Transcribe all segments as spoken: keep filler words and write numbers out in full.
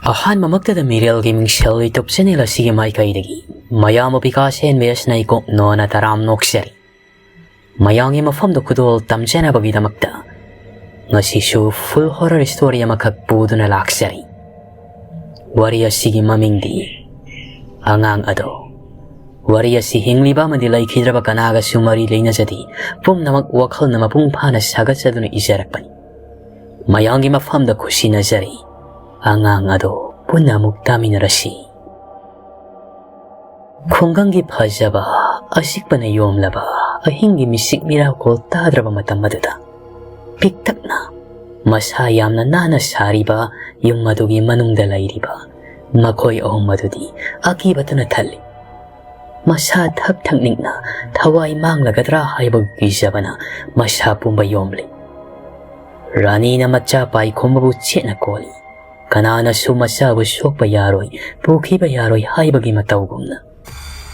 ꯑꯍꯥꯟꯕꯃꯛꯇꯗ ꯃꯤꯔꯦꯜꯒꯤ ꯃꯤꯡꯁꯦꯜ YouTube channel ꯑꯁꯤꯒꯤ ꯃꯥꯏꯀꯩꯗꯒꯤ ꯃꯌꯥꯝꯕꯨ ꯕꯤꯀꯥꯁ ꯑꯦꯟ ꯕꯤ ꯑꯦꯁ ꯅꯩꯀꯣꯛꯅꯣꯅ ꯇꯔꯥꯝ ꯅꯣꯛꯆꯔꯤ꯫ ꯃꯌꯥꯝꯒꯤ ꯃꯐꯝꯗ ꯈꯨꯗꯣꯜ ꯇꯝꯖꯅꯕꯒꯤꯗꯃꯛꯇ ꯉꯁꯤꯁꯨ full horror story ꯑꯃꯈꯛ ꯄꯨꯗꯨꯅ ꯂꯥꯛꯆꯔꯤ꯫ ꯋꯥꯔꯤ ꯑꯁꯤꯒꯤ ꯃꯃꯤꯡꯗꯤ ꯑꯉꯥꯡ ꯑꯗꯣ꯫ ꯋꯥꯔꯤ ꯑꯁꯤ ꯍꯤꯡꯂꯤꯕ ꯑꯃꯗꯤ ꯂꯩꯈꯤꯗ꯭ꯔꯕ ꯀꯅꯥꯒꯁꯨ ꯃꯔꯤ ꯂꯩꯅꯖꯗꯦ꯫ ꯄꯨꯝꯅꯃꯛ ꯋꯥꯈꯜꯅ ꯃꯄꯨꯡ ꯐꯥꯅ ꯁꯥꯒꯠꯆꯗꯨꯅ ꯏꯖꯔꯛꯄꯅꯤ꯫ ꯃꯌꯥꯝꯒꯤ ꯃꯐꯝꯗ ꯈꯨꯠꯁꯤꯟꯅꯖꯔꯤ꯫ ꯑꯉꯥꯡ ꯑꯗꯣ ꯄꯨꯟꯅ ꯑꯃꯨꯛ ꯇꯥꯃꯤꯟꯅꯔꯁꯤ꯫ ꯈꯨꯡꯒꯪꯒꯤ ꯐꯖꯕ, ꯑꯆꯤꯛꯄꯅ ꯌꯣꯝꯂꯕ, ꯑꯍꯤꯡꯒꯤ ꯃꯤꯆꯤꯛ ꯃꯤꯔꯥꯎꯈꯣꯜ ꯇꯥꯗ꯭ꯔꯕ ꯃꯇꯝ ꯑꯗꯨꯗ, ꯄꯤꯛꯇꯛꯅ, ꯃꯁꯥ ꯌꯥꯝꯅ ꯅꯥꯟꯅ ꯁꯥꯔꯤꯕ ꯌꯨꯝ ꯑꯗꯨꯒꯤ ꯃꯅꯨꯡꯗ ꯂꯩꯔꯤꯕ ꯃꯈꯣꯏ ꯑꯍꯨꯝ ꯑꯗꯨꯗꯤ ꯑꯀꯤꯕꯇꯅ ꯊꯜꯂꯤ꯫ ꯃꯁꯥ ꯊꯛ ꯊꯛ ꯅꯤꯛꯅ ꯊꯋꯥꯏ ꯃꯥꯡꯂꯒꯗ꯭ꯔꯥ ꯍꯥꯏꯕꯒꯤ ꯀꯤꯖꯕꯅ ꯃꯁꯥ ꯄꯨꯝꯕ ꯌꯣꯝꯂꯤ꯫ ꯔꯥꯅꯤꯅ ꯃꯆꯥ ꯄꯥꯏꯈꯣꯝꯕꯕꯨ ꯆꯦꯠꯅ ꯀꯣꯜꯂꯤ꯫ ꯀꯅꯥꯅꯁꯨ ꯃꯆꯥꯕꯨ ꯁꯣꯛꯄ ꯌꯥꯔꯣꯏ, ꯄꯨꯈꯤꯕ ꯌꯥꯔꯣꯏ ꯍꯥꯏꯕꯒꯤ ꯃꯇꯧꯒꯨꯝꯅ꯫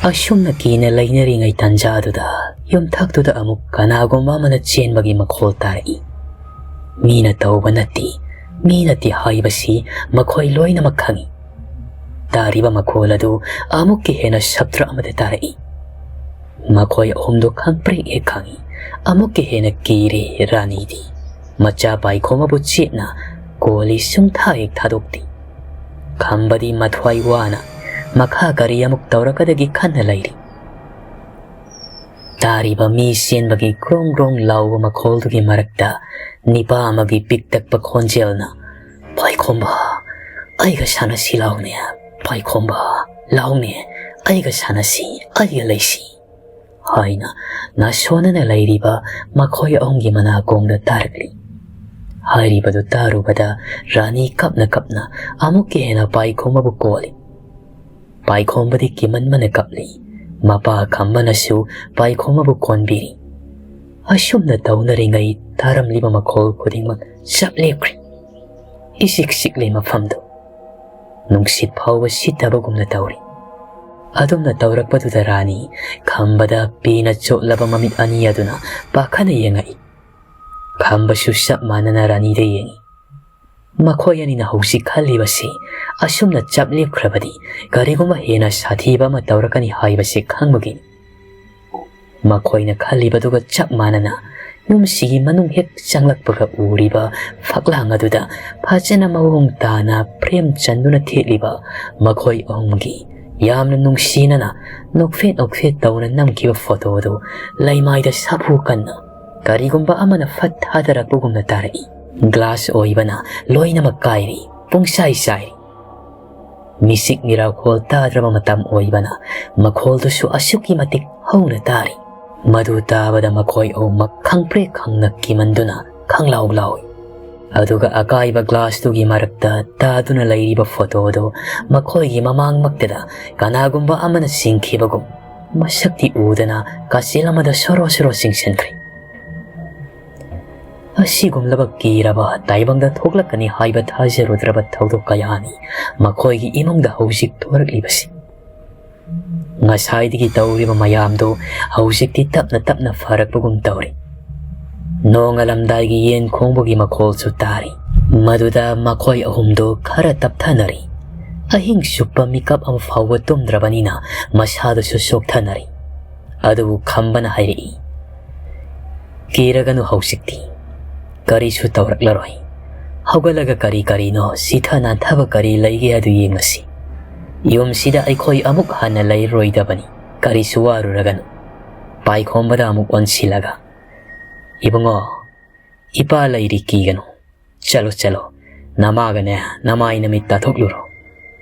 ꯑꯁꯨꯝꯅ ꯀꯤꯅ ꯂꯩꯅꯔꯤꯉꯩ ꯇꯥꯟꯖꯥꯗꯨꯗ ꯌꯨꯝꯊꯛꯇꯨꯗ ꯑꯃꯨꯛ ꯀꯅꯥꯒꯨꯝꯕ ꯑꯃꯅ ꯆꯦꯟꯕꯒꯤ ꯃꯈꯣꯜ ꯇꯥꯔꯛꯏ꯫ ꯃꯤꯅ ꯇꯧꯕ ꯅꯠꯇꯦ, ꯃꯤ ꯅꯠꯇꯦ ꯍꯥꯏꯕꯁꯤ ꯃꯈꯣꯏ ꯂꯣꯏꯅꯃꯛ ꯈꯪꯏ꯫ ꯇꯥꯔꯤꯕ ꯃꯈꯣꯜ ꯑꯗꯨ ꯑꯃꯨꯛꯀ ꯍꯦꯟꯅ ꯁꯞꯇ꯭ꯔ ꯑꯃꯗ ꯇꯥꯔꯛꯏ꯫ ꯃꯈꯣꯏ ꯑꯍꯨꯝꯗꯨ ꯈꯪꯄ꯭ꯔꯦꯛ ꯍꯦꯛ ꯈꯪꯏ꯫ ꯑꯃꯨꯛꯀ ꯍꯦꯟꯅ ꯀꯤꯔꯦ ꯔꯥꯅꯤꯗꯤ꯫ ꯃꯆꯥ ꯄꯥꯏꯈꯣꯝꯕꯕꯨ ꯆꯦꯠꯅ ꯀꯣꯜꯂꯤ, ꯁꯨꯡꯊꯥ ꯍꯦꯛ ꯊꯥꯗꯣꯛꯇꯦ꯫ ꯈꯝꯕꯗꯤ ꯃꯊ꯭ꯋꯥꯏ ꯋꯥꯅ ꯃꯈꯥ ꯀꯔꯤ ꯑꯃꯨꯛ ꯇꯧꯔꯛꯀꯗꯒꯦ ꯈꯟꯅ ꯂꯩꯔꯤ꯫ ꯇꯥꯔꯤꯕ ꯃꯤ ꯆꯦꯟꯕꯒꯤ ꯒ꯭ꯔꯣꯡ ꯒ꯭ꯔꯣꯡ ꯂꯥꯎꯕ ꯃꯈꯣꯜꯗꯨꯒꯤ ꯃꯔꯛꯇ ꯅꯤꯄꯥ ꯑꯃꯒꯤ ꯄꯤꯛꯇꯛꯄ ꯈꯣꯟꯖꯦꯜꯅ, "ꯄꯥꯏꯈꯣꯝꯕ, ꯑꯩꯒ ꯁꯥꯟꯅꯁꯤ ꯂꯥꯎꯅꯦ, ꯄꯥꯏꯈꯣꯝꯕ, ꯂꯥꯎꯅꯦ, ꯑꯩꯒ ꯁꯥꯟꯅꯁꯤ, ꯑꯩꯒ ꯂꯩꯁꯤ" ꯍꯥꯏꯅ ꯅꯥꯁꯣꯟꯅꯅ ꯂꯩꯔꯤꯕ ꯃꯈꯣꯏ ꯑꯍꯨꯝꯒꯤ ꯃꯅꯥꯀꯣꯡꯗ ꯇꯥꯔꯛꯂꯤ꯫ ꯍꯥꯏꯔꯤꯕꯗꯨ ꯇꯥꯔꯨꯕꯗ ꯔꯥꯅꯤ ꯀꯞꯅ ꯀꯞꯅ ꯑꯃꯨꯛꯀ ꯍꯦꯟꯅ ꯄꯥꯏꯈꯣꯝꯕꯕꯨ ꯀꯣꯜꯂꯤ꯫ ꯄꯥꯏꯈꯣꯝꯕꯗꯤ ꯀꯤꯃꯟꯕꯅ ꯀꯞꯂꯤ꯫ ꯃꯄꯥ ꯈꯝꯕꯅꯁꯨ ꯄꯥꯏꯈꯣꯝꯕꯕꯨ ꯀꯣꯟꯕꯤꯔꯤ꯫ ꯑꯁꯨꯝꯅ ꯇꯧꯅꯔꯤꯉꯩ ꯇꯥꯔꯝꯂꯤꯕ ꯃꯈꯣꯜ ꯈꯨꯗꯤꯡꯃꯛ ꯆꯞ ꯂꯦꯞꯈ꯭ꯔꯦ꯫ ꯏꯆꯤꯛ ꯆꯤꯛꯂꯦ ꯃꯐꯝꯗꯨ꯫ ꯅꯨꯡꯁꯤꯠ ꯐꯥꯎꯕ ꯁꯤꯠꯇꯕꯒꯨꯝꯅ ꯇꯧꯔꯤ꯫ ꯑꯗꯨꯝꯅ ꯇꯧꯔꯛꯄꯗꯨꯗ ꯔꯥꯅꯤ ꯈꯝꯕꯗ ꯄꯦꯟꯅ ꯆꯣꯠꯂꯕ ꯃꯃꯤꯠ ꯑꯅꯤ ꯑꯗꯨꯅ ꯄꯥꯈꯠꯅ ꯌꯦꯡꯉꯛꯏ꯫ ꯈꯝꯕꯁꯨ ꯆꯞ ꯃꯥꯟꯅꯅ ꯔꯥꯅꯤꯗ ꯌꯦꯡꯉꯤ꯫ ꯃꯈꯣꯏ ꯑꯅꯤꯅ ꯍꯧꯖꯤꯛ ꯈꯜꯂꯤꯕꯁꯤ ꯑꯁꯨꯝꯅ ꯆꯞ ꯂꯦꯞꯈ꯭ꯔꯕꯗꯤ ꯀꯔꯤꯒꯨꯝꯕ ꯍꯦꯟꯅ ꯁꯥꯊꯤꯕ ꯑꯃ ꯇꯧꯔꯛꯀꯅꯤ ꯍꯥꯏꯕꯁꯤ ꯈꯪꯕꯒꯤꯅꯤ꯫ ꯃꯈꯣꯏꯅ ꯈꯜꯂꯤꯕꯗꯨꯒ ꯆꯞ ꯃꯥꯟꯅꯅ ꯌꯨꯝꯁꯤꯒꯤ ꯃꯅꯨꯡ ꯍꯦꯛ ꯆꯪꯂꯛꯄꯒ ꯎꯔꯤꯕ ꯐꯛꯂꯥꯡ ꯑꯗꯨꯗ ꯐꯖꯅ ꯃꯑꯣꯡ ꯇꯥꯅ ꯐ꯭ꯔꯦꯝ ꯆꯟꯗꯨꯅ ꯊꯦꯠꯂꯤꯕ ꯃꯈꯣꯏ ꯑꯍꯨꯝꯒꯤ ꯌꯥꯝꯅ ꯅꯨꯡꯁꯤꯅꯅ ꯅꯣꯛꯐꯦꯠ ꯅꯣꯛꯐꯦꯠ ꯇꯧꯅ ꯅꯝꯈꯤꯕ ꯐꯣꯇꯣ ꯑꯗꯨ ꯂꯩꯃꯥꯏꯗ ꯁꯥꯐꯨ ꯀꯟꯅ ꯀꯔꯤꯒꯨꯝꯕ ꯑꯃꯅ ꯐꯠ ꯊꯥꯗꯔꯛꯄꯒꯨꯝꯅ ꯇꯥꯔꯛꯏ꯫ ꯒ꯭ꯂꯥꯁ ꯑꯣꯏꯕꯅ ꯂꯣꯏꯅꯃꯛ ꯀꯥꯏꯔꯤ, ꯄꯨꯡꯆꯥꯏ ꯆꯥꯏꯔꯤ꯫ ꯃꯤꯁꯤꯛ ꯃꯤꯔꯥꯎꯈꯣꯜ ꯇꯥꯗ꯭ꯔꯕ ꯃꯇꯝ ꯑꯣꯏꯕꯅ ꯃꯈꯣꯜꯗꯨꯁꯨ ꯑꯁꯨꯛꯀꯤ ꯃꯇꯤꯛ ꯍꯧꯅ ꯇꯥꯔꯤ꯫ ꯃꯗꯨ ꯇꯥꯕꯗ ꯃꯈꯣꯏ ꯑꯍꯨꯝꯃꯛ ꯈꯪꯄ꯭ꯔꯦꯛ ꯈꯪꯅ ꯀꯤꯃꯟꯗꯨꯅ ꯈꯪꯂꯥꯎ ꯂꯥꯎꯏ꯫ ꯑꯗꯨꯒ ꯑꯀꯥꯏꯕ ꯒ꯭ꯂꯥꯁꯇꯨꯒꯤ ꯃꯔꯛꯇ ꯇꯥꯗꯨꯅ ꯂꯩꯔꯤꯕ ꯐꯣꯇꯣꯗꯨ ꯃꯈꯣꯏꯒꯤ ꯃꯃꯥꯡꯃꯛꯇꯗ ꯀꯅꯥꯒꯨꯝꯕ ꯑꯃꯅ ꯆꯤꯡꯈꯤꯕꯒꯨꯝ ꯃꯁꯛꯇꯤ ꯎꯗꯅ ꯀꯥꯆꯤꯜ ꯑꯃꯗ ꯁꯣꯔꯣ ꯁꯣꯔꯣ ꯆꯤꯡꯁꯤꯟꯈ꯭ꯔꯦ꯫ ꯑꯁꯤꯒꯨꯝꯂꯕ ꯀꯤꯔꯕ ꯇꯥꯏꯕꯪꯗ ꯊꯣꯛꯂꯛꯀꯅꯤ ꯍꯥꯏꯕ ꯊꯥꯖꯔꯨꯗ꯭ꯔꯕ ꯊꯧꯗꯣꯛ ꯀꯌꯥꯅꯤ ꯃꯈꯣꯏꯒꯤ ꯏꯃꯨꯡꯗ ꯍꯧꯖꯤꯛ ꯊꯣꯔꯛꯂꯤꯕꯁꯤ꯫ ꯉꯁꯥꯏꯗꯒꯤ ꯇꯧꯔꯤꯕ ꯃꯌꯥꯝꯗꯨ ꯍꯧꯖꯤꯛꯇꯤ ꯇꯞꯅ ꯇꯞꯅ ꯐꯔꯛꯄꯒꯨꯝ ꯇꯧꯔꯤ꯫ ꯅꯣꯡꯉꯥꯜꯂꯝꯗꯥꯏꯒꯤ ꯌꯦꯟ ꯈꯣꯡꯕꯒꯤ ꯃꯈꯣꯜꯁꯨ ꯇꯥꯔꯤ꯫ ꯃꯗꯨꯗ ꯃꯈꯣꯏ ꯑꯍꯨꯝꯗꯨ ꯈꯔ ꯇꯞꯊꯅꯔꯤ꯫ ꯑꯍꯤꯡ ꯆꯨꯞꯄ ꯃꯤꯀꯞ ꯑꯃ ꯐꯥꯎꯕ ꯇꯨꯝꯗ꯭ꯔꯕꯅꯤꯅ ꯃꯁꯥꯗꯨꯁꯨ ꯆꯣꯛꯊꯅꯔꯤ꯫ ꯑꯗꯨꯕꯨ ꯈꯝꯕꯅ ꯍꯥꯏꯔꯛꯏ, "ꯀꯤꯔꯒꯅꯨ ꯍꯧꯖꯤꯛꯇꯤ꯫ ꯀꯔꯤꯁꯨ ꯇꯧꯔꯛꯂꯔꯣꯏ꯫ ꯍꯧꯒꯠꯂꯒ ꯀꯔꯤ ꯀꯔꯤꯅꯣ ꯆꯤꯊ ꯅꯥꯟꯊꯕ ꯀꯔꯤ ꯂꯩꯒꯦ ꯍꯥꯏꯗꯨ ꯌꯦꯡꯂꯁꯤ꯫ ꯌꯨꯝꯁꯤꯗ ꯑꯩꯈꯣꯏ ꯑꯃꯨꯛ ꯍꯟꯅ ꯂꯩꯔꯔꯣꯏꯗꯕꯅꯤ꯫ ꯀꯔꯤꯁꯨ ꯋꯥꯔꯨꯔꯒꯅꯨ꯫" ꯄꯥꯏꯈꯣꯝꯕꯗ ꯑꯃꯨꯛ ꯑꯣꯟꯁꯤꯜꯂꯒ, "ꯏꯕꯨꯡꯉꯣ, ꯏꯄꯥ ꯂꯩꯔꯤ, ꯀꯤꯒꯅꯨ꯫ ꯆꯠꯂꯣ, ꯆꯠꯂꯣ꯫ ꯅꯃꯥꯒꯅꯦ, ꯅꯃꯥꯏ ꯅꯃꯤꯠ ꯇꯥꯊꯣꯛꯂꯨꯔꯣ꯫"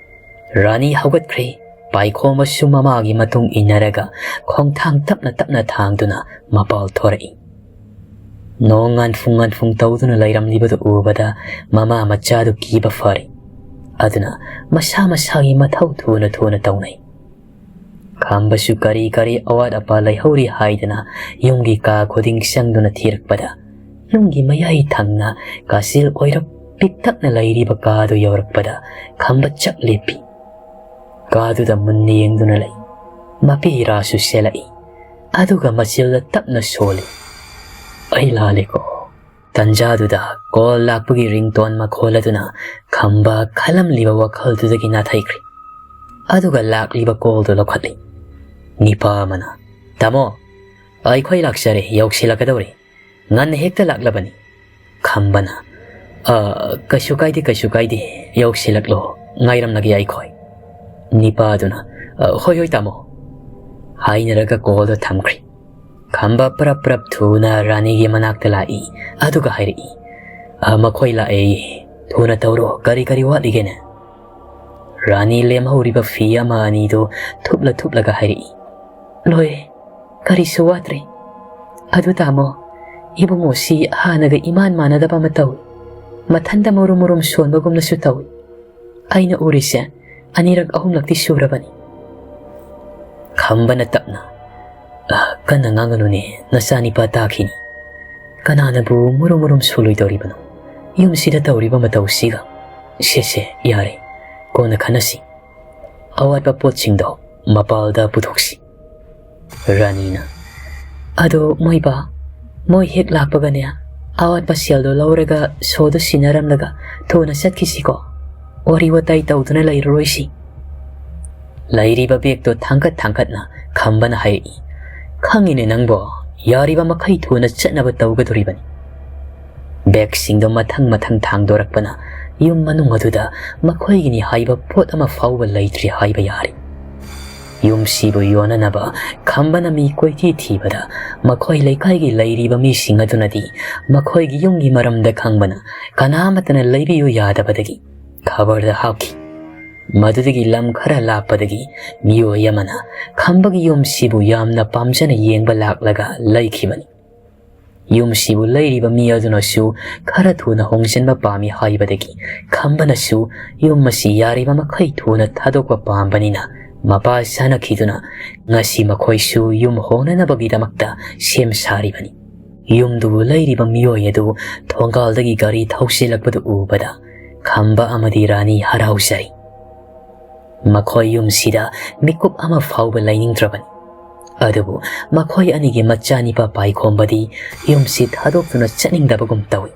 ꯔꯥꯅꯤ ꯍꯧꯒꯠꯈ꯭ꯔꯦ꯫ ꯄꯥꯏꯈꯣꯝꯕꯁꯨ ꯃꯃꯥꯒꯤ ꯃꯇꯨꯡ ꯏꯟꯅꯔꯒ ꯈꯣꯡꯊꯥꯡ ꯇꯞꯅ ꯇꯞꯅ ꯊꯥꯡꯗꯨꯅ ꯃꯄꯥꯜ ꯊꯣꯔꯛꯏ꯫ ꯅꯣꯡ ꯉꯥꯟꯐꯨꯡ ꯉꯥꯟꯐꯨꯡ ꯇꯧꯗꯨꯅ ꯂꯩꯔꯝꯂꯤꯕꯗꯨ ꯎꯕꯗ ꯃꯃꯥ ꯃꯆꯥꯗꯨ ꯀꯤꯕ ꯐꯔꯦ꯫ ꯑꯗꯨꯅ ꯃꯁꯥ ꯃꯁꯥꯒꯤ ꯃꯊꯧ ꯊꯨꯅ ꯊꯨꯅ ꯇꯧꯅꯩ꯫ ꯈꯝꯕꯁꯨ ꯀꯔꯤ ꯀꯔꯤ ꯑꯋꯥꯠ ꯑꯄꯥ ꯂꯩꯍꯧꯔꯤ ꯍꯥꯏꯗꯅ ꯌꯨꯝꯒꯤ ꯀꯥ ꯈꯨꯗꯤꯡ ꯆꯪꯗꯨꯅ ꯊꯤꯔꯛꯄꯗ, ꯌꯨꯝꯒꯤ ꯃꯌꯥꯏ ꯊꯪꯅ ꯀꯥꯆꯤꯜ ꯑꯣꯏꯔꯞ ꯄꯤꯛꯇꯛꯅ ꯂꯩꯔꯤꯕ ꯀꯥꯗꯨ ꯌꯧꯔꯛꯄꯗ ꯈꯝꯕ ꯆꯞ ꯂꯦꯞꯄꯤ꯫ ꯀꯥꯗꯨꯗ ꯃꯨꯟꯅ ꯌꯦꯡꯗꯨꯅ ꯂꯩ꯫ ꯃꯄꯤ ꯏꯔꯥꯁꯨ ꯆꯦꯜꯂꯛꯏ꯫ ꯑꯗꯨꯒ ꯃꯆꯤꯜꯗ ꯇꯞꯅ ꯁꯣꯜꯂꯤ, "ꯑꯩ ꯂꯥꯜꯂꯦꯀꯣ꯫ ꯇꯟꯖꯥꯗꯨꯗ ꯀꯣꯜ ꯂꯥꯛꯄꯒꯤ ꯔꯤꯡꯇꯣꯟ ꯃꯈꯣꯜ ꯑꯗꯨꯅ ꯈꯝꯕ ꯈꯜꯂꯝꯂꯤꯕ ꯋꯥꯈꯜꯗꯨꯗꯒꯤ ꯅꯥꯊꯩꯈ꯭ꯔꯦ꯫ ꯑꯗꯨꯒ ꯂꯥꯛꯂꯤꯕ ꯀꯣꯜꯗꯨ ꯂꯧꯈꯠꯂꯤ꯫ ꯅꯤꯄꯥ ꯑꯃꯅ, "ꯇꯥꯃꯣ, ꯑꯩꯈꯣꯏ ꯂꯥꯛꯆꯔꯦ, ꯌꯧꯁꯤꯜꯂꯛꯀꯗꯧꯔꯦ꯫ ꯉꯟꯅ ꯍꯦꯛꯇ ꯂꯥꯛꯂꯕꯅꯤ꯫" ꯈꯝꯕꯅ, "ꯑ, ꯀꯩꯁꯨ ꯀꯥꯏꯗꯦ, ꯀꯩꯁꯨ ꯀꯥꯏꯗꯦ, ꯌꯧꯁꯤꯜꯂꯛꯂꯣ, ꯉꯥꯏꯔꯝꯂꯒꯦ ꯑꯩꯈꯣꯏ꯫" ꯅꯤꯄꯥꯗꯨꯅ, "ꯑ, ꯍꯣꯏ, ꯍꯣꯏ, ꯇꯥꯃꯣ," ꯍꯥꯏꯅꯔꯒ ꯀꯣꯜꯗꯣ ꯊꯝꯈ꯭ꯔꯦ꯫ ꯈꯝꯕ ꯄ꯭ꯔꯞ ꯄ꯭ꯔꯞ ꯊꯨꯅ ꯔꯥꯅꯤꯒꯤ ꯃꯅꯥꯛꯇ ꯂꯥꯛꯏ, ꯑꯗꯨꯒ ꯍꯥꯏꯔꯛꯏ, "ꯑ, ꯃꯈꯣꯏ ꯂꯥꯛꯑꯦ, ꯊꯨꯅ ꯇꯧꯔꯣ, ꯀꯔꯤ ꯀꯔꯤ ꯋꯥꯠꯂꯤꯒꯦꯅꯦ?" ꯔꯥꯅꯤ ꯂꯦꯝꯍꯧꯔꯤꯕ ꯐꯤ ꯑꯃ ꯑꯅꯤꯗꯨ ꯊꯨꯞꯂ ꯊꯨꯞꯂꯒ ꯍꯥꯏꯔꯛꯏ, "ꯂꯣꯏꯔꯦ, ꯀꯔꯤꯁꯨ ꯋꯥꯠꯇ꯭ꯔꯦ꯫ ꯑꯗꯨ ꯇꯥꯃꯣ, ꯏꯕꯨꯡꯉꯣꯁꯤ ꯍꯥꯟꯅꯒ ꯏꯃꯥꯟ ꯃꯥꯟꯅꯗꯕ ꯑꯃ ꯇꯧꯏ꯫ ꯃꯊꯟꯇ ꯃꯨꯔꯨꯝ ꯃꯨꯔꯨꯝ ꯁꯣꯟꯕꯒꯨꯝꯅꯁꯨ ꯇꯧꯏ꯫ ꯑꯩꯅ ꯎꯔꯤꯁꯦ ꯑꯅꯤꯔꯛ ꯑꯍꯨꯝꯂꯛꯇꯤ ꯁꯨꯔꯕꯅꯤ꯫" ꯈꯝꯕꯅ ꯇꯞꯅ, "ꯑ, ꯀꯟꯅ ꯉꯥꯡꯒꯅꯨꯅꯦ, ꯅꯆꯥꯅꯤꯄꯥ ꯇꯥꯈꯤꯅꯤ꯫ ꯀꯅꯥꯅꯕꯨ ꯃꯨꯔꯨꯝ ꯃꯨꯔꯨꯝ ꯁꯣꯜꯂꯣꯏꯗꯧꯔꯤꯕꯅꯣ? ꯌꯨꯝꯁꯤꯗ ꯇꯧꯔꯤꯕ ꯃꯇꯧꯁꯤꯒ꯫ ꯁꯦ, ꯁꯦ, ꯌꯥꯔꯦ, ꯀꯣꯟꯅ ꯈꯟꯅꯁꯤ꯫ ꯑꯋꯥꯠꯄ ꯄꯣꯠꯁꯤꯡꯗꯣ ꯃꯄꯥꯜꯗ ꯄꯨꯊꯣꯛꯁꯤ꯫" ꯔꯥꯅꯤꯅ, "ꯑꯗꯣ ꯃꯣꯏꯕꯥ, ꯃꯣꯏ ꯍꯦꯛ ꯂꯥꯛꯄꯒꯅꯦ, ꯑꯋꯥꯠꯄ ꯁꯦꯜꯗꯣ ꯂꯧꯔꯒ ꯁꯣꯗꯣ ꯁꯤꯟꯅꯔꯝꯂꯒ ꯊꯨꯅ ꯆꯠꯈꯤꯁꯤꯀꯣ꯫ ꯋꯥꯔꯤ ꯋꯥꯇꯥꯏ ꯇꯧꯗꯨꯅ ꯂꯩꯔꯔꯣꯏꯁꯤ꯫" ꯂꯩꯔꯤꯕ ꯕꯦꯒꯇꯣ ꯊꯥꯡꯒꯠ ꯊꯥꯡꯒꯠꯅ ꯈꯝꯕꯅ ꯍꯥꯏꯔꯛꯏ, "ꯈꯪꯉꯤꯅꯦ ꯅꯪꯕꯣ, ꯌꯥꯔꯤꯕ ꯃꯈꯩ ꯊꯨꯅ ꯆꯠꯅꯕ ꯇꯧꯒꯗꯣꯔꯤꯕꯅꯤ꯫" ꯕꯦꯒꯁꯤꯡꯗꯣ ꯃꯊꯪ ꯃꯊꯪ ꯊꯥꯡꯗꯣꯔꯛꯄꯅ ꯌꯨꯝ ꯃꯅꯨꯡ ꯑꯗꯨꯗ ꯃꯈꯣꯏꯒꯤꯅꯤ ꯍꯥꯏꯕ ꯄꯣꯠ ꯑꯃ ꯐꯥꯎꯕ ꯂꯩꯇ꯭ꯔꯤ ꯍꯥꯏꯕ ꯌꯥꯔꯦ꯫ ꯌꯨꯝꯁꯤꯕꯨ ꯌꯣꯟꯅꯅꯕ ꯈꯝꯕꯅ ꯃꯤ ꯀꯣꯏꯊꯤ ꯊꯤꯕꯗ, ꯃꯈꯣꯏ ꯂꯩꯀꯥꯏꯒꯤ ꯂꯩꯔꯤꯕ ꯃꯤꯁꯤꯡ ꯑꯗꯨꯅꯗꯤ ꯃꯈꯣꯏꯒꯤ ꯌꯨꯝꯒꯤ ꯃꯔꯝꯗ ꯈꯪꯕꯅ ꯀꯅꯥꯃꯠꯇꯅ ꯂꯩꯕꯤꯌꯨ ꯌꯥꯗꯕꯗꯒꯤ ꯈꯕꯔꯗ ꯍꯥꯞꯈꯤ꯫ ꯃꯗꯨꯗꯒꯤ ꯂꯝ ꯈꯔ ꯂꯥꯞꯄꯗꯒꯤ ꯃꯤꯑꯣꯏ ꯑꯃꯅ ꯈꯝꯕꯒꯤ ꯌꯨꯝꯁꯤꯕꯨ ꯌꯥꯝꯅ ꯄꯥꯝꯖꯅ ꯌꯦꯡꯕ ꯂꯥꯛꯂꯒ ꯂꯩꯈꯤꯕꯅꯤ꯫ ꯌꯨꯝꯁꯤꯕꯨ ꯂꯩꯔꯤꯕ ꯃꯤ ꯑꯗꯨꯅꯁꯨ ꯈꯔ ꯊꯨꯅ ꯍꯣꯡꯖꯤꯟꯕ ꯄꯥꯝꯃꯤ ꯍꯥꯏꯕꯗꯒꯤ ꯈꯝꯕꯅꯁꯨ ꯌꯨꯝ ꯑꯁꯤ ꯌꯥꯔꯤꯕ ꯃꯈꯩ ꯊꯨꯅ ꯊꯥꯗꯣꯛꯄ ꯄꯥꯝꯕꯅꯤꯅ ꯃꯄꯥ ꯆꯥꯅꯈꯤꯗꯨꯅ ꯉꯁꯤ ꯃꯈꯣꯏꯁꯨ ꯌꯨꯝ ꯍꯣꯡꯅꯅꯕꯒꯤꯗꯃꯛꯇ ꯁꯦꯝ ꯁꯥꯔꯤꯕꯅꯤ꯫ ꯌꯨꯝꯗꯨꯕꯨ ꯂꯩꯔꯤꯕ ꯃꯤꯑꯣꯏ ꯑꯗꯨ ꯊꯣꯡꯒꯥꯜꯗꯒꯤ ꯒꯥꯔꯤ ꯊꯧꯁꯤꯜꯂꯛꯄꯗꯨ ꯎꯕꯗ ꯈꯝꯕ ꯑꯃꯗꯤ ꯔꯥꯅꯤ ꯍꯔꯥꯎꯖꯔꯤ꯫ ꯃꯈꯣꯏ ꯌꯨꯝꯁꯤꯗ ꯃꯤꯀꯨꯞ ꯑꯃ ꯐꯥꯎꯕ ꯂꯩꯅꯤꯡꯗ꯭ꯔꯕꯅꯤ꯫ ꯑꯗꯨꯕꯨ ꯃꯈꯣꯏ ꯑꯅꯤꯒꯤ ꯃꯆꯥꯅꯤꯄꯥ ꯄꯥꯏꯈꯣꯝꯕꯗꯤ ꯌꯨꯝꯁꯤ ꯊꯥꯗꯣꯛꯇꯨꯅ ꯆꯠꯅꯤꯡꯗꯕꯒꯨꯝ ꯇꯧꯏ꯫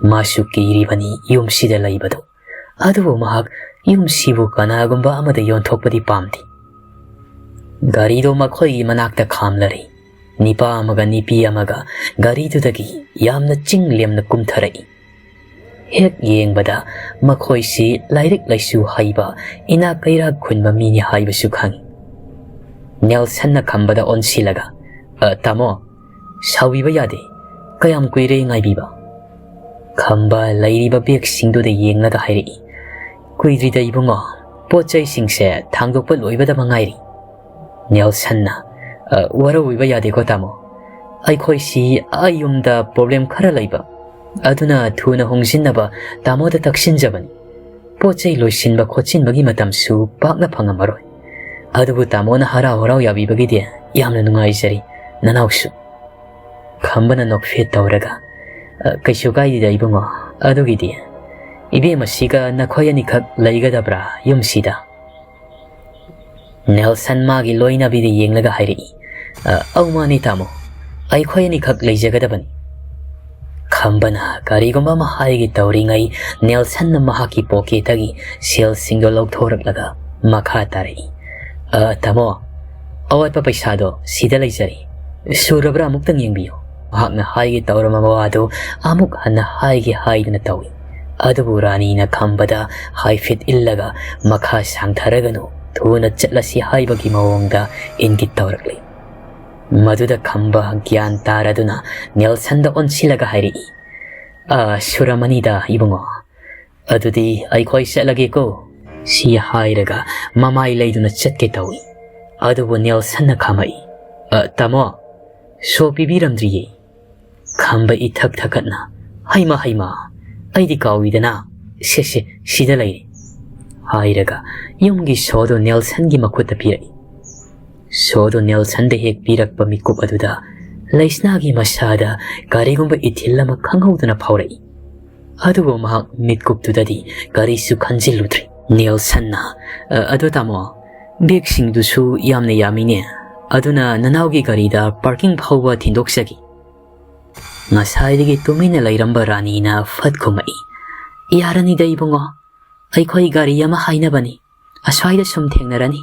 ꯃꯥꯁꯨ ꯀꯤꯔꯤꯕꯅꯤ ꯌꯨꯝꯁꯤꯗ ꯂꯩꯕꯗꯨ꯫ ꯑꯗꯨꯕꯨ ꯃꯍꯥꯛ ꯌꯨꯝꯁꯤꯕꯨ ꯀꯅꯥꯒꯨꯝꯕ ꯑꯃꯗ ꯌꯣꯟꯊꯣꯛꯄꯗꯤ ꯄꯥꯝꯗꯦ꯫ ꯒꯥꯔꯤꯗꯣ ꯃꯈꯣꯏꯒꯤ ꯃꯅꯥꯛꯇ ꯈꯥꯝꯂꯔꯦ꯫ ꯅꯤꯄꯥ ꯑꯃꯒ ꯅꯤꯄꯤ ꯑꯃꯒ ꯒꯥꯔꯤꯗꯨꯗꯒꯤ ꯌꯥꯝꯅ ꯆꯤꯡ ꯂꯦꯝꯅ ꯀꯨꯝꯊꯔꯛꯏ꯫ ꯍꯦꯛ ꯌꯦꯡꯕꯗ ꯃꯈꯣꯏꯁꯤ ꯂꯥꯏꯔꯤꯛ ꯂꯥꯏꯁꯨ ꯍꯩꯕ, ꯏꯅꯥꯛ ꯀꯩꯔꯥꯛ ꯈꯨꯟꯕ ꯃꯤꯅꯤ ꯍꯥꯏꯕꯁꯨ ꯈꯪꯏ꯫ ꯅꯦꯜꯁꯟꯅ ꯈꯝꯕꯗ ꯑꯣꯟꯁꯤꯜꯂꯒ, "ꯑ, ꯇꯥꯃꯣ, ꯁꯥꯎꯕꯤꯕ ꯌꯥꯗꯦ꯫ ꯀꯌꯥꯝ ꯀꯨꯏꯔꯦ ꯉꯥꯏꯕꯤꯕ?" ꯈꯝꯕ ꯂꯩꯔꯤꯕ ꯕꯦꯒꯁꯤꯡꯗꯨꯗ ꯌꯦꯡꯂꯒ ꯍꯥꯏꯔꯛꯏ, "ꯀꯨꯏꯗ꯭ꯔꯤꯗ ꯏꯕꯨꯡꯉꯣ, ꯄꯣꯠ ꯆꯩꯁꯤꯡꯁꯦ ꯊꯥꯡꯗꯣꯛꯄ ꯂꯣꯏꯕꯗ ꯃꯉꯥꯏꯔꯤ꯫" ꯅꯦꯜꯁꯟꯅ, "ꯑ, ꯋꯥꯔꯧꯕꯤꯕ ꯌꯥꯗꯦꯀꯣ ꯇꯥꯃꯣ꯫ ꯑꯩꯈꯣꯏꯁꯤ ꯑꯥ ꯌꯨꯝꯗ ꯄ꯭ꯔꯣꯕ꯭ꯂꯦꯝ ꯈꯔ ꯂꯩꯕ, ꯑꯗꯨꯅ ꯊꯨꯅ ꯍꯣꯡꯖꯤꯟꯅꯕ ꯇꯥꯃꯣꯗ ꯇꯛꯁꯤꯟꯖꯕꯅꯤ꯫ ꯄꯣꯠ ꯆꯩ ꯂꯣꯏꯁꯤꯟꯕ ꯈꯣꯠꯆꯤꯟꯕꯒꯤ ꯃꯇꯝꯁꯨ ꯄꯥꯛꯅ ꯐꯪꯉꯝꯃꯔꯣꯏ꯫ ꯑꯗꯨꯕꯨ ꯇꯥꯃꯣꯅ ꯍꯔꯥꯎ ꯍꯔꯥꯎ ꯌꯥꯕꯤꯕꯒꯤꯗꯤ ꯌꯥꯝꯅ ꯅꯨꯡꯉꯥꯏꯖꯔꯤ, ꯅꯅꯥꯎꯁꯨ꯫" ꯈꯝꯕꯅ ꯅꯣꯛꯐꯦꯠ ꯇꯧꯔꯒ, "ꯑ, ꯀꯩꯁꯨ ꯀꯥꯏꯗꯦꯗ ꯏꯕꯨꯡꯉꯣ, ꯑꯗꯨꯒꯤꯗꯤ꯫ ꯏꯕꯦꯝꯃꯁꯤꯒ ꯅꯈꯣꯏ ꯑꯅꯤꯈꯛ ꯂꯩꯒꯗꯕ꯭ꯔꯥ ꯌꯨꯝꯁꯤꯗ?" ꯅꯦꯜꯁꯟ ꯃꯥꯒꯤ ꯂꯣꯏꯅꯕꯤꯗ ꯌꯦꯡꯂꯒ ꯍꯥꯏꯔꯛꯏ, "ꯑ, ꯑꯧ, ꯃꯥꯅꯤ ꯇꯥꯃꯣ, ꯑꯩꯈꯣꯏ ꯑꯅꯤꯈꯛ ꯂꯩꯖꯒꯗꯕꯅꯤ꯫" ꯈꯝꯕꯅ ꯀꯔꯤꯒꯨꯝꯕ ꯑꯃ ꯍꯥꯏꯒꯦ ꯇꯧꯔꯤꯉꯩ ꯅꯦꯜꯁꯟꯅ ꯃꯍꯥꯛꯀꯤ ꯄꯣꯀꯦꯠꯇꯒꯤ ꯁꯦꯜꯁꯤꯡꯗꯣ ꯂꯧꯊꯣꯔꯛꯂꯒ ꯃꯈꯥ ꯇꯥꯔꯛꯏ, "ꯑ, ꯇꯥꯃꯣ, ꯑꯋꯥꯠꯄ ꯄꯩꯁꯥꯗꯣ ꯁꯤꯗ ꯂꯩꯖꯔꯤ꯫ ꯁꯨꯔꯕ꯭ꯔꯥ ꯑꯃꯨꯛꯇꯪ ꯌꯦꯡꯕꯤꯌꯨ꯫" ꯃꯍꯥꯛꯅ ꯍꯥꯏꯒꯦ ꯇꯧꯔꯝꯕ ꯋꯥꯗꯨ ꯑꯃꯨꯛ ꯍꯟꯅ ꯍꯥꯏꯒꯦ ꯍꯥꯏꯗꯨꯅ ꯇꯧꯏ꯫ ꯑꯗꯨꯕꯨ ꯔꯥꯅꯤꯅ ꯈꯝꯕꯗ ꯍꯥꯏꯐꯦꯠ ꯏꯜꯂꯒ ꯃꯈꯥ ꯁꯥꯡꯊꯔꯒꯅꯨ, ꯊꯨꯅ ꯆꯠꯂꯁꯤ ꯍꯥꯏꯕꯒꯤ ꯃꯑꯣꯡꯗ ꯏꯪꯒꯤꯠ ꯇꯧꯔꯛꯂꯤ꯫ ꯃꯗꯨꯗ ꯈꯝꯕ ꯒ꯭ꯌꯥꯟ ꯇꯥꯔꯗꯨꯅ ꯅꯦꯜꯁꯟꯗ ꯑꯣꯟꯁꯤꯜꯂꯒ ꯍꯥꯏꯔꯛꯏ, "ꯑ, ꯁꯨꯔꯝꯃꯅꯤꯗ ꯏꯕꯨꯡꯉꯣ꯫ ꯑꯗꯨꯗꯤ ꯑꯩꯈꯣꯏ ꯆꯠꯂꯒꯦꯀꯣ꯫" ꯁꯤ ꯍꯥꯏꯔꯒ ꯃꯃꯥꯏ ꯂꯩꯗꯨꯅ ꯆꯠꯀꯦ ꯇꯧꯏ꯫ ꯑꯗꯨꯕꯨ ꯅꯦꯜꯁꯟꯅ ꯈꯥꯝꯃꯛꯏ, "ꯑ, ꯇꯥꯃꯣ, ꯁꯣ ꯄꯤꯕꯤꯔꯝꯗ꯭ꯔꯤꯌꯦ꯫" ꯈꯝꯕ ꯏꯊꯛ ꯊꯛꯀꯠꯅ, "ꯍꯩꯃ, ꯍꯩꯃ, ꯑꯩꯗꯤ ꯀꯥꯎꯏꯗꯅ꯫ ꯁꯦ, ꯁꯦ, ꯁꯤꯗ ꯂꯩꯔꯦ꯫" ꯍꯥꯏꯔꯒ ꯌꯨꯝꯒꯤ ꯁꯣꯗꯨ ꯅꯦꯜꯁꯟꯒꯤ ꯃꯈꯨꯠꯇ ꯄꯤꯔꯛꯏ꯫ ꯁꯣꯗꯨ ꯅꯦꯜꯁꯟꯗ ꯍꯦꯛ ꯄꯤꯔꯛꯄ ꯃꯤꯀꯨꯞ ꯑꯗꯨꯗ ꯂꯩꯁꯅꯥꯒꯤ ꯃꯁꯥꯗ ꯀꯔꯤꯒꯨꯝꯕ ꯏꯊꯤꯜ ꯑꯃ ꯈꯪꯍꯧꯗꯅ ꯐꯥꯎꯔꯛꯏ꯫ ꯑꯗꯨꯕꯨ ꯃꯍꯥꯛ ꯃꯤꯠꯀꯨꯞꯇꯨꯗꯗꯤ ꯀꯔꯤꯁꯨ ꯈꯟꯖꯤꯜꯂꯨꯗ꯭ꯔꯦ꯫ ꯅꯦꯜꯁꯟꯅ, "ꯑ, ꯑꯗꯣ ꯇꯥꯃꯣ, ꯕꯦꯒꯁꯤꯡꯗꯨꯁꯨ ꯌꯥꯝꯅ ꯌꯥꯝꯃꯤꯅꯦ꯫ ꯑꯗꯨꯅ ꯅꯅꯥꯎꯒꯤ ꯒꯥꯔꯤꯗ parking ꯐꯥꯎꯕ ꯊꯤꯟꯗꯣꯛꯆꯒꯦ꯫" ꯉꯁꯥꯏꯗꯒꯤ ꯇꯨꯃꯤꯟꯅ ꯂꯩꯔꯝꯕ ꯔꯥꯅꯤꯅ ꯐꯠ ꯈꯨꯝꯃꯛꯏ, "ꯌꯥꯔꯅꯤꯗ ꯏꯕꯨꯡꯉꯣ, ꯑꯩꯈꯣꯏ ꯒꯥꯔꯤ ꯑꯃ ꯍꯥꯏꯅꯕꯅꯤ, ꯑꯁ꯭ꯋꯥꯏꯗ ꯁꯨꯝ ꯊꯦꯡꯅꯔꯅꯤ꯫"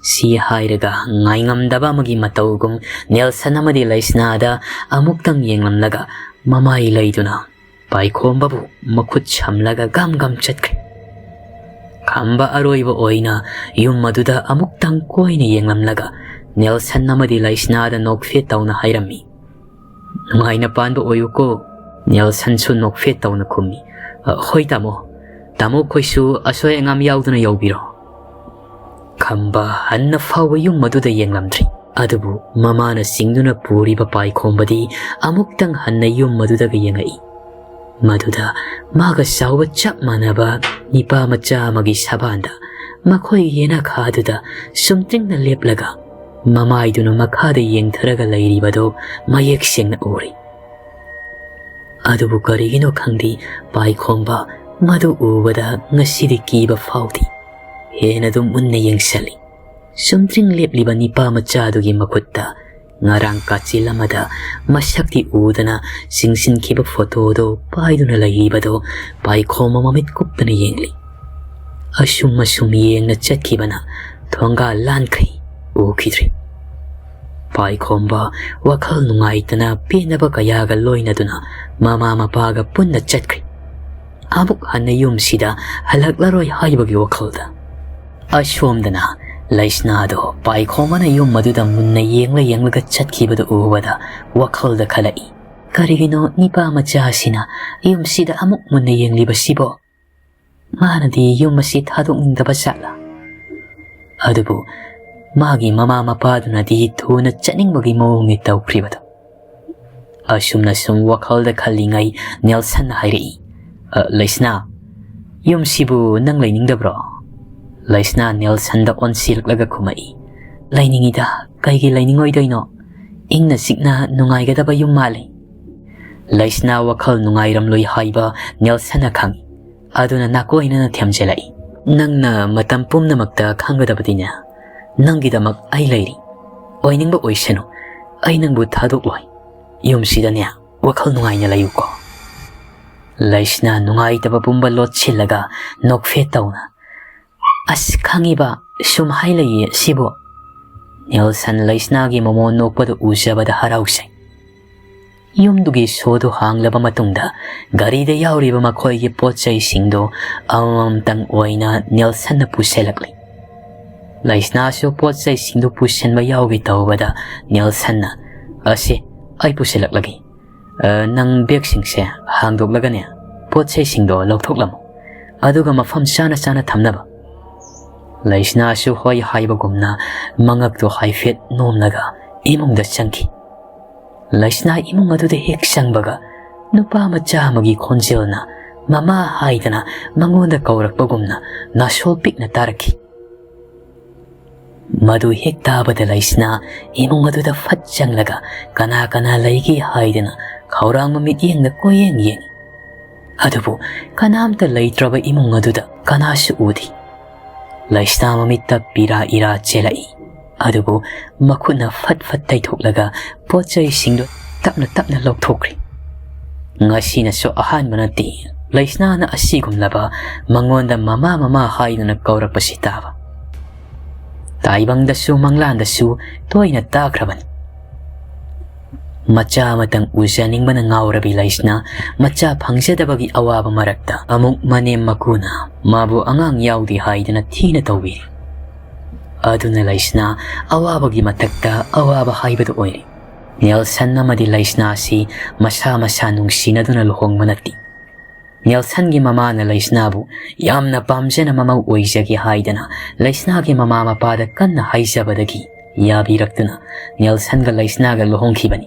ꯁꯤ ꯍꯥꯏꯔꯒ ꯉꯥꯏꯉꯝꯗꯕ ꯑꯃꯒꯤ ꯃꯇꯧꯒꯨꯝ ꯅꯦꯜꯁꯟ ꯑꯃꯗꯤ ꯂꯩꯁꯅꯥꯗ ꯑꯃꯨꯛꯇꯪ ꯌꯦꯡꯂꯝꯂꯒ ꯃꯃꯥꯏ ꯂꯩꯗꯨꯅ ꯄꯥꯏꯈꯣꯝꯕꯕꯨ ꯃꯈꯨꯠ ꯁꯝꯂꯒ ꯒꯝ ꯒꯝ ꯆꯠꯈ꯭ꯔꯦ꯫ ꯈꯝꯕ ꯑꯔꯣꯏꯕ ꯑꯣꯏꯅ ꯌꯨꯝ ꯑꯗꯨꯗ ꯑꯃꯨꯛꯇꯪ ꯀꯣꯏꯅ ꯌꯦꯡꯂꯝꯂꯒ ꯅꯦꯜꯁꯟ ꯑꯃꯗꯤ ꯂꯩꯁꯅꯥꯗ ꯅꯣꯛꯐꯦꯠ ꯇꯧꯅ ꯍꯥꯏꯔꯝꯃꯤ, "ꯅꯨꯡꯉꯥꯏꯅ ꯄꯥꯟꯕ ꯑꯣꯏꯌꯨꯀꯣ꯫" ꯅꯦꯜꯁꯟꯁꯨ ꯅꯣꯛꯐꯦꯠ ꯇꯧꯅ ꯈꯨꯝꯃꯤ, "ꯑ, ꯍꯣꯏ ꯇꯥꯃꯣ, ꯇꯥꯃꯣ ꯈꯣꯏꯁꯨ ꯑꯁꯣꯏ ꯑꯉꯥꯝ ꯌꯥꯎꯗꯅ ꯌꯧꯕꯤꯔꯣ꯫" ꯈꯝꯕ ꯍꯟꯅ ꯐꯥꯎꯕ ꯌꯨꯝ ꯑꯗꯨꯗ ꯌꯦꯡꯂꯝꯗ꯭ꯔꯤ꯫ ꯑꯗꯨꯕꯨ ꯃꯃꯥꯅ ꯆꯤꯡꯗꯨꯅ ꯄꯨꯔꯤꯕ ꯄꯥꯏꯈꯣꯝꯕꯗꯤ ꯑꯃꯨꯛꯇꯪ ꯍꯟꯅ ꯌꯨꯝ ꯑꯗꯨꯗꯒ ꯌꯦꯡꯉꯛꯏ꯫ ꯃꯗꯨꯗ ꯃꯥꯒ ꯆꯥꯎꯕ ꯆꯞ ꯃꯥꯟꯅꯕ ꯅꯤꯄꯥ ꯃꯆꯥ ꯑꯃꯒꯤ ꯁꯕꯥꯟꯗ ꯃꯈꯣꯏꯒꯤ ꯌꯦꯅꯈꯥꯗꯨꯗ ꯁꯨꯝꯇ꯭ꯔꯤꯡꯅ ꯂꯦꯞꯂꯒ ꯃꯃꯥꯏꯗꯨꯅ ꯃꯈꯥꯗ ꯌꯦꯡꯊꯔꯒ ꯂꯩꯔꯤꯕꯗꯨ ꯃꯌꯦꯛ ꯁꯦꯡꯅ ꯎꯔꯤ꯫ ꯑꯗꯨꯕꯨ ꯀꯔꯤꯒꯤꯅꯣ ꯈꯪꯗꯦ, ꯄꯥꯏꯈꯣꯝꯕ ꯃꯗꯨ ꯎꯕꯗ ꯉꯁꯤꯗꯤ ꯀꯤꯕ ꯐꯥꯎꯗꯦ꯫ ꯍꯦꯟꯅ ꯑꯗꯨꯝ ꯃꯨꯟꯅ ꯌꯦꯡꯁꯤꯜꯂꯤ꯫ ꯁꯨꯝꯇ꯭ꯔꯤꯡ ꯂꯦꯞꯂꯤꯕ ꯅꯤꯄꯥ ꯃꯆꯥꯗꯨꯒꯤ ꯃꯈꯨꯠꯇ ꯉꯔꯥꯡ ꯀꯥꯆꯤꯜ ꯑꯃꯗ ꯃꯁꯛꯇꯤ ꯎꯗꯅ ꯆꯤꯡꯁꯤꯟꯈꯤꯕ ꯐꯣꯇꯣꯗꯣ ꯄꯥꯏꯗꯨꯅ ꯂꯩꯔꯤꯕꯗꯣ ꯄꯥꯏꯈꯣꯝꯕ ꯃꯃꯤꯠ ꯀꯨꯞꯇꯅ ꯌꯦꯡꯂꯤ꯫ ꯑꯁꯨꯝ ꯑꯁꯨꯝ ꯌꯦꯡꯅ ꯆꯠꯈꯤꯕꯅ ꯊꯣꯡꯒꯥꯜ ꯂꯥꯟꯈ꯭ꯔꯦ, ꯎꯈꯤꯗ꯭ꯔꯦ꯫ ꯄꯥꯏꯈꯣꯝꯕ ꯋꯥꯈꯜ ꯅꯨꯡꯉꯥꯏꯇꯅ ꯄꯦꯟꯗꯕ ꯀꯌꯥꯒ ꯂꯣꯏꯅꯗꯨꯅ ꯃꯃꯥ ꯃꯄꯥꯒ ꯄꯨꯟꯅ ꯆꯠꯈ꯭ꯔꯦ꯫ ꯑꯃꯨꯛ ꯍꯟꯅ ꯌꯨꯝꯁꯤꯗ ꯍꯜꯂꯛꯂꯔꯣꯏ ꯍꯥꯏꯕꯒꯤ ꯋꯥꯈꯜꯗ꯫ ꯑꯁꯣꯝꯗꯅ ꯂꯩꯁꯅꯥꯗꯣ ꯄꯥꯏꯈꯣꯝꯕꯅ ꯌꯨꯝ ꯑꯗꯨꯗ ꯃꯨꯟꯅ ꯌꯦꯡꯂ ꯌꯦꯡꯂꯒ ꯆꯠꯈꯤꯕꯗꯨ ꯎꯕꯗ ꯋꯥꯈꯜꯗ ꯈꯜꯂꯛꯏ, "ꯀꯔꯤꯒꯤꯅꯣ ꯅꯤꯄꯥ ꯃꯆꯥꯁꯤꯅ ꯌꯨꯝꯁꯤꯗ ꯑꯃꯨꯛ ꯃꯨꯟꯅ ꯌꯦꯡꯂꯤꯕꯁꯤꯕꯣ? ꯃꯥꯅꯗꯤ ꯌꯨꯝ ꯑꯁꯤ ꯊꯥꯗꯣꯛꯅꯤꯡꯗꯕ ꯖꯥꯠꯂꯥ?" ꯑꯗꯨꯕꯨ ꯃꯥꯒꯤ ꯃꯃꯥ ꯃꯄꯥꯗꯨꯅꯗꯤ ꯊꯨꯅ ꯆꯠꯅꯤꯡꯕꯒꯤ ꯃꯑꯣꯡꯅꯤ ꯇꯧꯈ꯭ꯔꯤꯕꯗꯣ꯫ ꯑꯁꯨꯝꯅ ꯁꯨꯝ ꯋꯥꯈꯜꯗ ꯈꯜꯂꯤꯉꯩ ꯅꯦꯜꯁꯟꯅ ꯍꯥꯏꯔꯛꯏ, "ꯑ, ꯂꯩꯁꯅꯥ, ꯌꯨꯝꯁꯤꯕꯨ ꯅꯪ ꯂꯩꯅꯤꯡꯗꯕ꯭ꯔꯣ?" ꯂꯩꯁꯅꯥ ꯅꯦꯜꯁꯟꯗ ꯑꯣꯟꯁꯤꯜꯂꯛꯂꯒ ꯈꯨꯝꯃꯛꯏ, "ꯂꯩꯅꯤꯡꯉꯤꯗ, ꯀꯩꯒꯤ ꯂꯩꯅꯤꯡꯉꯣꯏꯗꯣꯏꯅꯣ? ꯏꯪꯅ ꯆꯤꯛꯅ ꯅꯨꯡꯉꯥꯏꯒꯗꯕ ꯌꯨꯝ ꯃꯥꯜꯂꯤ꯫" ꯂꯩꯁꯅꯥ ꯋꯥꯈꯜ ꯅꯨꯡꯉꯥꯏꯔꯝꯂꯣꯏ ꯍꯥꯏꯕ ꯅꯦꯜꯁꯟꯅ ꯈꯪꯏ꯫ ꯑꯗꯨꯅ ꯅꯥꯀꯣꯏꯅꯅ ꯊꯦꯝꯖꯤꯜꯂꯛꯏ, "ꯅꯪꯅ ꯃꯇꯝ ꯄꯨꯝꯅꯃꯛꯇ ꯈꯪꯒꯗꯕꯗꯤꯅꯦ, ꯅꯪꯒꯤꯗꯃꯛ ꯑꯩ ꯂꯩꯔꯤ꯫ ꯑꯣꯏꯅꯤꯡꯕ ꯑꯣꯏꯁꯅꯨ, ꯑꯩ ꯅꯪꯕꯨ ꯊꯥꯗꯣꯛꯂꯣꯏ꯫ ꯌꯨꯝꯁꯤꯗꯅꯦ, ꯋꯥꯈꯜ ꯅꯨꯡꯉꯥꯏꯅ ꯂꯩꯌꯨꯀꯣ꯫ ꯂꯩꯁꯅꯥ ꯅꯨꯡꯉꯥꯏꯇꯕ ꯄꯨꯝꯕ ꯂꯣꯠꯁꯤꯜꯂꯒ ꯅꯣꯛꯐꯦꯠ ꯇꯧꯅ, "ꯑꯁ, ꯈꯪꯉꯤꯕ, ꯁꯨꯝ ꯍꯥꯏ ꯂꯩꯌꯦ ꯁꯤꯕꯨ꯫" ꯅꯦꯜꯁꯟ ꯂꯩꯁꯅꯥꯒꯤ ꯃꯃꯣꯟ ꯅꯣꯛꯄꯗꯨ ꯎꯖꯕꯗ ꯍꯔꯥꯎꯖꯩ꯫ ꯌꯨꯝꯗꯨꯒꯤ ꯁꯣꯗꯨ ꯍꯥꯡꯂꯕ ꯃꯇꯨꯡꯗ ꯒꯥꯔꯤꯗ ꯌꯥꯎꯔꯤꯕ ꯃꯈꯣꯏꯒꯤ ꯄꯣꯠ ꯆꯩꯁꯤꯡꯗꯨ ꯑꯃꯃꯝꯇꯪ ꯑꯣꯏꯅ ꯅꯦꯜꯁꯟꯅ ꯄꯨꯁꯤꯜꯂꯛꯂꯤ꯫ ꯂꯩꯁꯅꯥꯁꯨ ꯄꯣꯠ ꯆꯩꯁꯤꯡꯗꯨ ꯄꯨꯁꯤꯟꯕ ꯌꯥꯎꯒꯦ ꯇꯧꯕꯗ ꯅꯦꯜꯁꯟꯅ, "ꯑꯁꯤ ꯑꯩ ꯄꯨꯁꯤꯜꯂꯛꯂꯒꯦ꯫ ꯑ, ꯅꯪ ꯕꯦꯒꯁꯤꯡꯁꯦ ꯍꯥꯡꯗꯣꯛꯂꯒꯅꯦ, ꯄꯣꯠ ꯆꯩꯁꯤꯡꯗꯣ ꯂꯧꯊꯣꯛꯂꯝꯃꯨ꯫ ꯑꯗꯨꯒ ꯃꯐꯝ ꯆꯥꯅ ꯆꯥꯅ ꯊꯝꯅꯕ꯫" ꯂꯩꯁꯅꯥꯁꯨ ꯍꯣꯏ ꯍꯥꯏꯕꯒꯨꯝꯅ ꯃꯉꯛꯇꯨ ꯍꯥꯏꯐꯦꯠ ꯅꯣꯝꯂꯒ ꯏꯃꯨꯡꯗ ꯆꯪꯈꯤ꯫ ꯂꯩꯁꯅꯥ ꯏꯃꯨꯡ ꯑꯗꯨꯗ ꯍꯦꯛ ꯆꯪꯕꯒ ꯅꯨꯄꯥ ꯃꯆꯥ ꯑꯃꯒꯤ ꯈꯣꯟꯖꯦꯜꯅ "ꯃꯃꯥ" ꯍꯥꯏꯗꯅ ꯃꯉꯣꯟꯗ ꯀꯧꯔꯛꯄꯒꯨꯝꯅ ꯅꯥꯁꯣꯜ ꯄꯤꯛꯅ ꯇꯥꯔꯛꯈꯤ꯫ ꯃꯗꯨ ꯍꯦꯛ ꯇꯥꯕꯗ ꯂꯩꯁꯅꯥ ꯏꯃꯨꯡ ꯑꯗꯨꯗ ꯐꯠ ꯆꯪꯂꯒ ꯀꯅꯥ ꯀꯅꯥ ꯂꯩꯒꯦ ꯍꯥꯏꯗꯅ ꯈꯧꯔꯥꯡꯕ ꯃꯤꯠꯌꯦꯡꯗ ꯀꯣꯏꯌꯦꯡ ꯌꯦꯡꯉꯤ꯫ ꯑꯗꯨꯕꯨ ꯀꯅꯥꯝꯇ ꯂꯩꯇ꯭ꯔꯕ ꯏꯃꯨꯡ ꯑꯗꯨꯗ ꯀꯅꯥꯁꯨ ꯎꯗꯦ꯫ ꯂꯩꯁꯅꯥ ꯃꯃꯤꯠꯇ ꯄꯤꯔꯥ ꯏꯔꯥ ꯆꯦꯜꯂꯛꯏ꯫ ꯑꯗꯨꯕꯨ ꯃꯈꯨꯠꯅ ꯐꯠ ꯐꯠ ꯇꯩꯊꯣꯛꯂꯒ ꯄꯣꯠ ꯆꯩꯁꯤꯡꯗꯨ ꯇꯞꯅ ꯇꯞꯅ ꯂꯧꯊꯣꯛꯈ꯭ꯔꯦ꯫ ꯉꯁꯤꯅꯁꯨ ꯑꯍꯥꯟꯕ ꯅꯠꯇꯦ ꯂꯩꯁꯅꯥꯅ ꯑꯁꯤꯒꯨꯝꯂꯕ ꯃꯉꯣꯟꯗ "ꯃꯃꯥ, ꯃꯃꯥ" ꯍꯥꯏꯗꯨꯅ ꯀꯧꯔꯛꯄꯁꯤ ꯇꯥꯕ꯫ ꯇꯥꯏꯕꯪꯗꯁꯨ ꯃꯪꯂꯥꯟꯗꯁꯨ ꯇꯣꯏꯅ ꯇꯥꯈ꯭ꯔꯕꯅꯤ꯫ ꯃꯆꯥ ꯑꯃꯇꯪ ꯎꯖꯅꯤꯡꯕꯅ ꯉꯥꯎꯔꯕꯤ ꯂꯩꯁꯅꯥ ꯃꯆꯥ ꯐꯪꯖꯗꯕꯒꯤ ꯑꯋꯥꯕ ꯃꯔꯛꯇ ꯑꯃꯨꯛ ꯃꯅꯦꯝ ꯃꯀꯨꯅ ꯃꯥꯕꯨ ꯑꯉꯥꯡ ꯌꯥꯎꯗꯦ ꯍꯥꯏꯗꯅ ꯊꯤꯅ ꯇꯧꯕꯤꯔꯤ꯫ ꯑꯗꯨꯅ ꯂꯩꯁꯅꯥ ꯑꯋꯥꯕꯒꯤ ꯃꯊꯛꯇ ꯑꯋꯥꯕ ꯍꯥꯏꯕꯗꯨ ꯑꯣꯏꯔꯦ꯫ ꯅꯦꯜꯁꯟ ꯑꯃꯗꯤ ꯂꯩꯁꯅꯥꯁꯤ ꯃꯁꯥ ꯃꯁꯥ ꯅꯨꯡꯁꯤꯅꯗꯨꯅ ꯂꯨꯍꯣꯡꯕ ꯅꯠꯇꯦ꯫ ꯅꯦꯜꯁꯟꯒꯤ ꯃꯃꯥꯅ ꯂꯩꯁꯅꯥꯕꯨ ꯌꯥꯝꯅ ꯄꯥꯝꯖꯅ ꯃꯃꯧ ꯑꯣꯏꯖꯒꯦ ꯍꯥꯏꯗꯅ ꯂꯩꯁꯅꯥꯒꯤ ꯃꯃꯥ ꯃꯄꯥꯗ ꯀꯟꯅ ꯍꯥꯏꯖꯕꯗꯒꯤ ꯌꯥꯕꯤꯔꯛꯇꯨꯅ ꯅꯦꯜꯁꯟꯒ ꯂꯩꯁꯅꯥꯒ ꯂꯨꯍꯣꯡꯈꯤꯕꯅꯤ꯫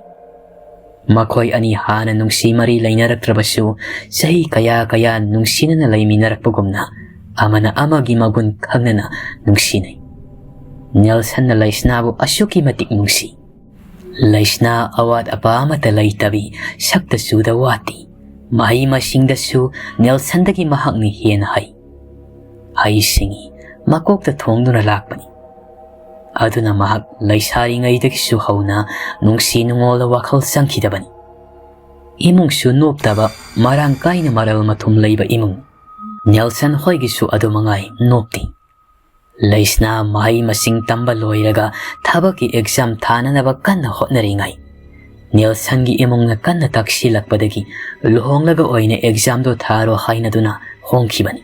ꯃꯈꯣꯏ ꯑꯅꯤ ꯍꯥꯟꯅ ꯅꯨꯡꯁꯤ ꯃꯔꯤ ꯂꯩꯅꯔꯛꯇ꯭ꯔꯕꯁꯨ ꯆꯍꯤ ꯀꯌꯥ ꯀꯌꯥ ꯅꯨꯡꯁꯤꯅꯅ ꯂꯩꯃꯤꯟꯅꯔꯛꯄꯒꯨꯝꯅ ꯑꯃꯅ ꯑꯃꯒꯤ ꯃꯒꯨꯟ ꯈꯪꯅꯅ ꯅꯨꯡꯁꯤꯅꯩ꯫ ꯅꯦꯜꯁꯟꯅ ꯂꯩꯁꯅꯥꯕꯨ ꯑꯁꯨꯛꯀꯤ ꯃꯇꯤꯛ ꯅꯨꯡꯁꯤ꯫ ꯂꯩꯁꯅꯥ ꯑꯋꯥꯠ ꯑꯄꯥ ꯑꯃꯠꯇ ꯂꯩꯇꯕꯤ, ꯁꯛꯇ ꯆꯨꯗ ꯋꯥꯠꯇꯦ꯫ ꯃꯍꯩ ꯃꯁꯤꯡꯗꯁꯨ ꯅꯦꯜꯁꯟꯗꯒꯤ ꯃꯍꯥꯛꯅ ꯍꯦꯟꯅ ꯍꯩ꯫ ꯍꯩꯁꯤꯡꯏ, ꯃꯀꯣꯛꯇ ꯊꯣꯡꯗꯨꯅ ꯂꯥꯛꯄꯅꯤ꯫ ꯑꯗꯨꯅ ꯃꯍꯥꯛ ꯂꯩꯁꯥꯔꯤꯉꯩꯗꯒꯤꯁꯨ ꯍꯧꯅ ꯅꯨꯡꯁꯤ ꯅꯨꯡꯉꯣꯜꯗ ꯋꯥꯈꯜ ꯆꯪꯈꯤꯗꯕꯅꯤ꯫ ꯏꯃꯨꯡꯁꯨ ꯅꯣꯞꯇꯕ, ꯃꯔꯥꯡ ꯀꯥꯏꯅ ꯃꯔꯜ ꯃꯊꯨꯝ ꯂꯩꯕ ꯏꯃꯨꯡ꯫ ꯅꯦꯜꯁꯟ ꯍꯣꯏꯒꯤꯁꯨ ꯑꯗꯨ ꯃꯉꯥꯏ, ꯅꯣꯞꯇꯦ꯫ ꯂꯩꯁꯅꯥ ꯃꯍꯩ ꯃꯁꯤꯡ ꯇꯝꯕ ꯂꯣꯏꯔꯒ ꯊꯕꯛꯀꯤ exam ꯊꯥꯅꯅꯕ ꯀꯟꯅ ꯍꯣꯠꯅꯔꯤꯉꯩ, ꯅꯦꯜꯁꯟꯒꯤ ꯏꯃꯨꯡꯅ ꯀꯟꯅ ꯇꯛꯁꯤꯜꯂꯛꯄꯗꯒꯤ ꯂꯨꯍꯣꯡꯂꯒ ꯑꯣꯏꯅ examꯗꯣ ꯊꯥꯔꯣ ꯍꯥꯏꯅꯗꯨꯅ ꯍꯣꯡꯈꯤꯕꯅꯤ꯫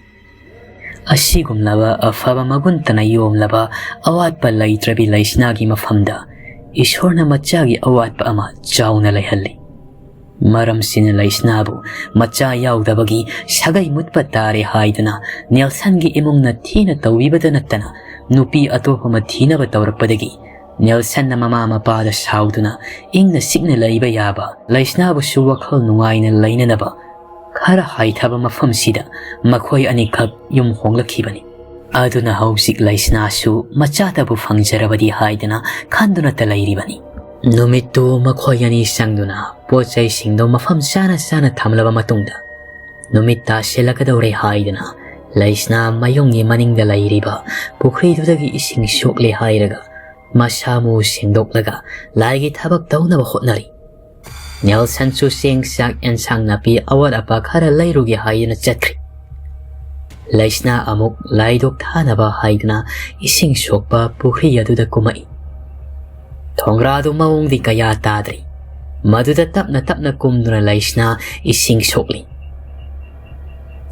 ꯑꯁꯤꯒꯨꯝꯂꯕ ꯑꯐꯕ ꯃꯒꯨꯟꯇꯅ ꯌꯣꯝꯂꯕ ꯑꯋꯥꯠꯄ ꯂꯩꯇ꯭ꯔꯕꯤ ꯂꯩꯁꯅꯥꯒꯤ ꯃꯐꯝꯗ ꯏꯁꯣꯔꯅ ꯃꯆꯥꯒꯤ ꯑꯋꯥꯠꯄ ꯑꯃ ꯆꯥꯎꯅ ꯂꯩꯍꯜꯂꯤ꯫ ꯃꯔꯝꯁꯤꯅ ꯂꯩꯁꯅꯥꯕꯨ ꯃꯆꯥ ꯌꯥꯎꯗꯕꯒꯤ ꯁꯥꯒꯩ ꯃꯨꯠꯄ ꯇꯥꯔꯦ ꯍꯥꯏꯗꯨꯅ ꯅꯦꯜꯁꯟꯒꯤ ꯏꯃꯨꯡꯅ ꯊꯤꯅ ꯇꯧꯕꯤꯕꯗ ꯅꯠꯇꯅ ꯅꯨꯄꯤ ꯑꯇꯣꯞꯄ ꯑꯃ ꯊꯤꯅꯕ ꯇꯧꯔꯛꯄꯗꯒꯤ ꯅꯦꯜꯁꯟꯅ ꯃꯃꯥ ꯃꯄꯥꯗ ꯁꯥꯎꯗꯨꯅ ꯏꯪꯅ ꯆꯤꯛꯅ ꯂꯩꯕ ꯌꯥꯕ ꯂꯩꯁꯅꯥꯕꯨꯁꯨ ꯋꯥꯈꯜ ꯅꯨꯡꯉꯥꯏꯅ ꯂꯩꯅꯅꯕ ꯈꯔ ꯍꯥꯏꯊꯕ ꯃꯐꯝꯁꯤꯗ ꯃꯈꯣꯏ ꯑꯅꯤꯈꯛ ꯌꯨꯝ ꯍꯣꯡꯂꯛꯈꯤꯕꯅꯤ꯫ ꯑꯗꯨꯅ ꯍꯧꯖꯤꯛ ꯂꯩꯁꯅꯥꯁꯨ ꯃꯆꯥꯇꯕꯨ ꯐꯪꯖꯔꯕꯗꯤ ꯍꯥꯏꯗꯅ ꯈꯟꯗꯨꯅꯇ ꯂꯩꯔꯤꯕꯅꯤ꯫ ꯅꯨꯃꯤꯠꯇꯨ ꯃꯈꯣꯏ ꯑꯅꯤ ꯆꯪꯗꯨꯅ ꯄꯣꯠ ꯆꯩꯁꯤꯡꯗꯣ ꯃꯐꯝ ꯆꯥꯅ ꯆꯥꯅ ꯊꯝꯂꯕ ꯃꯇꯨꯡꯗ, ꯅꯨꯃꯤꯠ ꯇꯥꯁꯤꯜꯂꯛꯀꯗꯧꯔꯦ ꯍꯥꯏꯗꯨꯅ ꯂꯩꯁꯅꯥ ꯃꯌꯨꯝꯒꯤ ꯃꯅꯤꯡꯗ ꯂꯩꯔꯤꯕ ꯄꯨꯈ꯭ꯔꯤꯗꯨꯗꯒꯤ ꯏꯁꯤꯡ ꯁꯣꯛꯂꯦ ꯍꯥꯏꯔꯒ ꯃꯁꯥ ꯃꯎ ꯁꯦꯡꯗꯣꯛꯂꯒ ꯂꯥꯏꯒꯤ ꯊꯕꯛ ꯇꯧꯅꯕ ꯍꯣꯠꯅꯔꯤ꯫ ꯅꯦꯜꯁꯟꯁꯨ ꯆꯦꯡ ꯆꯥꯛ ꯑꯦꯟꯁꯥꯡ ꯅꯥꯄꯤ ꯑꯋꯥꯠ ꯑꯄꯥ ꯈꯔ ꯂꯩꯔꯨꯒꯦ ꯍꯥꯏꯗꯨꯅ ꯆꯠꯈ꯭ꯔꯤ꯫ ꯂꯩꯁꯅꯥ ꯑꯃꯨꯛ ꯂꯥꯏꯗꯨꯛ ꯊꯥꯅꯕ ꯍꯥꯏꯗꯨꯅ ꯏꯁꯤꯡ ꯁꯣꯛꯄ ꯄꯨꯈ꯭ꯔꯤ ꯑꯗꯨꯗ ꯀꯨꯝꯃꯛꯏ꯫ ꯊꯣꯡꯒ꯭ꯔꯥꯗꯨ ꯃꯑꯣꯡꯗꯤ ꯀꯌꯥ ꯇꯥꯗ꯭ꯔꯤ꯫ ꯃꯗꯨꯗ ꯇꯞꯅ ꯇꯞꯅ ꯀꯨꯝꯗꯨꯅ ꯂꯩꯁꯅꯥ ꯏꯁꯤꯡ ꯁꯣꯛꯂꯤ꯫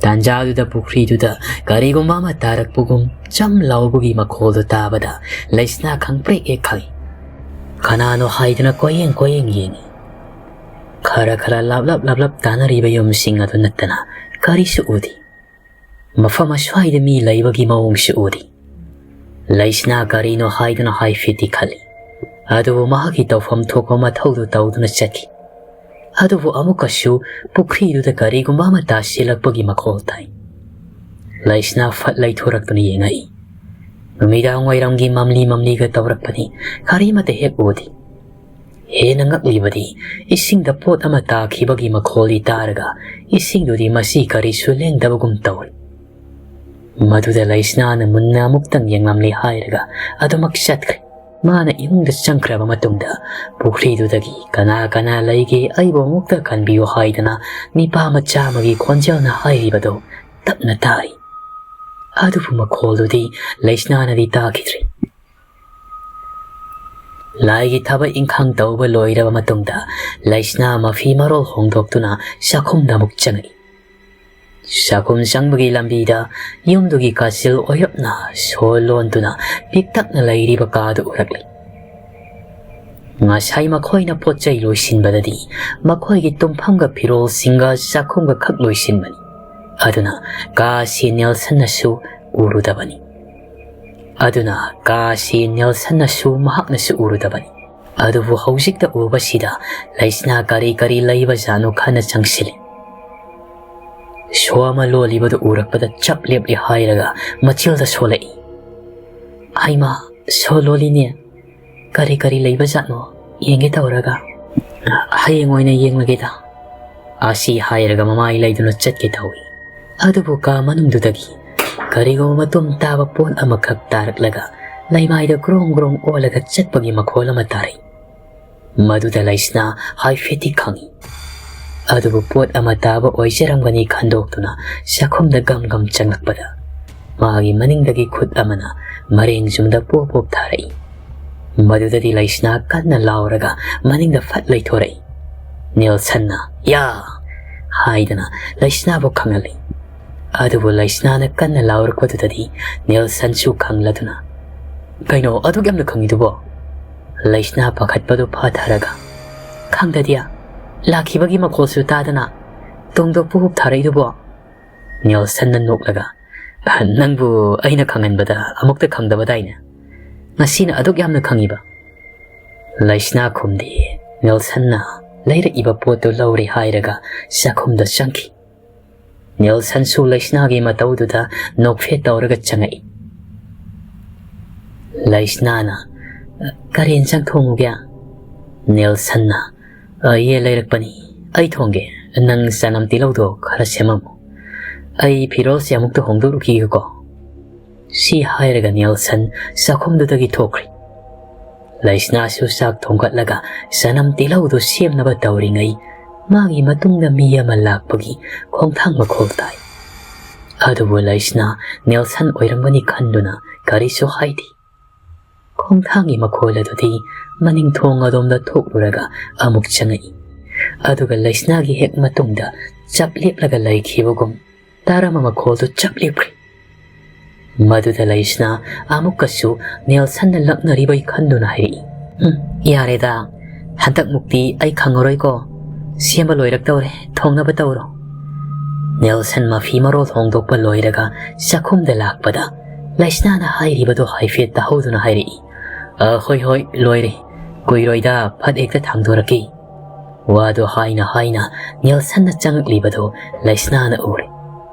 ꯇꯥꯟꯖꯥꯗꯨꯗ ꯄꯨꯈ꯭ꯔꯤꯗꯨꯗ ꯀꯔꯤꯒꯨꯝꯕ ꯑꯃ ꯇꯥꯔꯛꯄꯒꯨꯝ ꯆꯝ ꯂꯥꯎꯕꯒꯤ ꯃꯈꯣꯜꯗꯨ ꯇꯥꯕꯗ ꯂꯩꯁꯅꯥ ꯈꯪꯄ꯭ꯔꯦꯛ ꯍꯦꯛ ꯈꯪꯏ꯫ ꯀꯅꯥꯅꯣ ꯍꯥꯏꯗꯨꯅ ꯀꯣꯏꯌꯦꯡ ꯀꯣꯏꯌꯦꯡ ꯌꯦꯡꯏ꯫ ꯈꯔ ꯈꯔ ꯂꯥꯞꯂꯞ ꯂꯥꯞꯂꯞ ꯇꯥꯅꯔꯤꯕ ꯌꯨꯝꯁꯤꯡ ꯑꯗꯨ ꯅꯠꯇꯅ ꯀꯔꯤꯁꯨ ꯎꯗꯦ꯫ ꯃꯐꯝ ꯑꯁ꯭ꯋꯥꯏꯗ ꯃꯤ ꯂꯩꯕꯒꯤ ꯃꯑꯣꯡꯁꯨ ꯎꯗꯦ꯫ ꯂꯩꯁꯅꯥ ꯀꯔꯤꯅꯣ ꯍꯥꯏꯗꯨꯅ ꯍꯥꯏꯐꯦꯠꯇꯤ ꯈꯜꯂꯤ꯫ ꯑꯗꯨꯕꯨ ꯃꯍꯥꯛꯀꯤ ꯇꯧꯐꯝ ꯊꯣꯛꯄ ꯃꯊꯧꯗꯨ ꯇꯧꯗꯨꯅ ꯆꯠꯈꯤ꯫ ꯑꯗꯨꯕꯨ ꯑꯃꯨꯛꯀꯁꯨ ꯄꯨꯈ꯭ꯔꯤꯗꯨꯗ ꯀꯔꯤꯒꯨꯝꯕ ꯑꯃ ꯇꯥꯁꯤꯜꯂꯛꯄꯒꯤ ꯃꯈꯣꯜ ꯇꯥꯏ꯫ ꯂꯩꯁꯅꯥ ꯐꯠ ꯂꯩꯊꯣꯔꯛꯇꯨꯅ ꯌꯦꯡꯉꯛꯏ꯫ ꯅꯨꯃꯤꯗꯥꯡ ꯋꯥꯏꯔꯝꯒꯤ ꯃꯝꯂꯤ ꯃꯝꯂꯤꯒ ꯇꯧꯔꯛꯄꯅꯤ, ꯀꯔꯤꯃꯠꯇ ꯍꯦꯛ ꯎꯗꯦ꯫ ꯍꯦꯟꯅ ꯉꯛꯂꯤꯕꯗꯤ ꯏꯁꯤꯡꯗ ꯄꯣꯠ ꯑꯃ ꯇꯥꯈꯤꯕꯒꯤ ꯃꯈꯣꯜꯗꯤ ꯇꯥꯔꯒ ꯏꯁꯤꯡꯗꯨꯗꯤ ꯃꯁꯤ ꯀꯔꯤꯁꯨ ꯂꯦꯡꯗꯕꯒꯨꯝ ꯇꯧꯏ꯫ ꯃꯗꯨꯗ ꯂꯩꯁꯅꯥꯅ ꯃꯨꯟꯅ ꯑꯃꯨꯛꯇꯪ ꯌꯦꯡꯂꯝꯂꯦ ꯍꯥꯏꯔꯒ ꯑꯗꯨꯃꯛ ꯆꯠꯈ꯭ꯔꯦ꯫ ꯃꯥꯅ ꯏꯃꯨꯡꯗ ꯆꯪꯈ꯭ꯔꯕ ꯃꯇꯨꯡꯗ ꯄꯨꯈ꯭ꯔꯤꯗꯨꯗꯒꯤ "ꯀꯅꯥ ꯀꯅꯥ ꯂꯩꯒꯦ? ꯑꯩꯕꯨ ꯑꯃꯨꯛꯇ ꯀꯟꯕꯤꯌꯨ" ꯍꯥꯏꯗꯅ ꯅꯤꯄꯥ ꯃꯆꯥ ꯑꯃꯒꯤ ꯈꯣꯟꯖꯦꯜꯅ ꯍꯥꯏꯔꯤꯕꯗꯨ ꯇꯞꯅ ꯇꯥꯔꯤ꯫ ꯑꯗꯨꯕꯨ ꯃꯈꯣꯜꯗꯨꯗꯤ ꯂꯩꯁꯅꯥꯅꯗꯤ ꯇꯥꯈꯤꯗ꯭ꯔꯦ꯫ ꯂꯥꯏꯒꯤ ꯊꯕꯛ ꯏꯪꯈꯥꯡ ꯇꯧꯕ ꯂꯣꯏꯔꯕ ꯃꯇꯨꯡꯗ ꯂꯩꯁꯅꯥ ꯃꯐꯤ ꯃꯔꯣꯜ ꯍꯣꯡꯗꯣꯛꯇꯨꯅ ꯆꯥꯛꯈꯨꯝꯗ ꯑꯃꯨꯛ ꯆꯪꯉꯛꯏ꯫ ꯆꯥꯛꯈꯨꯝ ꯆꯪꯕꯒꯤ ꯂꯝꯕꯤꯗ ꯌꯨꯝꯗꯨꯒꯤ ꯀꯥꯆꯤꯜ ꯑꯣꯏꯔꯞꯅ ꯁꯣ ꯂꯣꯟꯗꯨꯅ ꯄꯤꯛꯇꯛꯅ ꯂꯩꯔꯤꯕ ꯀꯥꯗꯨ ꯎꯔꯛꯂꯤ꯫ ꯉꯁꯥꯏ ꯃꯈꯣꯏꯅ ꯄꯣꯠ ꯆꯩ ꯂꯣꯏꯁꯤꯟꯕꯗꯗꯤ ꯃꯈꯣꯏꯒꯤ ꯇꯨꯝꯐꯝꯒ ꯐꯤꯔꯣꯜꯁꯤꯡꯒ ꯆꯥꯛꯈꯨꯝꯒ ꯈꯛ ꯂꯣꯏꯁꯤꯟꯕꯅꯤ꯫ ꯑꯗꯨꯅ ꯀꯥꯁꯤ ꯅꯦꯜꯁꯟꯅꯁꯨ ꯎꯔꯨꯗꯕꯅꯤ꯫ ꯑꯗꯨꯅ ꯀꯥꯁꯤ ꯅꯦꯜꯁꯟꯅꯁꯨ ꯃꯍꯥꯛꯅꯁꯨ ꯎꯔꯨꯗꯕꯅꯤ꯫ ꯑꯗꯨꯕꯨ ꯍꯧꯖꯤꯛꯇ ꯎꯕꯁꯤꯗ ꯂꯩꯁꯅꯥ ꯀꯔꯤ ꯀꯔꯤ ꯂꯩꯕꯖꯥꯠꯅꯣ ꯈꯟꯅ ꯆꯪꯁꯤꯜꯂꯤ꯫ ꯁꯣ ꯑꯃ ꯂꯣꯜꯂꯤꯕꯗꯨ ꯎꯔꯛꯄꯗ ꯆꯞ ꯂꯦꯞꯂꯦ ꯍꯥꯏꯔꯒ ꯃꯆꯤꯜꯗ ꯁꯣꯜꯂꯛꯏ꯫ "ꯍꯩꯃꯥ, ꯁꯣ ꯂꯣꯜꯂꯤꯅꯦ꯫ ꯀꯔꯤ ꯀꯔꯤ ꯂꯩꯕꯖꯥꯠꯅꯣ ꯌꯦꯡꯒꯦ ꯇꯧꯔꯒ꯫" "ꯍꯌꯦꯡ ꯑꯣꯏꯅ ꯌꯦꯡꯂꯒꯦꯗ꯫" ꯑꯁꯤ ꯍꯥꯏꯔꯒ ꯃꯃꯥꯏ ꯂꯩꯗꯨꯅ ꯆꯠꯀꯦ ꯇꯧꯏ꯫ ꯑꯗꯨꯕꯨ ꯀꯥ ꯃꯅꯨꯡꯗꯨꯗꯒꯤ ꯀꯔꯤꯒꯨꯝꯕ ꯃꯇꯨꯝ ꯇꯥꯕ ꯄꯣꯠ ꯑꯃꯈꯛ ꯇꯥꯔꯛꯂꯒ ꯂꯩꯃꯥꯏꯗ ꯒ꯭ꯔꯣꯡ ꯒ꯭ꯔꯣꯡ ꯑꯣꯜꯂꯒ ꯆꯠꯄꯒꯤ ꯃꯈꯣꯜ ꯑꯃ ꯇꯥꯔꯛꯏ꯫ ꯃꯗꯨꯗ ꯂꯩꯁꯅꯥ ꯍꯥꯏꯐꯦꯠꯇꯤ ꯈꯪꯏ꯫ ꯑꯗꯨꯕꯨ ꯄꯣꯠ ꯑꯃ ꯇꯥꯕ ꯑꯣꯏꯖꯔꯝꯒꯅꯤ ꯈꯟꯗꯣꯛꯇꯨꯅ ꯆꯥꯛꯈꯨꯝꯗ ꯒꯝ ꯒꯝ ꯆꯪꯂꯛꯄꯗ ꯃꯥꯒꯤ ꯃꯅꯤꯡꯗꯒꯤ ꯈꯨꯠ ꯑꯃꯅ ꯃꯔꯦꯡ ꯆꯨꯝꯗ ꯄꯣꯞ ꯄꯣꯞ ꯊꯥꯔꯛꯏ꯫ ꯃꯗꯨꯗꯗꯤ ꯂꯩꯁꯅꯥ ꯀꯟꯅ ꯂꯥꯎꯔꯒ ꯃꯅꯤꯡꯗ ꯐꯠ ꯂꯩꯊꯣꯔꯛꯏ꯫ ꯅꯦꯜꯁꯟꯅ "ꯌꯥ!" ꯍꯥꯏꯗꯅ ꯂꯩꯁꯅꯥꯕꯨ ꯈꯪꯍꯜꯂꯤ꯫ ꯑꯗꯨꯕꯨ ꯂꯩꯁꯅꯥꯅ ꯀꯟꯅ ꯂꯥꯎꯔꯛꯄꯗꯨꯗꯗꯤ ꯅꯦꯜꯁꯟꯁꯨ ꯈꯪꯂꯗꯨꯅ, "ꯀꯩꯅꯣ ꯑꯗꯨꯛ ꯌꯥꯝꯅ ꯈꯪꯉꯤꯗꯨꯕꯣ?" ꯂꯩꯁꯅꯥ ꯄꯥꯈꯠꯄꯗꯨ ꯐꯥꯊꯔꯒ, "ꯈꯪꯗꯗꯤ, ꯂꯥꯛꯈꯤꯕꯒꯤ ꯃꯈꯣꯜꯁꯨ ꯇꯥꯗꯅ ꯇꯨꯡꯗ ꯄꯨꯍꯨꯞ ꯊꯥꯔꯛꯏꯗꯨꯕꯣ?" ꯅꯦꯜꯁꯟꯅ ꯅꯣꯛꯂꯒ, "ꯅꯪꯕꯨ ꯑꯩꯅ ꯈꯪꯍꯟꯕꯗ ꯑꯃꯨꯛꯇ ꯈꯪꯗꯕꯗꯥꯏꯅꯦ? ꯉꯁꯤꯅ ꯑꯗꯨꯛ ꯌꯥꯝꯅ ꯈꯪꯉꯤꯕ?" ꯂꯩꯁꯅꯥ ꯈꯨꯝꯗꯦ꯫ ꯅꯦꯜꯁꯟꯅ ꯂꯩꯔꯛꯏꯕ ꯄꯣꯠꯇꯨ ꯂꯧꯔꯦ ꯍꯥꯏꯔꯒ ꯆꯥꯛꯈꯨꯝꯗ ꯆꯪꯈꯤ꯫ ꯅꯦꯜꯁꯟꯁꯨ ꯂꯩꯁꯅꯥꯒꯤ ꯃꯇꯧꯗꯨꯗ ꯅꯣꯛꯐꯦꯠ ꯇꯧꯔꯒ ꯆꯪꯉꯛꯏ꯫ ꯂꯩꯁꯅꯥꯅ, "ꯀꯔꯤ ꯏꯟꯁꯥꯡ ꯊꯣꯡꯉꯨꯒꯦ?" ꯅꯦꯜꯁꯟꯅ, "ꯑ, ꯌꯦꯟ ꯂꯩꯔꯛꯄꯅꯤ, ꯑꯩ ꯊꯣꯡꯒꯦ, ꯅꯪ ꯆꯅꯝ ꯇꯤꯜꯍꯧꯗꯣ ꯈꯔ ꯁꯦꯝꯃꯝꯃꯨ꯫" "ꯑꯩ ꯐꯤꯔꯣꯜꯁꯦ ꯑꯃꯨꯛꯇ ꯍꯣꯡꯗꯣꯛꯂꯨꯈꯤꯒꯦꯀꯣ꯫" ꯁꯤ ꯍꯥꯏꯔꯒ ꯅꯦꯜꯁꯟ ꯆꯥꯛꯈꯨꯝꯗꯨꯗꯒꯤ ꯊꯣꯛꯈ꯭ꯔꯦ꯫ ꯂꯩꯁꯅꯥꯁꯨ ꯆꯥꯛ ꯊꯣꯡꯒꯠꯂꯒ ꯆꯅꯝ ꯇꯤꯜꯍꯧꯗꯨ ꯁꯦꯝꯅꯕ ꯇꯧꯔꯤꯉꯩ, ꯃꯥꯒꯤ ꯃꯇꯨꯡꯗ ꯃꯤ ꯑꯃ ꯂꯥꯛꯄꯒꯤ ꯈꯣꯡꯊꯥꯡ ꯃꯈꯣꯜ ꯇꯥꯏ꯫ ꯑꯗꯨꯕꯨ ꯂꯩꯁꯅꯥ ꯅꯦꯜꯁꯟ ꯑꯣꯏꯔꯝꯒꯅꯤ ꯈꯟꯗꯨꯅ ꯀꯔꯤꯁꯨ ꯍꯥꯏꯗꯦ꯫ ꯈꯣꯡꯊꯥꯡꯒꯤ ꯃꯈꯣꯜ ꯑꯗꯨꯗꯤ ꯃꯅꯤꯡ ꯊꯣꯡ ꯑꯗꯣꯝꯗ ꯊꯣꯛꯂꯨꯔꯒ ꯑꯃꯨꯛ ꯆꯪꯉꯛꯏ꯫ ꯑꯗꯨꯒ ꯂꯩꯁꯅꯥꯒꯤ ꯍꯦꯛ ꯃꯇꯨꯡꯗ ꯆꯞ ꯂꯦꯞꯂꯒ ꯂꯩꯈꯤꯕꯒꯨꯝ ꯇꯥꯔꯝꯕ ꯃꯈꯣꯜꯗꯨ ꯆꯞ ꯂꯦꯞꯈ꯭ꯔꯦ꯫ ꯃꯗꯨꯗ ꯂꯩꯁꯅꯥ ꯑꯃꯨꯛꯀꯁꯨ ꯅꯦꯜꯁꯟꯅ ꯂꯛꯅꯔꯤꯕꯩ ꯈꯟꯗꯨꯅ ꯍꯥꯏꯔꯛꯏ, "ꯎꯝ, ꯌꯥꯔꯦꯗ, ꯍꯟꯗꯛꯃꯨꯛꯇꯤ ꯑꯩ ꯈꯪꯉꯔꯣꯏꯀꯣ꯫ ꯁꯦꯝꯕ ꯂꯣꯏꯔꯛꯇꯧꯔꯦ, ꯊꯣꯡꯅꯕ ꯇꯧꯔꯣ꯫" ꯅꯦꯜꯁꯟ ꯃꯐꯤ ꯃꯔꯣꯜ ꯍꯣꯡꯗꯣꯛꯄ ꯂꯣꯏꯔꯒ ꯆꯥꯛꯈꯨꯝꯗ ꯂꯥꯛꯄꯗ, ꯂꯩꯁꯅꯥꯅ ꯍꯥꯏꯔꯤꯕꯗꯣ ꯍꯥꯏꯐꯦꯠ ꯇꯥꯍꯧꯗꯨꯅ ꯍꯥꯏꯔꯛꯏ, "ꯑ, ꯍꯣꯏ, ꯍꯣꯏ, ꯂꯣꯏꯔꯦ꯫ ꯀꯨꯏꯔꯣꯏꯗ, ꯐꯠ ꯍꯦꯛꯇ ꯊꯥꯡꯗꯣꯔꯛꯀꯦ꯫" ꯋꯥꯗꯣ ꯍꯥꯏꯅ ꯍꯥꯏꯅ ꯅꯦꯜꯁꯟꯅ ꯆꯪꯉꯛꯂꯤꯕꯗꯣ ꯂꯩꯁꯅꯥꯅ ꯎꯔꯦ꯫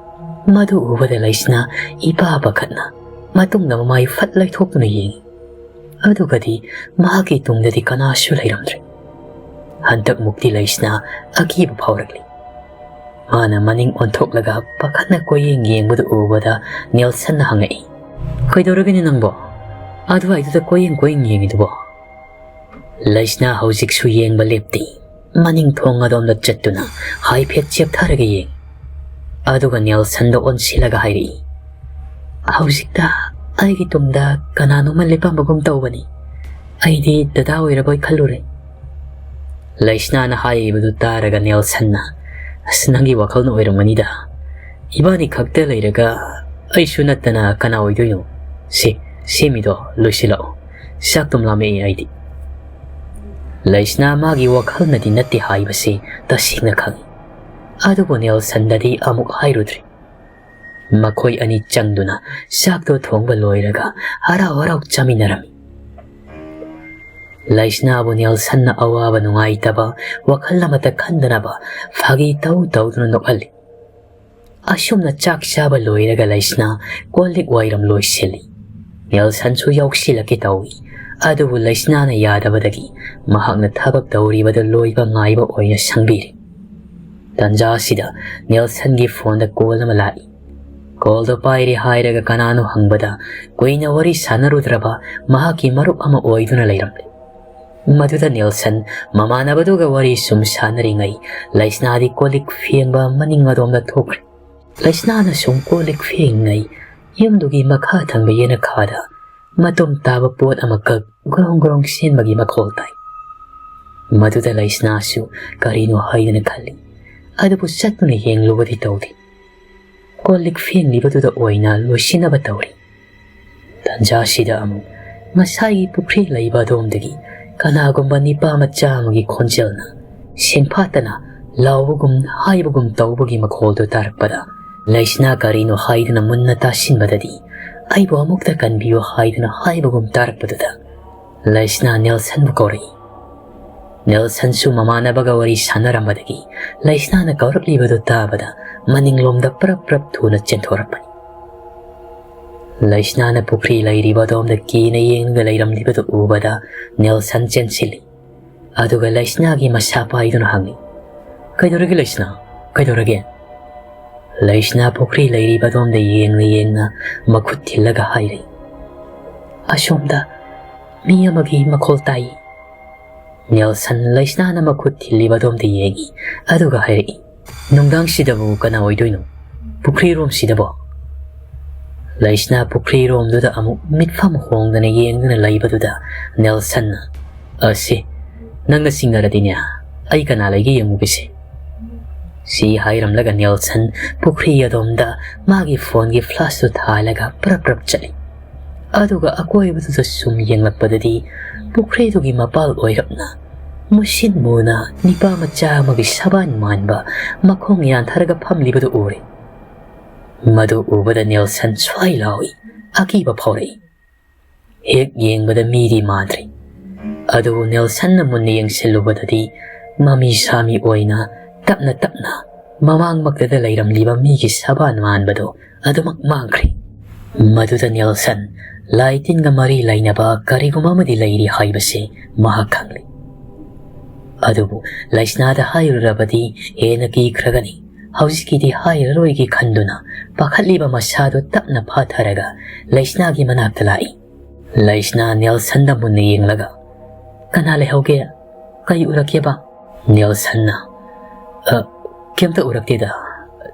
ꯃꯗꯨ ꯎꯕꯗ ꯂꯩꯁꯅꯥ ꯏꯄꯥ ꯄꯥꯈꯠꯅ ꯃꯇꯨꯡꯗ ꯃꯃꯥꯏ ꯐꯠ ꯂꯩꯊꯣꯛꯇꯨꯅ ꯌꯦꯡꯉꯤ꯫ ꯑꯗꯨꯒꯗꯤ ꯃꯍꯥꯛꯀꯤ ꯇꯨꯡꯗꯗꯤ ꯀꯅꯥꯁꯨ ꯂꯩꯔꯝꯗ꯭ꯔꯦ꯫ ꯍꯟꯗꯛꯃꯨꯛꯇꯤ ꯂꯩꯁꯅꯥ ꯑꯀꯤꯕ ꯐꯥꯎꯔꯛꯂꯤ꯫ ꯃꯥꯅ ꯃꯅꯤꯡ ꯑꯣꯟꯊꯣꯛꯂꯒ ꯄꯥꯈꯠꯅ ꯀꯣꯏꯌꯦꯡ ꯌꯦꯡꯕꯗꯨ ꯎꯕꯗ ꯅꯦꯜꯁꯟꯅ ꯍꯪꯉꯛꯏ, "ꯀꯩꯗꯧꯔꯒꯦꯅꯦ ꯅꯪꯕꯣ? ꯑꯗꯨꯋꯥꯏꯗꯨꯗ ꯀꯣꯏꯌꯦꯡ ꯀꯣꯏꯌꯦꯡ ꯌꯦꯡꯉꯤꯗꯨꯕꯣ?" ꯂꯩꯁꯅꯥ ꯍꯧꯖꯤꯛꯁꯨ ꯌꯦꯡꯕ ꯂꯦꯞꯇꯦ꯫ ꯃꯅꯤꯡ ꯊꯣꯡ ꯑꯗꯣꯝꯗ ꯆꯠꯇꯨꯅ ꯍꯥꯏꯐꯦꯠ ꯆꯦꯞꯊꯔꯒ ꯌꯦꯡꯉꯤ꯫ ꯑꯗꯨꯒ ꯅꯦꯜꯁꯟꯗ ꯑꯣꯟꯁꯤꯜꯂꯒ ꯍꯥꯏꯔꯛꯏ, "ꯍꯧꯖꯤꯛꯇ ꯑꯩꯒꯤ ꯇꯨꯡꯗ ꯀꯅꯥꯅꯣꯝꯃ ꯂꯦꯞꯄꯝꯕꯒꯨꯝ ꯇꯧꯕꯅꯤ꯫ ꯑꯩꯗꯤ ꯗꯗꯥ ꯑꯣꯏꯔꯕꯣꯏ ꯈꯜꯂꯨꯔꯦ꯫" ꯂꯩꯁꯅꯥꯅ ꯍꯥꯏꯔꯤꯕꯗꯨ ꯇꯥꯔꯒ ꯅꯦꯜꯁꯟꯅ, "ꯑꯁ, ꯅꯪꯒꯤ ꯋꯥꯈꯜꯅ ꯑꯣꯏꯔꯝꯒꯅꯤꯗ꯫ ꯏꯕꯥꯅꯤ ꯈꯛꯇ ꯂꯩꯔꯒ ꯑꯩꯁꯨ ꯅꯠꯇꯅ ꯀꯅꯥ ꯑꯣꯏꯗꯣꯏꯅꯣ? ꯁꯦ, ꯁꯦꯝꯃꯤꯗꯣ ꯂꯣꯏꯁꯤꯜꯂꯛꯑꯣ꯫ ꯆꯥꯛꯇꯨꯝ ꯂꯥꯝꯃꯛꯑꯦ ꯑꯩꯗꯤ꯫" ꯂꯩꯁꯅꯥ ꯃꯥꯒꯤ ꯋꯥꯈꯜꯅꯗꯤ ꯅꯠꯇꯦ ꯍꯥꯏꯕꯁꯤ ꯇꯁꯦꯡꯅ ꯈꯪꯏ꯫ ꯑꯗꯨꯕꯨ ꯅꯦꯜꯁꯟꯗꯗꯤ ꯑꯃꯨꯛ ꯍꯥꯏꯔꯨꯗ꯭ꯔꯤ꯫ ꯃꯈꯣꯏ ꯑꯅꯤ ꯆꯪꯗꯨꯅ ꯆꯥꯛꯇꯣ ꯊꯣꯡꯕ ꯂꯣꯏꯔꯒ ꯍꯔꯥꯎ ꯍꯔꯥꯎ ꯆꯥꯃꯤꯟꯅꯔꯝꯃꯤ꯫ ꯂꯩꯁꯅꯥꯕꯨ ꯅꯦꯜꯁꯟꯅ ꯑꯋꯥꯕ ꯅꯨꯡꯉꯥꯏꯇꯕ ꯋꯥꯈꯜ ꯑꯃꯠꯇ ꯈꯟꯗꯅꯕ ꯐꯥꯒꯤ ꯇꯧ ꯇꯧꯗꯨꯅ ꯅꯣꯛꯍꯜꯂꯤ꯫ ꯑꯁꯨꯝꯅ ꯆꯥꯛ ꯆꯥꯕ ꯂꯣꯏꯔꯒ ꯂꯩꯁꯅꯥ ꯀꯣꯜ ꯂꯤꯛ ꯋꯥꯏꯔꯝ ꯂꯣꯏꯁꯤꯜꯂꯤ꯫ ꯅꯦꯜꯁꯟꯁꯨ ꯌꯥꯎꯁꯤꯜꯂꯛꯀꯦ ꯇꯧꯏ꯫ ꯑꯗꯨꯕꯨ ꯂꯩꯁꯅꯥꯅ ꯌꯥꯗꯕꯗꯒꯤ ꯃꯍꯥꯛꯅ ꯊꯕꯛ ꯇꯧꯔꯤꯕꯗꯨ ꯂꯣꯏꯕ ꯉꯥꯏꯕ ꯑꯣꯏꯅ ꯁꯪꯕꯤꯔꯦ꯫ ꯇꯥꯟꯖꯥ ꯑꯁꯤꯗ ꯅꯦꯜꯁꯟꯒꯤ ꯐꯣꯟꯗ ꯀꯣꯜ ꯑꯃ ꯂꯥꯛꯏ꯫ ꯀꯣꯜꯗꯣ ꯄꯥꯏꯔꯦ ꯍꯥꯏꯔꯒ ꯀꯅꯥꯅꯣ ꯍꯪꯕꯗ, ꯀꯨꯏꯅ ꯋꯥꯔꯤ ꯁꯥꯟꯅꯔꯨꯗ꯭ꯔꯕ ꯃꯍꯥꯛꯀꯤ ꯃꯔꯨꯞ ꯑꯃ ꯑꯣꯏꯗꯨꯅ ꯂꯩꯔꯝꯂꯦ꯫ ꯃꯗꯨꯗ ꯅꯦꯜꯁꯟ ꯃꯃꯥꯟꯅꯕꯗꯨꯒ ꯋꯥꯔꯤ ꯁꯨꯝ ꯁꯥꯟꯅꯔꯤꯉꯩ, ꯂꯩꯁꯅꯥꯗꯤ ꯀꯣꯜ ꯂꯤꯛ ꯐꯦꯡꯕ ꯃꯅꯤꯡ ꯑꯗꯣꯝꯗ ꯊꯣꯛꯈ꯭ꯔꯦ꯫ ꯂꯩꯁꯅꯥꯅ ꯁꯨꯝ ꯀꯣꯜ ꯂꯤꯛ ꯐꯦꯡꯉꯤꯉꯩ, ꯌꯨꯝꯗꯨꯒꯤ ꯃꯈꯥ ꯊꯪꯕ ꯌꯦꯅꯈꯥꯗ ꯃꯇꯨꯝ ꯇꯥꯕ ꯄꯣꯠ ꯑꯃꯈꯛ ꯒ꯭ꯔꯣꯡ ꯒ꯭ꯔꯣꯡ ꯆꯦꯟꯕꯒꯤ ꯃꯈꯣꯜ ꯇꯥꯏ꯫ ꯃꯗꯨꯗ ꯂꯩꯁꯅꯥꯁꯨ ꯀꯔꯤꯅꯣ ꯍꯥꯏꯗꯨꯅ ꯈꯜꯂꯤ꯫ ꯑꯗꯨꯕꯨ ꯆꯠꯇꯨꯅ ꯌꯦꯡꯂꯨꯕꯗꯤ ꯇꯧꯗꯦ꯫ ꯀꯣꯜ ꯂꯤꯛ ꯐꯦꯡꯂꯤꯕꯗꯨꯗ ꯑꯣꯏꯅ ꯂꯣꯏꯁꯤꯟꯅꯕ ꯇꯧꯔꯤ꯫ ꯇꯥꯟꯖꯥꯁꯤꯗ ꯑꯃꯨꯛ ꯉꯁꯥꯏꯒꯤ ꯄꯨꯈ꯭ꯔꯤ ꯂꯩꯕ ꯑꯗꯣꯝꯗꯒꯤ ꯀꯅꯥꯒꯨꯝꯕ ꯅꯤꯄꯥ ꯃꯆꯥ ꯑꯃꯒꯤ ꯈꯣꯟꯖꯦꯜꯅ ꯁꯦꯡꯐꯥꯠꯇꯅ ꯂꯥꯎꯕꯒꯨꯝ ꯍꯥꯏꯕꯒꯨꯝ ꯇꯧꯕꯒꯤ ꯃꯈꯣꯜꯗꯨ ꯇꯥꯔꯛꯄꯗ, ꯂꯩꯁꯅꯥ ꯀꯔꯤꯅꯣ ꯍꯥꯏꯗꯨꯅ ꯃꯨꯟꯅ ꯇꯥꯁꯤꯟꯕꯗꯗꯤ, "ꯑꯩꯕꯨ ꯑꯃꯨꯛꯇ ꯀꯟꯕꯤꯌꯨ" ꯍꯥꯏꯗꯨꯅ ꯍꯥꯏꯕꯒꯨꯝ ꯇꯥꯔꯛꯄꯗꯨꯗ, ꯂꯩꯁꯅꯥ ꯅꯦꯜꯁꯟꯕꯨ ꯀꯧꯔꯛꯏ꯫ ꯅꯦꯜꯁꯟꯁꯨ ꯃꯃꯥꯟꯅꯕꯒ ꯋꯥꯔꯤ ꯁꯥꯟꯅꯔꯝꯕꯗꯒꯤ ꯂꯩꯁꯅꯥꯅ ꯀꯧꯔꯛꯂꯤꯕꯗꯨ ꯇꯥꯕꯗ ꯃꯅꯤꯡꯂꯣꯝꯗ ꯄ꯭ꯔꯞ ꯄ꯭ꯔꯞ ꯊꯨꯅ ꯆꯦꯟꯊꯣꯔꯛꯄꯅꯤ꯫ ꯂꯩꯁꯅꯥꯅ ꯄꯨꯈ꯭ꯔꯤ ꯂꯩꯔꯤꯕ ꯑꯗꯣꯝꯗ ꯀꯤꯅ ꯌꯦꯡꯂꯒ ꯂꯩꯔꯝꯂꯤꯕꯗꯨ ꯎꯕꯗ ꯅꯦꯜꯁꯟ ꯆꯦꯟꯁꯤꯜꯂꯤ꯫ ꯑꯗꯨꯒ ꯂꯩꯁꯅꯥꯒꯤ ꯃꯁꯥ ꯄꯥꯏꯗꯨꯅ ꯍꯪꯉꯤ, "ꯀꯩꯗꯧꯔꯒꯦ ꯂꯩꯁꯅꯥ? ꯀꯩꯗꯧꯔꯒꯦ?" ꯂꯩꯁꯅꯥ ꯄꯨꯈ꯭ꯔꯤ ꯂꯩꯔꯤꯕ ꯑꯗꯣꯝꯗ ꯌꯦꯡꯅ ꯌꯦꯡꯅ ꯃꯈꯨꯠ ꯊꯤꯜꯂꯒ ꯍꯥꯏꯔꯤ, "ꯑꯁꯣꯝꯗ ꯃꯤ ꯑꯃꯒꯤ ꯃꯈꯣꯜ ꯇꯥꯏ꯫" ꯅꯦꯜꯁꯟ ꯂꯩꯁꯅꯥꯅ ꯃꯈꯨꯠ ꯊꯤꯜꯂꯤꯕ ꯑꯗꯣꯝꯗ ꯌꯦꯡꯉꯤ, ꯑꯗꯨꯒ ꯍꯥꯏꯔꯛꯏ, "ꯅꯨꯡꯗꯥꯡꯁꯤꯗꯕꯨ ꯀꯅꯥ ꯑꯣꯏꯗꯣꯏꯅꯣ? ꯄꯨꯈ꯭ꯔꯤꯔꯣꯝꯁꯤꯗꯕꯣ?" ꯂꯩꯁꯅꯥ ꯄꯨꯈ꯭ꯔꯤꯔꯣꯝꯗꯨꯗ ꯑꯃꯨꯛ ꯃꯤꯠꯐꯝ ꯍꯣꯡꯗꯅ ꯌꯦꯡꯗꯨꯅ ꯂꯩꯕꯗꯨꯗ ꯅꯦꯜꯁꯟꯅ, "ꯑꯁꯤ, ꯅꯪꯅ ꯆꯤꯡꯅꯔꯗꯤꯅꯦ, ꯑꯩ ꯀꯅꯥ ꯂꯩꯒꯦ ꯌꯦꯡꯉꯨꯒꯦꯁꯦ꯫" ꯁꯤ ꯍꯥꯏꯔꯝꯂꯒ ꯅꯦꯜꯁꯟ ꯄꯨꯈ꯭ꯔꯤ ꯑꯗꯣꯝꯗ ꯃꯥꯒꯤ ꯐꯣꯟꯒꯤ ꯐ꯭ꯂꯥꯁꯇꯨ ꯊꯥꯜꯂꯒ ꯄ꯭ꯔꯞ ꯄ꯭ꯔꯞ ꯆꯠꯂꯤ꯫ ꯑꯗꯨꯒ ꯑꯀꯣꯏꯕꯗꯨꯗ ꯁꯨꯝ ꯌꯦꯡꯂꯛꯄꯗꯗꯤ ꯄꯨꯈ꯭ꯔꯤꯗꯨꯒꯤ ꯃꯄꯥꯜ ꯑꯣꯏꯔꯞꯅ ꯃꯨꯁꯤꯟ ꯃꯨꯅ ꯅꯤꯄꯥ ꯃꯆꯥ ꯑꯃꯒꯤ ꯁꯕꯥꯟ ꯃꯥꯟꯕ ꯃꯈꯣꯡ ꯌꯥꯟꯊꯔꯒ ꯐꯝꯂꯤꯕꯗꯨ ꯎꯔꯦ꯫ ꯃꯗꯨ ꯎꯕꯗ ꯅꯦꯜꯁꯟ ꯁ꯭ꯋꯥꯏ ꯂꯥꯎꯏ, ꯑꯀꯤꯕ ꯐꯥꯎꯔꯛꯏ꯫ ꯍꯦꯛ ꯌꯦꯡꯕꯗ ꯃꯤꯗꯤ ꯃꯥꯟꯗ꯭ꯔꯦ꯫ ꯑꯗꯨꯕꯨ ꯅꯦꯜꯁꯟꯅ ꯃꯨꯟꯅ ꯌꯦꯡꯁꯤꯜꯂꯨꯕꯗꯗꯤ ꯃꯃꯤ ꯁꯥꯃꯤ ꯑꯣꯏꯅ ꯇꯞꯅ ꯇꯞꯅ ꯃꯃꯥꯡꯃꯛꯇꯗ ꯂꯩꯔꯝꯂꯤꯕ ꯃꯤꯒꯤ ꯁꯕꯥꯟ ꯃꯥꯟꯕꯗꯨ ꯑꯗꯨꯃꯛ ꯃꯥꯡꯈ꯭ꯔꯦ꯫ ꯃꯗꯨꯗ ꯅꯦꯜꯁꯟ ꯂꯥꯏ ꯇꯤꯟꯒ ꯃꯔꯤ ꯂꯩꯅꯕ ꯀꯔꯤꯒꯨꯝꯕ ꯑꯃꯗꯤ ꯂꯩꯔꯤ ꯍꯥꯏꯕꯁꯤ ꯃꯍꯥꯛ ꯈꯪꯂꯦ꯫ ꯑꯗꯨꯕꯨ ꯂꯩꯁꯅꯥꯗ ꯍꯥꯏꯔꯨꯔꯕꯗꯤ ꯍꯦꯟꯅ ꯀꯤꯈ꯭ꯔꯒꯅꯤ꯫ ꯍꯧꯖꯤꯛꯀꯤꯗꯤ ꯍꯥꯏꯔꯔꯣꯏꯒꯦ ꯈꯟꯗꯨꯅ ꯄꯥꯈꯠꯂꯤꯕ ꯃꯁꯥꯗꯨ ꯇꯞꯅ ꯐꯥꯊꯔꯒ ꯂꯩꯁꯅꯥꯒꯤ ꯃꯅꯥꯛꯇ ꯂꯥꯛꯏ꯫ ꯂꯩꯁꯅꯥ ꯅꯦꯜꯁꯟꯗ ꯃꯨꯟꯅ ꯌꯦꯡꯂꯒ, "ꯀꯅꯥ ꯂꯩꯍꯧꯒꯦ? ꯀꯩ ꯎꯔꯛꯀꯦꯕ?" ꯅꯦꯜꯁꯟꯅ, "ꯑ, ꯀꯩꯝꯇ ꯎꯔꯛꯇꯦꯗ꯫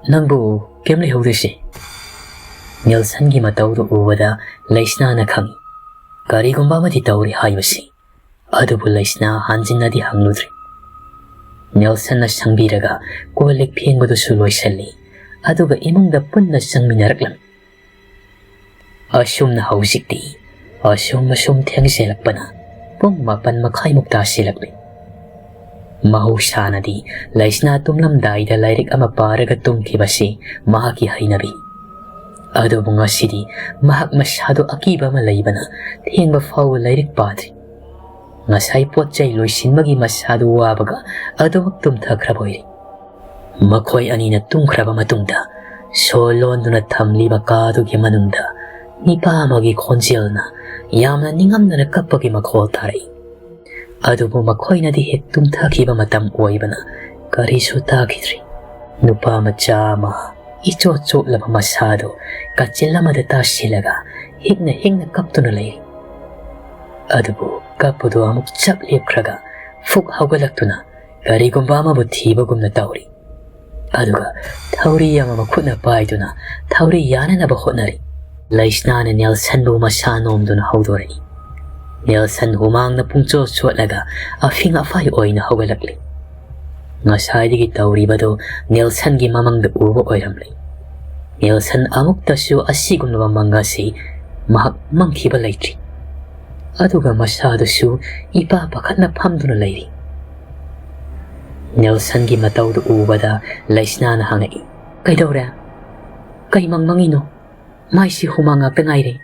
ꯅꯪꯕꯨ ꯀꯩꯝ ꯂꯩꯍꯧꯗꯦꯁꯦ?" ꯅꯦꯜꯁꯟꯒꯤ ꯃꯇꯧꯗꯨ ꯎꯕꯗ ꯂꯩꯁꯅꯥꯅ ꯈꯪꯏ, ꯀꯔꯤꯒꯨꯝꯕ ꯑꯃꯗꯤ ꯇꯧꯔꯤ ꯍꯥꯏꯕꯁꯤ꯫ ꯑꯗꯨꯕꯨ ꯂꯩꯁꯅꯥ ꯍꯟꯖꯤꯟꯅꯗꯤ ꯍꯪꯂꯨꯗ꯭ꯔꯦ꯫ ꯅꯦꯜꯁꯟꯅ ꯁꯪꯕꯤꯔꯒ ꯀꯣꯜ ꯂꯤꯛ ꯐꯦꯡꯕꯗꯨꯁꯨ ꯂꯣꯏꯁꯤꯜꯂꯤ, ꯑꯗꯨꯒ ꯏꯃꯨꯡꯗ ꯄꯨꯟꯅ ꯆꯪꯃꯤꯟꯅꯔꯛꯂꯝꯃꯤ꯫ ꯑꯁꯨꯝꯅ ꯍꯧꯖꯤꯛꯇꯤ ꯑꯁꯨꯝ ꯑꯁꯨꯝ ꯊꯦꯡꯖꯤꯜꯂꯛꯄꯅ ꯄꯨꯡ ꯃꯥꯄꯟ ꯃꯈꯥꯏꯃꯨꯛ ꯇꯥꯁꯤꯜꯂꯛꯂꯤ꯫ ꯃꯍꯧꯁꯥꯅꯗꯤ ꯂꯩꯁꯅꯥ ꯇꯨꯝꯂꯝꯗꯥꯏꯗ ꯂꯥꯏꯔꯤꯛ ꯑꯃ ꯄꯥꯔꯒ ꯇꯨꯝꯈꯤꯕꯁꯤ ꯃꯍꯥꯛꯀꯤ ꯍꯩꯅꯕꯤ꯫ ꯑꯗꯨꯕꯨ ꯉꯁꯤꯗꯤ ꯃꯍꯥꯛ ꯃꯁꯥꯗꯨ ꯑꯀꯤꯕ ꯑꯃ ꯂꯩꯕꯅ ꯊꯦꯡꯕ ꯐꯥꯎꯕ ꯂꯥꯏꯔꯤꯛ ꯄꯥꯗ꯭ꯔꯤ꯫ ꯉꯁꯥꯏ ꯄꯣꯠ ꯆꯩ ꯂꯣꯏꯁꯤꯟꯕꯒꯤ ꯃꯁꯥꯗꯨ ꯋꯥꯕꯒ ꯑꯗꯨꯃꯛ ꯇꯨꯝꯊꯈ꯭ꯔꯕ ꯑꯣꯏꯔꯦ꯫ ꯃꯈꯣꯏ ꯑꯅꯤꯅ ꯇꯨꯝꯈ꯭ꯔꯕ ꯃꯇꯨꯡꯗ ꯁꯣ ꯂꯣꯟꯗꯨꯅ ꯊꯝꯂꯤꯕ ꯀꯥꯗꯨꯒꯤ ꯃꯅꯨꯡꯗ ꯅꯤꯄꯥ ꯑꯃꯒꯤ ꯈꯣꯟꯖꯦꯜꯅ ꯌꯥꯝꯅ ꯅꯤꯡꯉꯝꯗꯅ ꯀꯞꯄꯒꯤ ꯃꯈꯣꯜ ꯇꯥꯔꯛꯏ꯫ ꯑꯗꯨꯕꯨ ꯃꯈꯣꯏꯅꯗꯤ ꯍꯦꯛ ꯇꯨꯝꯊꯈꯤꯕ ꯃꯇꯝ ꯑꯣꯏꯕꯅ ꯀꯔꯤꯁꯨ ꯇꯥꯈꯤꯗ꯭ꯔꯤ꯫ ꯅꯨꯄꯥ ꯃꯆꯥ ꯑꯃ ꯏꯆꯣꯠ ꯆꯣꯠꯂꯕ ꯃꯁꯥꯗꯨ ꯀꯥꯆꯤꯜ ꯑꯃꯗ ꯇꯥꯁꯤꯜꯂꯒ ꯍꯤꯛꯅ ꯍꯤꯛꯅ ꯀꯞꯇꯨꯅ ꯂꯩꯔꯤ꯫ ꯑꯗꯨꯕꯨ ꯀꯞꯄꯗꯨ ꯑꯃꯨꯛ ꯆꯞ ꯂꯦꯞꯈ꯭ꯔꯒ ꯐꯨꯛ ꯍꯧꯒꯠꯂꯛꯇꯨꯅ ꯀꯔꯤꯒꯨꯝꯕ ꯑꯃꯕꯨ ꯊꯤꯕꯒꯨꯝꯅ ꯇꯧꯔꯤ꯫ ꯑꯗꯨꯒ ꯊꯧꯔꯤ ꯑꯃ ꯃꯈꯨꯠꯅ ꯄꯥꯏꯗꯨꯅ ꯊꯧꯔꯤ ꯌꯥꯅꯅꯕ ꯍꯣꯠꯅꯔꯤ꯫ ꯂꯩꯁꯅꯥꯅ ꯅꯦꯜꯁꯟꯕꯨ ꯃꯁꯥ ꯅꯣꯝꯗꯨꯅ ꯍꯧꯗꯣꯔꯛꯏ꯫ ꯅꯦꯜꯁꯟ ꯍꯨꯃꯥꯡꯅ ꯄꯨꯡꯆꯣꯠ ꯆꯣꯠꯂꯒ ꯑꯐꯤꯡ ꯑꯐꯥꯏ ꯑꯣꯏꯅ ꯍꯧꯒꯠꯂꯛꯂꯤ꯫ ꯉꯁꯥꯏꯗꯒꯤ ꯇꯧꯔꯤꯕꯗꯨ ꯅꯦꯜꯁꯟꯒꯤ ꯃꯃꯪꯗ ꯎꯕ ꯑꯣꯏꯔꯝꯂꯦ꯫ ꯅꯦꯜꯁꯟ ꯑꯃꯨꯛꯇꯁꯨ ꯑꯁꯤꯒꯨꯝꯂꯕ ꯃꯪ ꯑꯁꯤ ꯃꯍꯥꯛ ꯃꯪꯈꯤꯕ ꯂꯩꯇ꯭ꯔꯤ꯫ ꯑꯗꯨꯒ ꯃꯁꯥꯗꯨꯁꯨ ꯏꯄꯥ ꯄꯥꯈꯠꯅ ꯐꯝꯗꯨꯅ ꯂꯩꯔꯤ꯫ ꯅꯦꯜꯁꯟꯒꯤ ꯃꯇꯧꯗꯨ ꯎꯕꯗ ꯂꯩꯁꯅꯥꯅ ꯍꯪꯉꯛꯏ, "ꯀꯩꯗꯧꯔꯦ? ꯀꯩ ꯃꯪ ꯃꯪꯉꯤꯅꯣ? ꯃꯥꯏꯁꯤ ꯍꯨꯃꯥꯡ ꯉꯥꯛꯇ ꯉꯥꯏꯔꯦ꯫"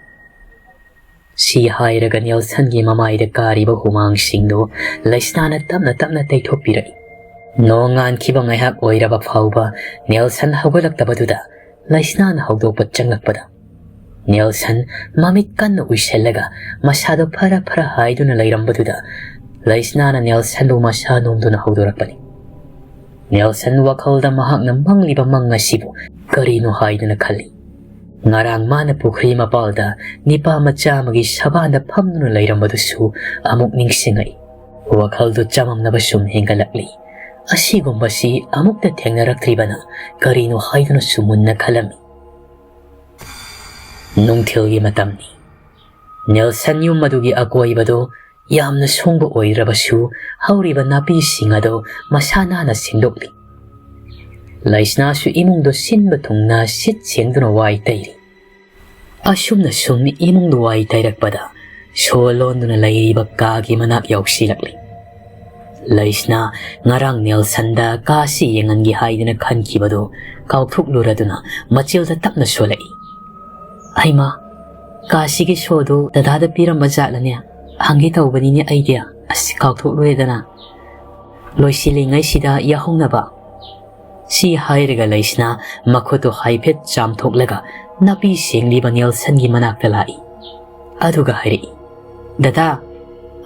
ꯁꯤ ꯍꯥꯏꯔꯒ ꯅꯦꯜꯁꯟꯒꯤ ꯃꯃꯥꯏꯗ ꯀꯥꯔꯤꯕ ꯍꯨꯃꯥꯡꯁꯤꯡꯗꯨ ꯂꯩꯁꯅꯥꯅ ꯇꯞꯅ ꯇꯞꯅ ꯇꯩꯊꯣꯛꯄꯤꯔꯛꯏ꯫ ꯅꯣꯡꯉꯥꯟꯈꯤꯕ ꯉꯥꯏꯍꯥꯛ ꯑꯣꯏꯔꯕ ꯐꯥꯎꯕ ꯅꯦꯜꯁꯟ ꯍꯧꯒꯠꯂꯛꯇꯕꯗꯨꯗ ꯂꯩꯁꯅꯥꯅ ꯍꯧꯗꯣꯛꯄ ꯆꯪꯂꯛꯄꯗ ꯅꯦꯜꯁꯟ ꯃꯃꯤꯠ ꯀꯟꯅ ꯎꯏꯁꯜꯂꯒ ꯃꯁꯥꯗꯣ ꯐꯔ ꯐꯔ ꯍꯥꯏꯗꯨꯅ ꯂꯩꯔꯝꯕꯗꯨꯗ ꯂꯩꯁꯅꯥꯅ ꯅꯦꯜꯁꯟꯕꯨ ꯃꯁꯥ ꯅꯣꯝꯗꯨꯅ ꯍꯧꯗꯣꯔꯛꯄꯅꯤ꯫ ꯅꯦꯜꯁꯟ ꯋꯥꯈꯜꯗ ꯃꯍꯥꯛꯅ ꯃꯪꯂꯤꯕ ꯃꯪ ꯑꯁꯤꯕꯨ ꯀꯔꯤꯅꯣ ꯍꯥꯏꯗꯨꯅ ꯈꯜꯂꯤ꯫ ꯉꯔꯥꯡ ꯃꯥꯅ ꯄꯨꯈ꯭ꯔꯤ ꯃꯄꯥꯜꯗ ꯅꯤꯄꯥ ꯃꯆꯥ ꯑꯃꯒꯤ ꯁꯕꯥꯟꯗ ꯐꯝꯗꯨꯅ ꯂꯩꯔꯝꯕꯗꯨꯁꯨ ꯑꯃꯨꯛ ꯅꯤꯡꯁꯤꯡꯉꯛꯏ꯫ ꯋꯥꯈꯜꯗꯨ ꯆꯃꯝꯅꯕ ꯁꯨꯝ ꯍꯦꯟꯒꯠꯂꯛꯂꯤ꯫ ꯑꯁꯤꯒꯨꯝꯕꯁꯤ ꯑꯃꯨꯛꯇ ꯊꯦꯡꯅꯔꯛꯇ꯭ꯔꯤꯕꯅ ꯀꯔꯤꯅꯣ ꯍꯥꯏꯗꯨꯅꯁꯨ ꯃꯨꯟꯅ ꯈꯜꯂꯝꯃꯤ꯫ ꯅꯨꯡꯊꯤꯜꯒꯤ ꯃꯇꯝꯅꯤ꯫ ꯅꯦꯜꯁꯟ ꯌꯨꯝ ꯑꯗꯨꯒꯤ ꯑꯀꯣꯏꯕꯗꯨ ꯌꯥꯝꯅ ꯁꯣꯡꯕ ꯑꯣꯏꯗ꯭ꯔꯕꯁꯨ, ꯍꯧꯔꯤꯕ ꯅꯥꯄꯤꯁꯤꯡ ꯑꯗꯨ ꯃꯁꯥ ꯅꯥꯟꯅ ꯁꯦꯡꯗꯣꯛꯂꯤ꯫ ꯂꯩꯁꯅꯥꯁꯨ ꯏꯃꯨꯡꯗꯨ ꯁꯤꯟꯕ ꯊꯨꯡꯅ ꯁꯤꯠ ꯁꯦꯡꯗꯨꯅ ꯋꯥꯏ ꯇꯩꯔꯤ꯫ ꯑꯁꯨꯝꯅ ꯁꯨꯝ ꯏꯃꯨꯡꯗꯨ ꯋꯥꯏ ꯇꯩꯔꯛꯄꯗ, ꯁꯣ ꯂꯣꯟꯗꯨꯅ ꯂꯩꯔꯤꯕ ꯀꯥꯒꯤ ꯃꯅꯥꯛ ꯌꯧꯁꯤꯜꯂꯛꯂꯤ꯫ ꯂꯩꯁꯅꯥ ꯉꯔꯥꯡ ꯅꯦꯜꯁꯟꯗ ꯀꯥꯁꯤ ꯌꯦꯡꯍꯟꯒꯦ ꯍꯥꯏꯗꯨꯅ ꯈꯟꯈꯤꯕꯗꯨ ꯀꯥꯎꯊꯣꯛꯂꯨꯔꯗꯨꯅ ꯃꯆꯤꯜꯗ ꯇꯞꯅ ꯁꯣꯜꯂꯛꯏ꯫ "ꯍꯩꯃꯥ, ꯀꯥꯁꯤꯒꯤ ꯁꯣꯗꯨ ꯗꯗꯥꯗ ꯄꯤꯔꯝꯕ ꯖꯥꯠꯂꯅꯦ? ꯍꯪꯒꯦ ꯇꯧꯕꯅꯤꯅꯦ ꯑꯩꯗꯤ꯫ ꯑꯁ, ꯀꯥꯎꯊꯣꯛꯂꯨꯔꯦꯗꯅ꯫ ꯂꯣꯏꯁꯤꯜꯂꯤꯉꯩꯁꯤꯗ ꯌꯥꯍꯧꯅꯕ꯫" ꯁꯤ ꯍꯥꯏꯔꯒ ꯂꯩꯁꯅꯥ ꯃꯈꯨꯠꯇꯨ ꯍꯥꯏꯐꯦꯠ ꯆꯥꯝꯊꯣꯛꯂꯒ ꯅꯥꯄꯤ ꯁꯦꯡꯂꯤꯕ ꯅꯦꯜꯁꯟꯒꯤ ꯃꯅꯥꯛꯇ ꯂꯥꯛꯏ꯫ ꯑꯗꯨꯒ ꯍꯥꯏꯔꯛꯏ, "ꯗꯗꯥ,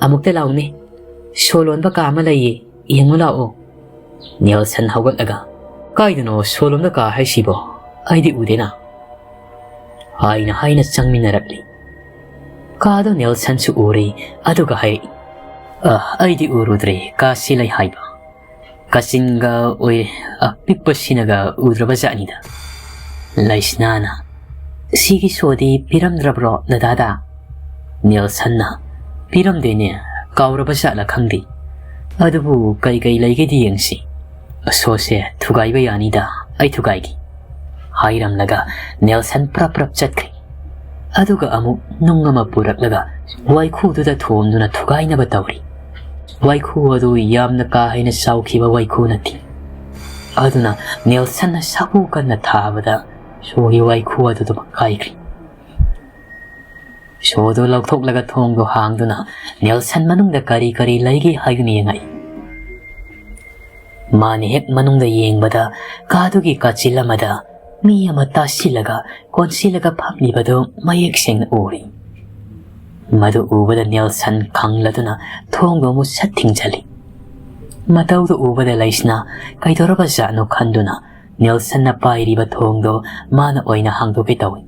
ꯑꯃꯨꯛꯇ ꯂꯥꯛꯎꯅꯦ꯫ ꯁꯣ ꯂꯣꯟꯕ ꯀꯥ ꯑꯃ ꯂꯩꯌꯦ, ꯌꯦꯡꯉꯨ ꯂꯥꯛꯑꯣ꯫" ꯅꯦꯜꯁꯟ ꯍꯧꯒꯠꯂꯒ, "ꯀꯥꯏꯗꯅꯣ ꯁꯣ ꯂꯣꯟꯕ ꯀꯥ ꯍꯥꯏꯁꯤꯕꯣ? ꯑꯩꯗꯤ ꯎꯗꯦꯅ," ꯍꯥꯏꯅ ꯍꯥꯏꯅ ꯆꯪꯃꯤꯟꯅꯔꯛꯂꯤ꯫ ꯀꯥꯗꯣ ꯅꯦꯜꯁꯟꯁꯨ ꯎꯔꯦ, ꯑꯗꯨꯒ ꯍꯥꯏꯔꯛꯏ, "ꯑ, ꯑꯩꯗꯤ ꯎꯔꯨꯗ꯭ꯔꯦ, ꯀꯥꯁꯤ ꯂꯩ ꯍꯥꯏꯕ꯫ ꯀꯥꯆꯤꯟꯒ ꯑꯣꯏ ꯑꯄꯤꯛꯄꯁꯤꯅꯒ ꯎꯗ꯭ꯔꯕ ꯖꯥꯠꯅꯤꯗ꯫" ꯂꯩꯁꯅꯥꯅ, "ꯁꯤꯒꯤ ꯁꯣꯗꯤ ꯄꯤꯔꯝꯗ꯭ꯔꯕ꯭ꯔꯣ ꯗꯗꯥꯗ?" ꯅꯦꯜꯁꯟꯅ, "ꯄꯤꯔꯝꯗꯦꯅꯦ, ꯀꯥꯎꯔꯕ ꯖꯥꯠꯂ ꯈꯪꯗꯦ꯫ ꯑꯗꯨꯕꯨ ꯀꯩ ꯀꯩ ꯂꯩꯒꯦꯗꯤ ꯌꯦꯡꯁꯤ꯫ ꯁꯣꯁꯦ ꯊꯨꯒꯥꯏꯕ ꯌꯥꯅꯤꯗ, ꯑꯩ ꯊꯨꯒꯥꯏꯒꯦ," ꯍꯥꯏꯔꯝꯂꯒ ꯅꯦꯜꯁꯟ ꯄ꯭ꯔꯞ ꯄ꯭ꯔꯞ ꯆꯠꯈ꯭ꯔꯦ꯫ ꯑꯗꯨꯒ ꯑꯃꯨꯛ ꯅꯨꯡ ꯑꯃ ꯄꯨꯔꯛꯂꯒ ꯋꯥꯏꯈꯨꯗꯨꯗ ꯊꯣꯝꯗꯨꯅ ꯊꯨꯒꯥꯏꯅꯕ ꯇꯧꯔꯤ꯫ ꯋꯥꯏꯈꯨ ꯑꯗꯨ ꯌꯥꯝꯅ ꯀꯥ ꯍꯦꯟꯅ ꯆꯥꯎꯈꯤꯕ ꯋꯥꯏꯈꯨ ꯅꯠꯇꯦ꯫ ꯑꯗꯨꯅ ꯅꯦꯜꯁꯟꯅ ꯁꯥꯐꯨ ꯀꯟꯅ ꯊꯥꯕꯗ ꯁꯣꯒꯤ ꯋꯥꯏꯈꯨ ꯑꯗꯨꯗꯃꯛ ꯀꯥꯏꯈ꯭ꯔꯦ꯫ ꯁꯣꯗꯨ ꯂꯧꯊꯣꯛꯂꯒ ꯊꯣꯡꯗꯨ ꯍꯥꯡꯗꯨꯅ ꯅꯦꯜꯁꯟ ꯃꯅꯨꯡꯗ ꯀꯔꯤ ꯀꯔꯤ ꯂꯩꯒꯦ ꯍꯥꯏꯗꯨꯅ ꯌꯦꯡꯉꯛꯏ꯫ ꯃꯥꯅ ꯍꯦꯛ ꯃꯅꯨꯡꯗ ꯌꯦꯡꯕꯗ ꯀꯥꯗꯨꯒꯤ ꯀꯥꯆꯤꯜ ꯑꯃꯗ ꯃꯤ ꯑꯃ ꯇꯥꯁꯤꯜꯂꯒ ꯀꯣꯟꯁꯤꯜꯂꯒ ꯐꯝꯂꯤꯕꯗꯨ ꯃꯌꯦꯛ ꯁꯦꯡꯅ ꯎꯔꯤ꯫ ꯃꯗꯨ ꯎꯕꯗ ꯅꯦꯜꯁꯟ ꯈꯪꯂꯗꯨꯅ ꯊꯣꯡꯗꯨ ꯑꯃꯨꯛ ꯁꯠ ꯊꯤꯡꯖꯤꯜꯂꯤ꯫ ꯃꯇꯧꯗꯨ ꯎꯕꯗ ꯂꯩꯁꯅꯥ ꯀꯩꯗꯧꯔꯕꯖꯥꯠꯅꯣ ꯈꯟꯗꯨꯅ ꯅꯦꯜꯁꯟꯅ ꯄꯥꯏꯔꯤꯕ ꯊꯣꯡꯗꯨ ꯃꯥꯅ ꯑꯣꯏꯅ ꯍꯥꯡꯗꯣꯛꯀꯦ ꯇꯧꯏ꯫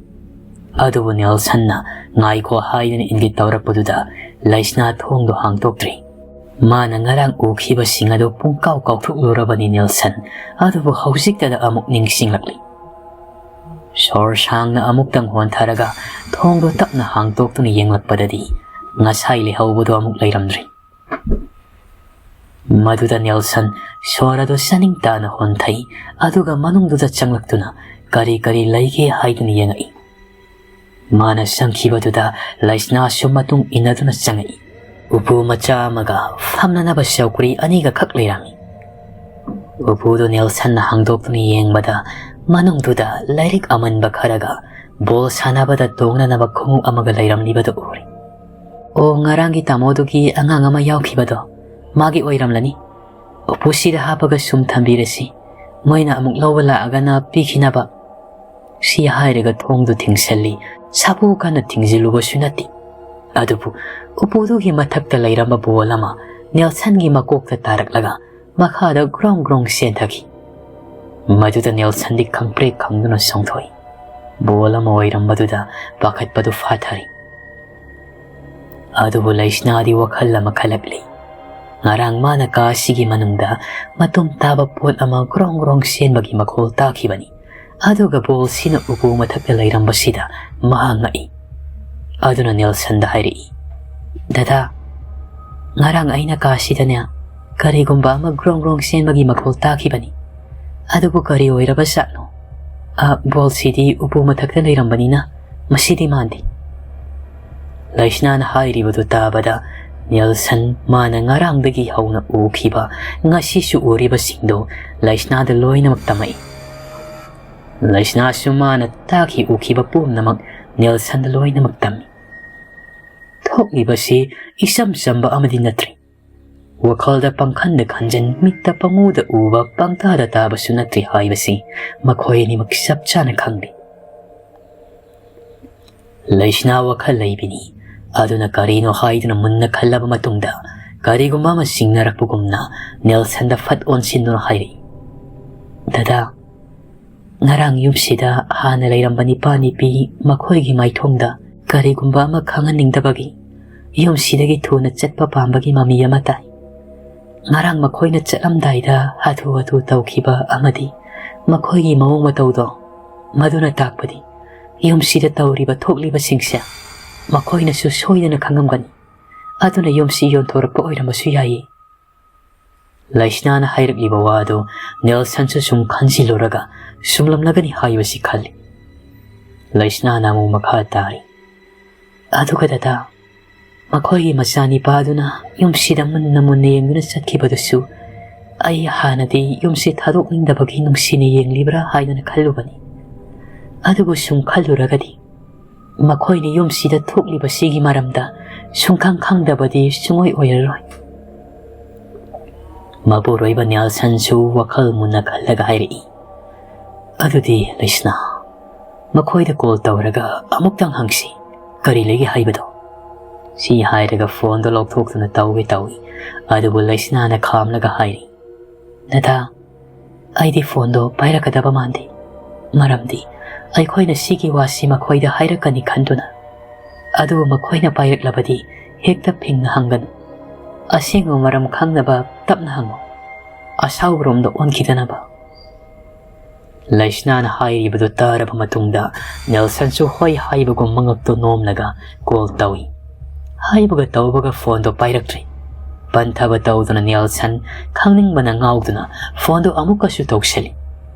ꯑꯗꯨꯕꯨ ꯅꯦꯜꯁꯟꯅ "ꯉꯥꯏꯈꯣ" ꯍꯥꯏꯗꯨꯅ ꯏꯪꯒꯤꯠ ꯇꯧꯔꯛꯄꯗꯨꯗ ꯂꯩꯁꯅꯥ ꯊꯣꯡꯗꯨ ꯍꯥꯡꯗꯣꯛꯇ꯭ꯔꯤ꯫ ꯃꯥꯅ ꯉꯔꯥꯡ ꯎꯈꯤꯕꯁꯤꯡ ꯑꯗꯨ ꯄꯨꯡꯀꯥꯎ ꯀꯥꯎꯊꯣꯛꯂꯨꯔꯕꯅꯤ ꯅꯦꯜꯁꯟ, ꯑꯗꯨꯕꯨ ꯍꯧꯖꯤꯛꯇꯗ ꯑꯃꯨꯛ ꯅꯤꯡꯁꯤꯡꯂꯛꯂꯤ꯫ ꯁꯣꯔ ꯁꯥꯡꯅ ꯑꯃꯨꯛꯇꯪ ꯍꯣꯟꯊꯔꯒ ꯊꯣꯡꯗꯨ ꯇꯞꯅ ꯍꯥꯡꯗꯣꯛꯇꯨꯅ ꯌꯦꯡꯂꯛꯄꯗꯗꯤ ꯉꯁꯥꯏ ꯂꯩꯍꯧꯕꯗꯨ ꯑꯃꯨꯛ ꯂꯩꯔꯝꯗ꯭ꯔꯦ꯫ ꯃꯗꯨꯗ ꯅꯦꯜꯁꯟ ꯁꯣꯔ ꯑꯗꯨ ꯆꯥꯅꯤꯡ ꯇꯥꯅ ꯍꯣꯟꯊꯩ, ꯑꯗꯨꯒ ꯃꯅꯨꯡꯗꯨꯗ ꯆꯪꯂꯛꯇꯨꯅ ꯀꯔꯤ ꯀꯔꯤ ꯂꯩꯒꯦ ꯍꯥꯏꯗꯨꯅ ꯌꯦꯡꯉꯛꯏ꯫ ꯃꯥꯅ ꯆꯪꯈꯤꯕꯗꯨꯗ ꯂꯩꯁꯅꯥꯁꯨ ꯃꯇꯨꯡ ꯏꯟꯅꯗꯨꯅ ꯆꯪꯉꯛꯏ꯫ ꯎꯄꯨ ꯃꯆꯥ ꯑꯃꯒ ꯐꯝꯅꯅꯕ ꯆꯧꯀ꯭ꯔꯤ ꯑꯅꯤꯒ ꯈꯛ ꯂꯩꯔꯝꯃꯤ꯫ ꯎꯄꯨꯗꯨ ꯅꯦꯜꯁꯟꯅ ꯍꯥꯡꯗꯣꯛꯇꯨꯅ ꯌꯦꯡꯕꯗ ꯃꯅꯨꯡꯗꯨꯗ ꯂꯥꯏꯔꯤꯛ ꯑꯃꯟꯕ ꯈꯔꯒ ꯕꯣꯜ ꯁꯥꯟꯅꯕꯗ ꯇꯣꯡꯅꯅꯕ ꯈꯣꯡꯎꯞ ꯑꯃꯒ ꯂꯩꯔꯝꯂꯤꯕꯗꯨ ꯎꯔꯦ꯫ "ꯑꯣ, ꯉꯔꯥꯡꯒꯤ ꯇꯥꯃꯣꯗꯨꯒꯤ ꯑꯉꯥꯡ ꯑꯃ ꯌꯥꯎꯈꯤꯕꯗꯣ, ꯃꯥꯒꯤ ꯑꯣꯏꯔꯝꯂꯅꯤ꯫ ꯎꯄꯨꯁꯤꯗ ꯍꯥꯞꯄꯒ ꯁꯨꯝ ꯊꯝꯕꯤꯔꯁꯤ, ꯃꯣꯏꯅ ꯑꯃꯨꯛ ꯂꯧꯕ ꯂꯥꯛꯑꯒꯅ ꯄꯤꯈꯤꯅꯕ꯫ ꯁꯤ ꯍꯥꯏꯔꯒ ꯊꯣꯡꯗꯨ ꯊꯤꯡꯁꯤꯜꯂꯤ꯫ ꯁꯥꯐꯨ ꯀꯟꯅ ꯊꯤꯡꯖꯤꯜꯂꯨꯕꯁꯨ ꯅꯠꯇꯦ꯫ ꯑꯗꯨꯕꯨ ꯎꯄꯨꯗꯨꯒꯤ ꯃꯊꯛꯇ ꯂꯩꯔꯝꯕ ꯕꯣꯜ ꯑꯃ ꯅꯦꯜꯁꯟꯒꯤ ꯃꯀꯣꯛꯇ ꯇꯥꯔꯛꯂꯒ ꯃꯈꯥꯗ ꯒ꯭ꯔꯣꯡ ꯒ꯭ꯔꯣꯡ ꯆꯦꯟꯊꯈꯤ꯫ ꯃꯗꯨꯗ ꯅꯦꯜꯁꯟꯗꯤ ꯈꯪꯄ꯭ꯔꯦꯛ ꯈꯪꯗꯨꯅ ꯆꯣꯡꯊꯣꯛꯏ꯫ ꯕꯣꯜ ꯑꯃ ꯑꯣꯏꯔꯝꯕꯗꯨꯗ ꯄꯥꯈꯠꯄꯗꯨ ꯐꯥꯊꯔꯤ꯫ ꯑꯗꯨꯕꯨ ꯂꯩꯁꯅꯥꯗꯤ ꯋꯥꯈꯜ ꯑꯃ ꯈꯜꯂꯛꯂꯤ꯫ ꯉꯔꯥꯡ ꯃꯥꯅ ꯀꯥ ꯑꯁꯤꯒꯤ ꯃꯅꯨꯡꯗ ꯃꯇꯨꯝ ꯇꯥꯕ ꯄꯣꯠ ꯑꯃ ꯒ꯭ꯔꯣꯡ ꯒ꯭ꯔꯣꯡ ꯆꯦꯟꯕꯒꯤ ꯃꯈꯣꯜ ꯇꯥꯈꯤꯕꯅꯤ꯫ ꯑꯗꯨꯒ ꯕꯣꯜꯁꯤꯅ ꯎꯄꯨ ꯃꯊꯛꯇ ꯂꯩꯔꯝꯕꯁꯤꯗ ꯃꯍꯥꯛ ꯉꯛꯏ꯫ ꯑꯗꯨꯅ ꯅꯦꯜꯁꯟꯗ ꯍꯥꯏꯔꯛꯏ, "ꯗꯗꯥ, ꯉꯔꯥꯡ ꯑꯩꯅ ꯀꯥꯁꯤꯗꯅꯦ ꯀꯔꯤꯒꯨꯝꯕ ꯑꯃ ꯒ꯭ꯔꯣꯡ ꯒ꯭ꯔꯣꯡ ꯆꯦꯟꯕꯒꯤ ꯃꯈꯣꯜ ꯇꯥꯈꯤꯕꯅꯤ꯫ ꯑꯗꯨꯕꯨ ꯀꯔꯤ ꯑꯣꯏꯔꯕꯖꯥꯠꯅꯣ? ꯑ, ꯕꯣꯜꯁꯤꯗꯤ ꯎꯄꯨ ꯃꯊꯛꯇ ꯂꯩꯔꯝꯕꯅꯤꯅ ꯃꯁꯤꯗꯤ ꯃꯥꯟꯗꯦ꯫" ꯂꯩꯁꯅꯥꯅ ꯍꯥꯏꯔꯤꯕꯗꯨ ꯇꯥꯕꯗ ꯅꯦꯜꯁꯟ ꯃꯥꯅ ꯉꯔꯥꯡꯗꯒꯤ ꯍꯧꯅ ꯎꯈꯤꯕ, ꯉꯁꯤꯁꯨ ꯎꯔꯤꯕꯁꯤꯡꯗꯨ ꯂꯩꯁꯅꯥꯗ ꯂꯣꯏꯅꯃꯛ ꯇꯝꯃꯛꯏ꯫ ꯂꯩꯁꯅꯥꯁꯨ ꯃꯥꯅ ꯇꯥꯈꯤ ꯎꯈꯤꯕ ꯄꯨꯝꯅꯃꯛ ꯅꯦꯜꯁꯟꯗ ꯂꯣꯏꯅꯃꯛ ꯇꯝꯃꯤ꯫ ꯊꯣꯛꯂꯤꯕꯁꯤ ꯏꯆꯝ ꯆꯝꯕ ꯑꯃꯗꯤ ꯅꯠꯇ꯭ꯔꯤ꯫ ꯋꯥꯈꯜꯗ ꯄꯪꯈꯟꯗ ꯈꯟꯖꯟ, ꯃꯤꯠꯇ ꯄꯪꯎꯗ ꯎꯕ, ꯄꯪꯇꯥꯗ ꯇꯥꯕꯁꯨ ꯅꯠꯇ꯭ꯔꯤ ꯍꯥꯏꯕꯁꯤ ꯃꯈꯣꯏ ꯑꯅꯤꯃꯛ ꯆꯞ ꯆꯥꯅ ꯈꯪꯂꯤ꯫ ꯂꯩꯁꯅꯥ ꯋꯥꯈꯜ ꯂꯩꯕꯤꯅꯤ꯫ ꯑꯗꯨꯅ ꯀꯔꯤꯅꯣ ꯍꯥꯏꯗꯨꯅ ꯃꯨꯟꯅ ꯈꯜꯂꯕ ꯃꯇꯨꯡꯗ, ꯀꯔꯤꯒꯨꯝꯕ ꯑꯃ ꯆꯤꯡꯅꯔꯛꯄꯒꯨꯝꯅ ꯅꯦꯜꯁꯟꯗ ꯐꯠ ꯑꯣꯟꯁꯤꯟꯗꯨꯅ ꯍꯥꯏꯔꯛꯏ, "ꯗꯗꯥ, ꯉꯔꯥꯡ ꯌꯨꯝꯁꯤꯗ ꯍꯥꯟꯅ ꯂꯩꯔꯝꯕ ꯅꯤꯄꯥ ꯅꯤꯄꯤ ꯃꯈꯣꯏꯒꯤ ꯃꯥꯏꯊꯣꯡꯗ ꯀꯔꯤꯒꯨꯝꯕ ꯑꯃ ꯈꯪꯍꯟꯅꯤꯡꯗꯕꯒꯤ ꯌꯨꯝꯁꯤꯗꯒꯤ ꯊꯨꯅ ꯆꯠꯄ ꯄꯥꯝꯕꯒꯤ ꯃꯃꯤ ꯑꯃ ꯇꯥꯏ꯫ ꯉꯔꯥꯡ ꯃꯈꯣꯏꯅ ꯆꯠꯂꯝꯗꯥꯏꯗ ꯍꯥꯊꯨ ꯍꯥꯊꯨ ꯇꯧꯈꯤꯕ ꯑꯃꯗꯤ ꯃꯈꯣꯏꯒꯤ ꯃꯑꯣꯡ ꯃꯇꯧꯗꯣ, ꯃꯗꯨꯅ ꯇꯥꯛꯄꯗꯤ ꯌꯨꯝꯁꯤꯗ ꯇꯧꯔꯤꯕ ꯊꯣꯛꯂꯤꯕꯁꯤꯡꯁꯦ ꯃꯈꯣꯏꯅꯁꯨ ꯁꯣꯏꯗꯅ ꯈꯪꯉꯝꯒꯅꯤ꯫ ꯑꯗꯨꯅ ꯌꯨꯝꯁꯤ ꯌꯣꯟꯊꯣꯔꯛꯄ ꯑꯣꯏꯔꯝꯕꯁꯨ ꯌꯥꯏꯌꯦ꯫" ꯂꯩꯁꯅꯥꯅ ꯍꯥꯏꯔꯛꯂꯤꯕ ꯋꯥꯗꯨ ꯅꯦꯜꯁꯟꯁꯨ ꯁꯨꯝ ꯈꯟꯖꯤꯜꯂꯨꯔꯒ ꯁꯨꯝꯂꯝꯂꯒꯅꯤ ꯍꯥꯏꯕꯁꯤ ꯈꯜꯂꯤ꯫ ꯂꯩꯁꯅꯥꯅ ꯑꯃꯨꯛ ꯃꯈꯥ ꯇꯥꯔꯤ, "ꯑꯗꯨꯒ ꯗꯗꯥ, ꯃꯈꯣꯏꯒꯤ ꯃꯆꯥꯅꯤꯄꯥꯗꯨꯅ ꯌꯨꯝꯁꯤꯗ ꯃꯨꯟꯅ ꯃꯨꯟꯅ ꯌꯦꯡꯗꯨꯅ ꯆꯠꯈꯤꯕꯗꯨꯁꯨ ꯑꯩ ꯍꯥꯟꯅꯗꯤ ꯌꯨꯝꯁꯤ ꯊꯥꯗꯣꯛꯅꯤꯡꯗꯕꯒꯤ ꯅꯨꯡꯁꯤꯅ ꯌꯦꯡꯂꯤꯕ꯭ꯔꯥ ꯍꯥꯏꯗꯨꯅ ꯈꯜꯂꯨꯕꯅꯤ꯫ ꯑꯗꯨꯕꯨ ꯁꯨꯝ ꯈꯜꯂꯨꯔꯒꯗꯤ ꯃꯈꯣꯏꯅ ꯌꯨꯝꯁꯤꯗ ꯊꯣꯛꯂꯤꯕꯁꯤꯒꯤ ꯃꯔꯝꯗ ꯁꯨꯡꯈꯪ ꯈꯪꯗꯕꯗꯤ ꯁꯨꯡꯑꯣꯏ ꯑꯣꯏꯔꯔꯣꯏ꯫" ꯃꯄꯨꯔꯣꯏꯕ ꯅꯦꯜꯁꯟꯁꯨ ꯋꯥꯈꯜ ꯃꯨꯟꯅ ꯈꯜꯂꯒ ꯍꯥꯏꯔꯛꯏ, "ꯑꯗꯨꯗꯤ ꯂꯩꯁꯅꯥ, ꯃꯈꯣꯏꯗ ꯀꯣꯜ ꯇꯧꯔꯒ ꯑꯃꯨꯛꯇꯪ ꯍꯪꯁꯤ, ꯀꯔꯤ ꯂꯩꯒꯦ ꯍꯥꯏꯕꯗꯣ꯫" ꯁꯤ ꯍꯥꯏꯔꯒ ꯐꯣꯟꯗꯣ ꯂꯧꯊꯣꯛꯇꯨꯅ ꯇꯧꯒꯦ ꯇꯧꯏ꯫ ꯑꯗꯨꯕꯨ ꯂꯩꯁꯅꯥꯅ ꯈꯥꯝꯂꯒ ꯍꯥꯏꯔꯤ, "ꯗꯗꯥ, ꯑꯩꯗꯤ ꯐꯣꯟꯗꯣ ꯄꯥꯏꯔꯛꯀꯗꯕ ꯃꯥꯟꯗꯦ꯫ ꯃꯔꯝꯗꯤ ꯑꯩꯈꯣꯏꯅ ꯁꯤꯒꯤ ꯋꯥꯁꯤ ꯃꯈꯣꯏꯗ ꯍꯥꯏꯔꯛꯀꯅꯤ ꯈꯟꯗꯨꯅ꯫ ꯑꯗꯨꯕꯨ ꯃꯈꯣꯏꯅ ꯄꯥꯏꯔꯛꯂꯕꯗꯤ ꯍꯦꯛꯇ ꯐꯤꯡꯅ ꯍꯪꯒꯅꯨ꯫ ꯑꯁꯦꯡꯕ ꯃꯔꯝ ꯈꯪꯅꯕ ꯇꯞꯅ ꯍꯪꯉꯨ꯫ ꯑꯁꯥꯎꯕꯔꯣꯝꯗ ꯑꯣꯟꯈꯤꯗꯅꯕ꯫" ꯂꯩꯁꯅꯥꯅ ꯍꯥꯏꯔꯤꯕꯗꯨ ꯇꯥꯔꯕ ꯃꯇꯨꯡꯗ ꯅꯦꯜꯁꯟꯁꯨ ꯍꯣꯏ ꯍꯥꯏꯕꯒꯨꯝ ꯃꯉꯛꯇꯣ ꯅꯣꯝꯂꯒ ꯀꯣꯜ ꯇꯧꯏ꯫ ꯍꯥꯏꯕꯒ ꯇꯧꯕꯒ ꯐꯣꯟꯗꯣ ꯄꯥꯏꯔꯛꯇ꯭ꯔꯦ꯫ ꯄꯟꯊꯕ ꯇꯧꯗꯨꯅ ꯅꯦꯜꯁꯟ ꯈꯪꯅꯤꯡꯕꯅ ꯉꯥꯎꯗꯨꯅ ꯐꯣꯟꯗꯨ ꯑꯃꯨꯛꯀꯁꯨ ꯇꯧꯁꯜꯂꯤ꯫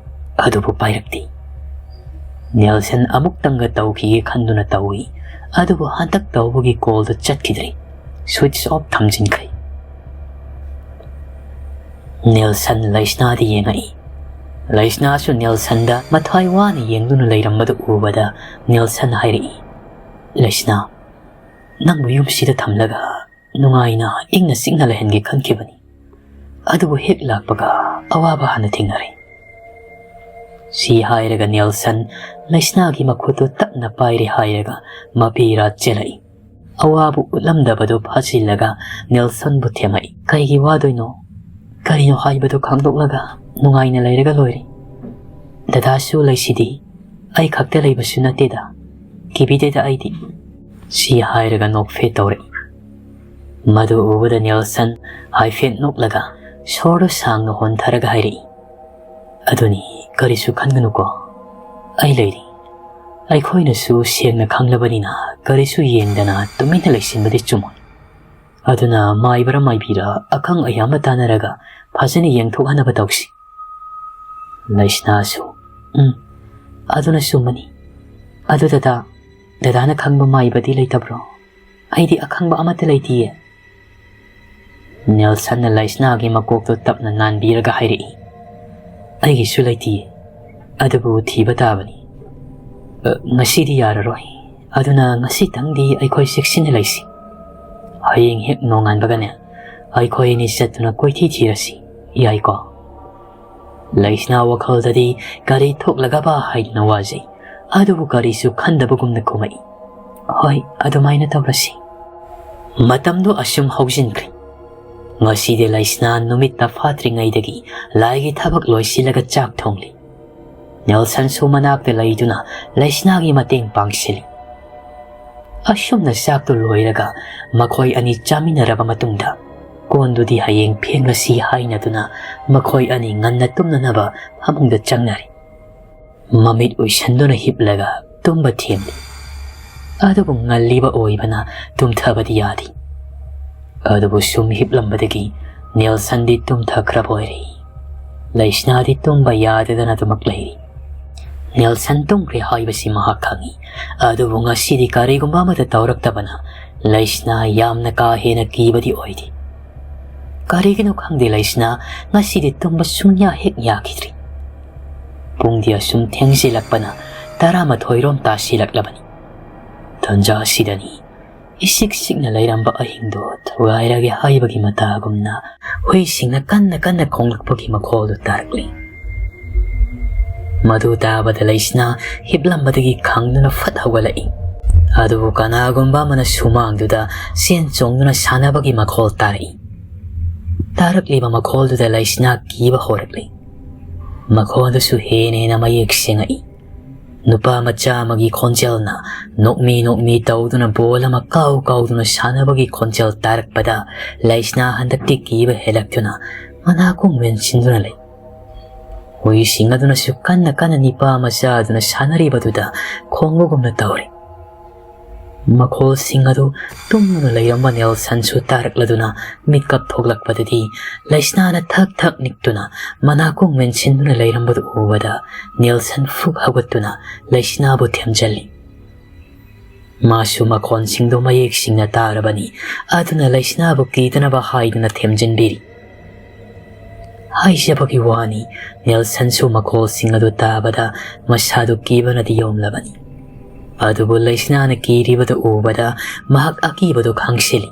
ꯑꯗꯨꯕꯨ ꯄꯥꯏꯔꯛꯇꯦ꯫ ꯅꯦꯜꯁꯟ ꯑꯃꯨꯛꯇꯪꯒ ꯇꯧꯈꯤꯒꯦ ꯈꯟꯗꯨꯅ ꯇꯧꯏ꯫ ꯑꯗꯨꯕꯨ ꯍꯟꯗꯛ ꯇꯧꯕꯒꯤ ꯀꯣꯜꯗꯨ ꯆꯠꯈꯤꯗ꯭ꯔꯦ꯫ ꯁ꯭ꯋꯤꯆ ꯑꯣꯐ ꯊꯝꯖꯤꯟꯈ꯭ꯔꯦ꯫ ꯅꯦꯜꯁꯟ ꯂꯩꯁꯅꯥꯗ ꯌꯦꯡꯉꯛꯏ꯫ ꯂꯩꯁꯅꯥꯁꯨ ꯅꯦꯜꯁꯟꯗ ꯃꯊ꯭ꯋꯥꯏ ꯋꯥꯅ ꯌꯦꯡꯗꯨꯅ ꯂꯩꯔꯝꯕꯗꯨ ꯎꯕꯗ ꯅꯦꯜꯁꯟ ꯍꯥꯏꯔꯛꯏ, "ꯂꯩꯁꯅꯥ, ꯅꯪꯕꯨ ꯌꯨꯝꯁꯤꯗ ꯊꯝꯂꯒ ꯅꯨꯡꯉꯥꯏꯅ ꯏꯪꯅ ꯆꯤꯛꯅ ꯂꯩꯍꯟꯒꯦ ꯈꯟꯈꯤꯕꯅꯤ꯫ ꯑꯗꯨꯕꯨ ꯍꯦꯛ ꯂꯥꯛꯄꯒ ꯑꯋꯥꯕ ꯍꯥꯟꯅ ꯊꯦꯡꯅꯔꯦ꯫" ꯁꯤ ꯍꯥꯏꯔꯒ ꯅꯦꯜꯁꯟ ꯂꯩꯁꯅꯥꯒꯤ ꯃꯈꯨꯠꯇꯨ ꯇꯞꯅ ꯄꯥꯏꯔꯦ ꯍꯥꯏꯔꯒ ꯃꯄꯤꯔꯥ ꯆꯦꯜꯂꯛꯏ꯫ ꯑꯋꯥꯕ ꯎꯠꯂꯝꯗꯕꯗꯨ ꯐꯥꯖꯤꯜꯂꯒ ꯅꯦꯜꯁꯟꯕꯨ ꯊꯦꯝꯃꯛꯏ꯫ "ꯀꯩꯒꯤ ꯋꯥꯗꯣꯏꯅꯣ? ꯀꯔꯤꯅꯣ ꯍꯥꯏꯕꯗꯨ ꯈꯪꯗꯣꯛꯂꯒ ꯅꯨꯡꯉꯥꯏꯅ ꯂꯩꯔꯒ ꯂꯣꯏꯔꯦ꯫ ꯗꯗꯥꯁꯨ ꯂꯩꯁꯤꯗꯤ, ꯑꯩ ꯈꯛꯇ ꯂꯩꯕꯁꯨ ꯅꯠꯇꯦꯗ꯫ ꯀꯤꯕꯤꯗꯦꯗ ꯑꯩꯗꯤ"꯫ ꯁꯤ ꯍꯥꯏꯔꯒ ꯅꯣꯛꯐꯦ ꯇꯧꯔꯛꯏ꯫ ꯃꯗꯨ ꯎꯕꯗ ꯅꯦꯜꯁꯟ ꯍꯥꯏꯐꯦꯠ ꯅꯣꯛꯂꯒ ꯁꯣꯔꯗꯨ ꯁꯥꯡꯅ ꯍꯣꯟꯊꯔꯒ ꯍꯥꯏꯔꯛꯏ, "ꯑꯗꯨꯅꯤ, ꯀꯔꯤꯁꯨ ꯈꯟꯒꯅꯨꯀꯣ, ꯑꯩ ꯂꯩꯔꯤ꯫ ꯑꯩꯈꯣꯏꯅꯁꯨ ꯁꯦꯡꯅ ꯈꯪꯂꯕꯅꯤꯅ ꯀꯔꯤꯁꯨ ꯌꯦꯡꯗꯅ ꯇꯨꯃꯤꯟꯅ ꯂꯩꯁꯤꯟꯕꯗꯤ ꯆꯨꯝꯃꯣꯏ꯫ ꯑꯗꯨꯅ ꯃꯥꯏꯕꯔ ꯃꯥꯏꯕꯤꯔ ꯑꯈꯪ ꯑꯌꯥꯝꯕ ꯇꯥꯟꯅꯔꯒ ꯐꯖꯅ ꯌꯦꯡꯊꯣꯛꯍꯟꯅꯕ ꯇꯧꯁꯤ"꯫ ꯂꯩꯁꯅꯥꯁꯨ, "ꯎꯝ, ꯑꯗꯨꯅ ꯆꯨꯝꯃꯅꯤ꯫ ꯑꯗꯨ ꯗꯗꯥ, ꯗꯗꯥꯅ ꯈꯪꯕ ꯃꯥꯏꯕꯗꯤ ꯂꯩꯇꯕ꯭ꯔꯣ? ꯑꯩꯗꯤ ꯑꯈꯪꯕ ꯑꯃꯠꯇ ꯂꯩꯇꯤꯌꯦ"꯫ ꯅꯦꯜꯁꯟꯅ ꯂꯩꯁꯅꯥꯒꯤ ꯃꯀꯣꯛꯇꯨ ꯇꯞꯅ ꯅꯥꯟꯕꯤꯔꯒ ꯍꯥꯏꯔꯛꯏ, "ꯑꯩꯒꯤꯁꯨ ꯂꯩꯇꯤꯌꯦ, ꯑꯗꯨꯕꯨ ꯊꯤꯕ ꯇꯥꯕꯅꯤ꯫ ꯑ, ꯉꯁꯤꯗꯤ ꯌꯥꯔꯔꯣꯏ, ꯑꯗꯨꯅ ꯉꯁꯤꯇꯪꯗꯤ ꯑꯩꯈꯣꯏ ꯆꯦꯛꯁꯤꯟꯅ ꯂꯩꯁꯤ꯫ ꯍꯌꯦꯡ ꯍꯦꯛ ꯅꯣꯡꯉꯥꯟꯕꯒꯅꯦ, ꯑꯩꯈꯣꯏ ꯑꯅꯤ ꯆꯠꯇꯨꯅ ꯀꯣꯏꯊꯤ ꯊꯤꯔꯁꯤ, ꯌꯥꯏꯀꯣ?" ꯂꯩꯁꯅꯥ ꯋꯥꯈꯜꯗꯗꯤ ꯀꯔꯤ ꯊꯣꯛꯂꯒꯕ ꯍꯥꯏꯗꯨꯅ ꯋꯥꯖꯩ, ꯑꯗꯨꯕꯨ ꯀꯔꯤꯁꯨ ꯈꯟꯗꯕꯒꯨꯝꯅ ꯈꯨꯝꯃꯛꯏ, "ꯍꯣꯏ, ꯑꯗꯨꯃꯥꯏꯅ ꯇꯧꯔꯁꯤ"꯫ ꯃꯇꯝꯗꯨ ꯑꯁꯨꯝ ꯍꯧꯖꯤꯟꯈ꯭ꯔꯦ꯫ ꯉꯁꯤꯗꯤ ꯂꯩꯁꯅꯥ ꯅꯨꯃꯤꯠ ꯇꯥꯐꯥꯠꯇ꯭ꯔꯤꯉꯩꯗꯒꯤ ꯂꯥꯏꯒꯤ ꯊꯕꯛ ꯂꯣꯏꯁꯤꯜꯂꯒ ꯆꯥꯛ ꯊꯣꯡꯂꯤ꯫ ꯅꯦꯜꯁꯟꯁꯨ ꯃꯅꯥꯛꯇ ꯂꯩꯗꯨꯅ ꯂꯩꯁꯅꯥꯒꯤ ꯃꯇꯦꯡ ꯄꯥꯡꯁꯤꯜꯂꯤ꯫ ꯑꯁꯨꯝꯅ ꯆꯥꯛꯇꯨ ꯂꯣꯏꯔꯒ ꯃꯈꯣꯏ ꯑꯅꯤ ꯆꯥꯃꯤꯟꯅꯔꯕ ꯃꯇꯨꯡꯗ, ꯀꯣꯟꯗꯨꯗꯤ ꯍꯌꯦꯡ ꯐꯦꯡꯂꯁꯤ ꯍꯥꯏꯅꯗꯨꯅ ꯃꯈꯣꯏ ꯑꯅꯤ ꯉꯟꯅ ꯇꯨꯝꯅꯅꯕ ꯐꯃꯨꯡꯗ ꯆꯪꯅꯔꯦ꯫ ꯃꯃꯤꯠ ꯎꯏꯁꯟꯗꯨꯅ ꯍꯤꯞꯂꯒ ꯇꯨꯝꯕ ꯊꯦꯝꯂꯤ꯫ ꯑꯗꯨꯕꯨ ꯉꯜꯂꯤꯕ ꯑꯣꯏꯕꯅ ꯇꯨꯝꯊꯕꯗꯤ ꯌꯥꯗꯦ꯫ ꯑꯗꯨꯕꯨ ꯁꯨꯝ ꯍꯤꯞꯂꯝꯕꯗꯒꯤ ꯅꯦꯜꯁꯟꯗꯤ ꯇꯨꯝꯊꯈ꯭ꯔꯕ ꯑꯣꯏꯔꯦ꯫ ꯂꯩꯁꯅꯥꯗꯤ ꯇꯨꯝꯕ ꯌꯥꯗꯗꯅ ꯑꯗꯨꯃꯛ ꯂꯩꯔꯤ꯫ ꯅꯦꯜꯁꯟ ꯇꯨꯝꯈ꯭ꯔꯦ ꯍꯥꯏꯕꯁꯤ ꯃꯍꯥꯛ ꯈꯪꯏ, ꯑꯗꯨꯕꯨ ꯉꯁꯤꯗꯤ ꯀꯔꯤꯒꯨꯝꯕ ꯑꯃꯠꯇ ꯇꯧꯔꯛꯇꯕꯅ ꯂꯩꯁꯅꯥ ꯌꯥꯝꯅ ꯀꯥ ꯍꯦꯟꯅ ꯀꯤꯕꯗꯤ ꯑꯣꯏꯗꯦ꯫ ꯀꯔꯤꯒꯤꯅꯣ ꯈꯪꯗꯦ, ꯂꯩꯁꯅꯥ ꯉꯁꯤꯗꯤ ꯇꯨꯝꯕ ꯁꯨꯡꯌꯥ ꯍꯦꯛ ꯌꯥꯈꯤꯗ꯭ꯔꯤ꯫ ꯄꯨꯡꯗꯤ ꯑꯁꯨꯝ ꯊꯦꯡꯖꯤꯜꯂꯛꯄꯅ ꯇꯔꯥꯃꯥꯊꯣꯏꯔꯣꯝ ꯇꯥꯁꯤꯜꯂꯛꯂꯕꯅꯤ꯫ ꯇꯟꯖꯥ ꯑꯁꯤꯗꯅꯤ ꯏꯁꯤꯛ ꯁꯤꯛꯅ ꯂꯩꯔꯝꯕ ꯑꯍꯤꯡꯗꯣ ꯊꯨꯒꯥꯏꯔꯒꯦ ꯍꯥꯏꯕꯒꯤ ꯃꯇꯥꯒꯨꯝꯅ ꯍꯨꯏꯁꯤꯡꯅ ꯀꯟꯅ ꯀꯟꯅ ꯈꯣꯡꯂꯛꯄꯒꯤ ꯃꯈꯣꯜꯗꯨ ꯇꯥꯔꯛꯂꯤ꯫ ꯃꯗꯨ ꯇꯥꯕꯗ ꯂꯩꯁꯅꯥ ꯍꯤꯞꯂꯝꯕꯗꯒꯤ ꯈꯪꯗꯨꯅ ꯐꯠ ꯍꯧꯒꯠꯂꯛꯏ꯫ ꯑꯗꯨꯕꯨ ꯀꯅꯥꯒꯨꯝꯕ ꯑꯃꯅ ꯁꯨꯃꯥꯡꯗꯨꯗ ꯆꯦꯟ ꯆꯣꯡꯗꯨꯅ ꯁꯥꯟꯅꯕꯒꯤ ꯃꯈꯣꯜ ꯇꯥꯔꯛꯏ꯫ ꯇꯥꯔꯛꯂꯤꯕ ꯃꯈꯣꯜꯗꯨꯗ ꯂꯩꯁꯅꯥ ꯀꯤꯕ ꯍꯧꯔꯛꯂꯤ꯫ ꯃꯈꯣꯜꯗꯨꯁꯨ ꯍꯦꯟꯅ ꯍꯦꯟꯅ ꯃꯌꯦꯛ ꯁꯦꯡꯉꯛꯏ꯫ ꯅꯨꯄꯥ ꯃꯆꯥ ꯑꯃꯒꯤ ꯈꯣꯟꯖꯦꯜꯅ ꯅꯣꯛꯃꯤ ꯅꯣꯛꯃꯤ ꯇꯧꯗꯨꯅ ꯕꯣꯜ ꯑꯃ ꯀꯥꯎ ꯀꯥꯎꯗꯨꯅ ꯁꯥꯟꯅꯕꯒꯤ ꯈꯣꯟꯖꯦꯜ ꯇꯥꯔꯛꯄꯗ ꯂꯩꯁꯅꯥ ꯍꯟꯗꯛꯇꯤ ꯀꯤꯕ ꯍꯦꯜꯂꯛꯇꯨꯅ ꯃꯅꯥꯀꯣꯡ ꯃꯦꯟꯁꯤꯟꯗꯨꯅ ꯂꯩ꯫ ꯍꯨꯏꯁꯤꯡ ꯑꯗꯨꯅꯁꯨ ꯀꯟꯅ ꯀꯟꯅ ꯅꯤꯄꯥ ꯃꯆꯥ ꯑꯗꯨꯅ ꯁꯥꯟꯅꯔꯤꯕꯗꯨꯗ ꯈꯣꯡꯕꯒꯨꯝꯅ ꯇꯧꯔꯤ꯫ ꯃꯈꯣꯜꯁꯤꯡ ꯑꯗꯨ ꯇꯨꯝꯗꯨꯅ ꯂꯩꯔꯝꯕ ꯅꯦꯜꯁꯟꯁꯨ ꯇꯥꯔꯛꯂꯗꯨꯅ ꯃꯤꯠꯀꯞ ꯊꯣꯛꯂꯛꯄꯗꯗꯤ ꯂꯩꯁꯅꯥꯅ ꯊꯛ ꯊꯛ ꯅꯤꯛꯇꯨꯅ ꯃꯅꯥꯀꯣꯡ ꯃꯦꯟꯁꯤꯟꯗꯨꯅ ꯂꯩꯔꯝꯕꯗꯨ ꯎꯕꯗ ꯅꯦꯜꯁꯟ ꯐꯨꯛ ꯍꯧꯒꯠꯇꯨꯅ ꯂꯩꯁꯅꯥꯕꯨ ꯊꯦꯝꯖꯤꯜꯂꯤ꯫ ꯃꯥꯁꯨ ꯃꯈꯣꯟꯁꯤꯡꯗꯨ ꯃꯌꯦꯛ ꯁꯦꯡꯅ ꯇꯥꯔꯕꯅꯤ꯫ ꯑꯗꯨꯅ ꯂꯩꯁꯅꯥꯕꯨ ꯀꯤꯗꯅꯕ ꯍꯥꯏꯗꯨꯅ ꯊꯦꯝꯖꯤꯟꯕꯤꯔꯤ꯫ ꯍꯥꯏꯖꯕꯒꯤ ꯋꯥꯅꯤ, ꯅꯦꯜꯁꯟꯁꯨ ꯃꯈꯣꯜꯁꯤꯡ ꯑꯗꯨ ꯇꯥꯕꯗ ꯃꯁꯥꯗꯨ ꯀꯤꯕꯅꯗꯤ ꯌꯣꯝꯂꯕꯅꯤ꯫ ꯑꯗꯨꯕꯨ ꯂꯩꯁꯅꯥꯅ ꯀꯤꯔꯤꯕꯗꯨ ꯎꯕꯗ ꯃꯍꯥꯛ ꯑꯀꯤꯕꯗꯨ ꯈꯪꯁꯤꯜꯂꯤ꯫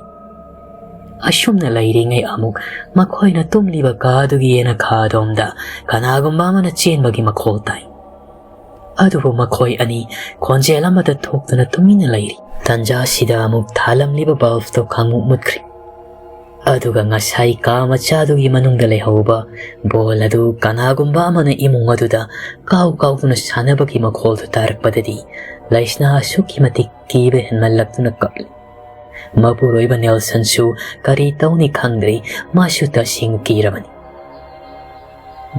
ꯑꯁꯨꯝꯅ ꯂꯩꯔꯤꯉꯩ ꯑꯃꯨꯛ ꯃꯈꯣꯏꯅ ꯇꯨꯝꯂꯤꯕ ꯀꯥꯗꯨꯒꯤ ꯌꯦꯅꯈꯥꯗꯣꯝꯗ ꯀꯅꯥꯒꯨꯝꯕ ꯑꯃꯅ ꯆꯦꯟꯕꯒꯤ ꯃꯈꯣꯜ ꯇꯥꯏ꯫ ꯑꯗꯨꯕꯨ ꯃꯈꯣꯏ ꯑꯅꯤ ꯈꯣꯟꯖꯦꯜ ꯑꯃꯠꯇ ꯊꯣꯛꯇꯅ ꯇꯨꯃꯤꯟꯅ ꯂꯩꯔꯤ꯫ ꯇꯟꯖꯥꯁꯤꯗ ꯑꯃꯨꯛ ꯊꯥꯜꯂꯝꯂꯤꯕ ꯕꯜꯕꯇꯣ ꯈꯪꯃꯨꯠ ꯃꯨꯠꯈ꯭ꯔꯤ꯫ ꯑꯗꯨꯒ ꯉꯁꯥꯏ ꯀꯥ ꯃꯆꯥꯗꯨꯒꯤ ꯃꯅꯨꯡꯗ ꯂꯩꯍꯧꯕ ꯕꯣꯜ ꯑꯗꯨ ꯀꯅꯥꯒꯨꯝꯕ ꯑꯃꯅ ꯏꯃꯨꯡ ꯑꯗꯨꯗ ꯀꯥꯎ ꯀꯥꯎꯗꯨꯅ ꯁꯥꯟꯅꯕꯒꯤ ꯃꯈꯣꯜꯗꯨ ꯇꯥꯔꯛꯄꯗꯗꯤ ꯂꯩꯁꯅꯥ ꯑꯁꯨꯛꯀꯤ ꯃꯇꯤꯛ ꯀꯤꯕ ꯍꯦꯟꯃꯜꯂꯛꯇꯨꯅ ꯀꯞꯂꯤ꯫ ꯃꯄꯨꯔꯣꯏꯕ ꯅꯦꯜꯁꯟꯁꯨ ꯀꯔꯤ ꯇꯧꯅꯤ ꯈꯪꯗ꯭ꯔꯦ, ꯃꯥꯁꯨ ꯇꯁꯦꯡꯅ ꯀꯤꯔꯕꯅꯤ꯫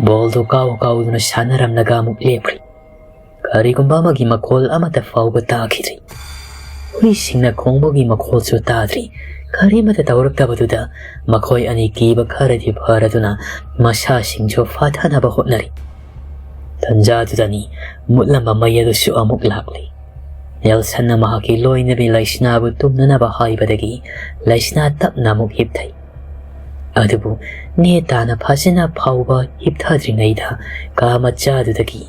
ꯕꯣꯜꯗꯨ ꯀꯥꯎ ꯀꯥꯎꯗꯨꯅ ꯁꯥꯟꯅꯔꯝꯂꯒ ꯑꯃꯨꯛ ꯂꯦꯞꯈ꯭ꯔꯤ꯫ ꯀꯔꯤꯒꯨꯝꯕ ꯑꯃꯒꯤ ꯃꯈꯣꯜ ꯑꯃꯠꯇ ꯐꯥꯎꯕ ꯇꯥꯈꯤꯗ꯭ꯔꯤ꯫ ꯍꯨꯏꯁꯤꯡꯅ ꯈꯣꯡꯕꯒꯤ ꯃꯈꯣꯜꯁꯨ ꯇꯥꯗ꯭ꯔꯤ꯫ ꯀꯔꯤꯃꯠꯇ ꯇꯧꯔꯛꯇꯕꯗꯨꯗ ꯃꯈꯣꯏ ꯑꯅꯤ ꯀꯤꯕ ꯈꯔꯗꯤ ꯐꯔꯗꯨꯅ ꯃꯁꯥꯁꯤꯡꯁꯨ ꯐꯥꯊꯅꯕ ꯍꯣꯠꯅꯔꯤ꯫ ꯇꯟꯖꯥꯗꯨꯗꯅꯤ ꯃꯨꯠꯂꯝꯕ ꯃꯩ ꯑꯗꯨꯁꯨ ꯑꯃꯨꯛ ꯂꯥꯛꯂꯤ꯫ ꯅꯦꯜꯁꯟꯅ ꯃꯍꯥꯛꯀꯤ ꯂꯣꯏꯅꯕꯤ ꯂꯩꯁꯅꯥꯕꯨ ꯇꯨꯝꯅꯅꯕ ꯍꯥꯏꯕꯗꯒꯤ ꯂꯩꯁꯅꯥ ꯇꯞꯅ ꯑꯃꯨꯛ ꯍꯤꯞꯊꯩ꯫ ꯑꯗꯨꯕꯨ ꯅꯦ ꯇꯥꯅ ꯐꯖꯅ ꯐꯥꯎꯕ ꯍꯤꯞꯊꯗ꯭ꯔꯤꯉꯩꯗ ꯀꯥ ꯃꯆꯥꯗꯨꯗꯒꯤ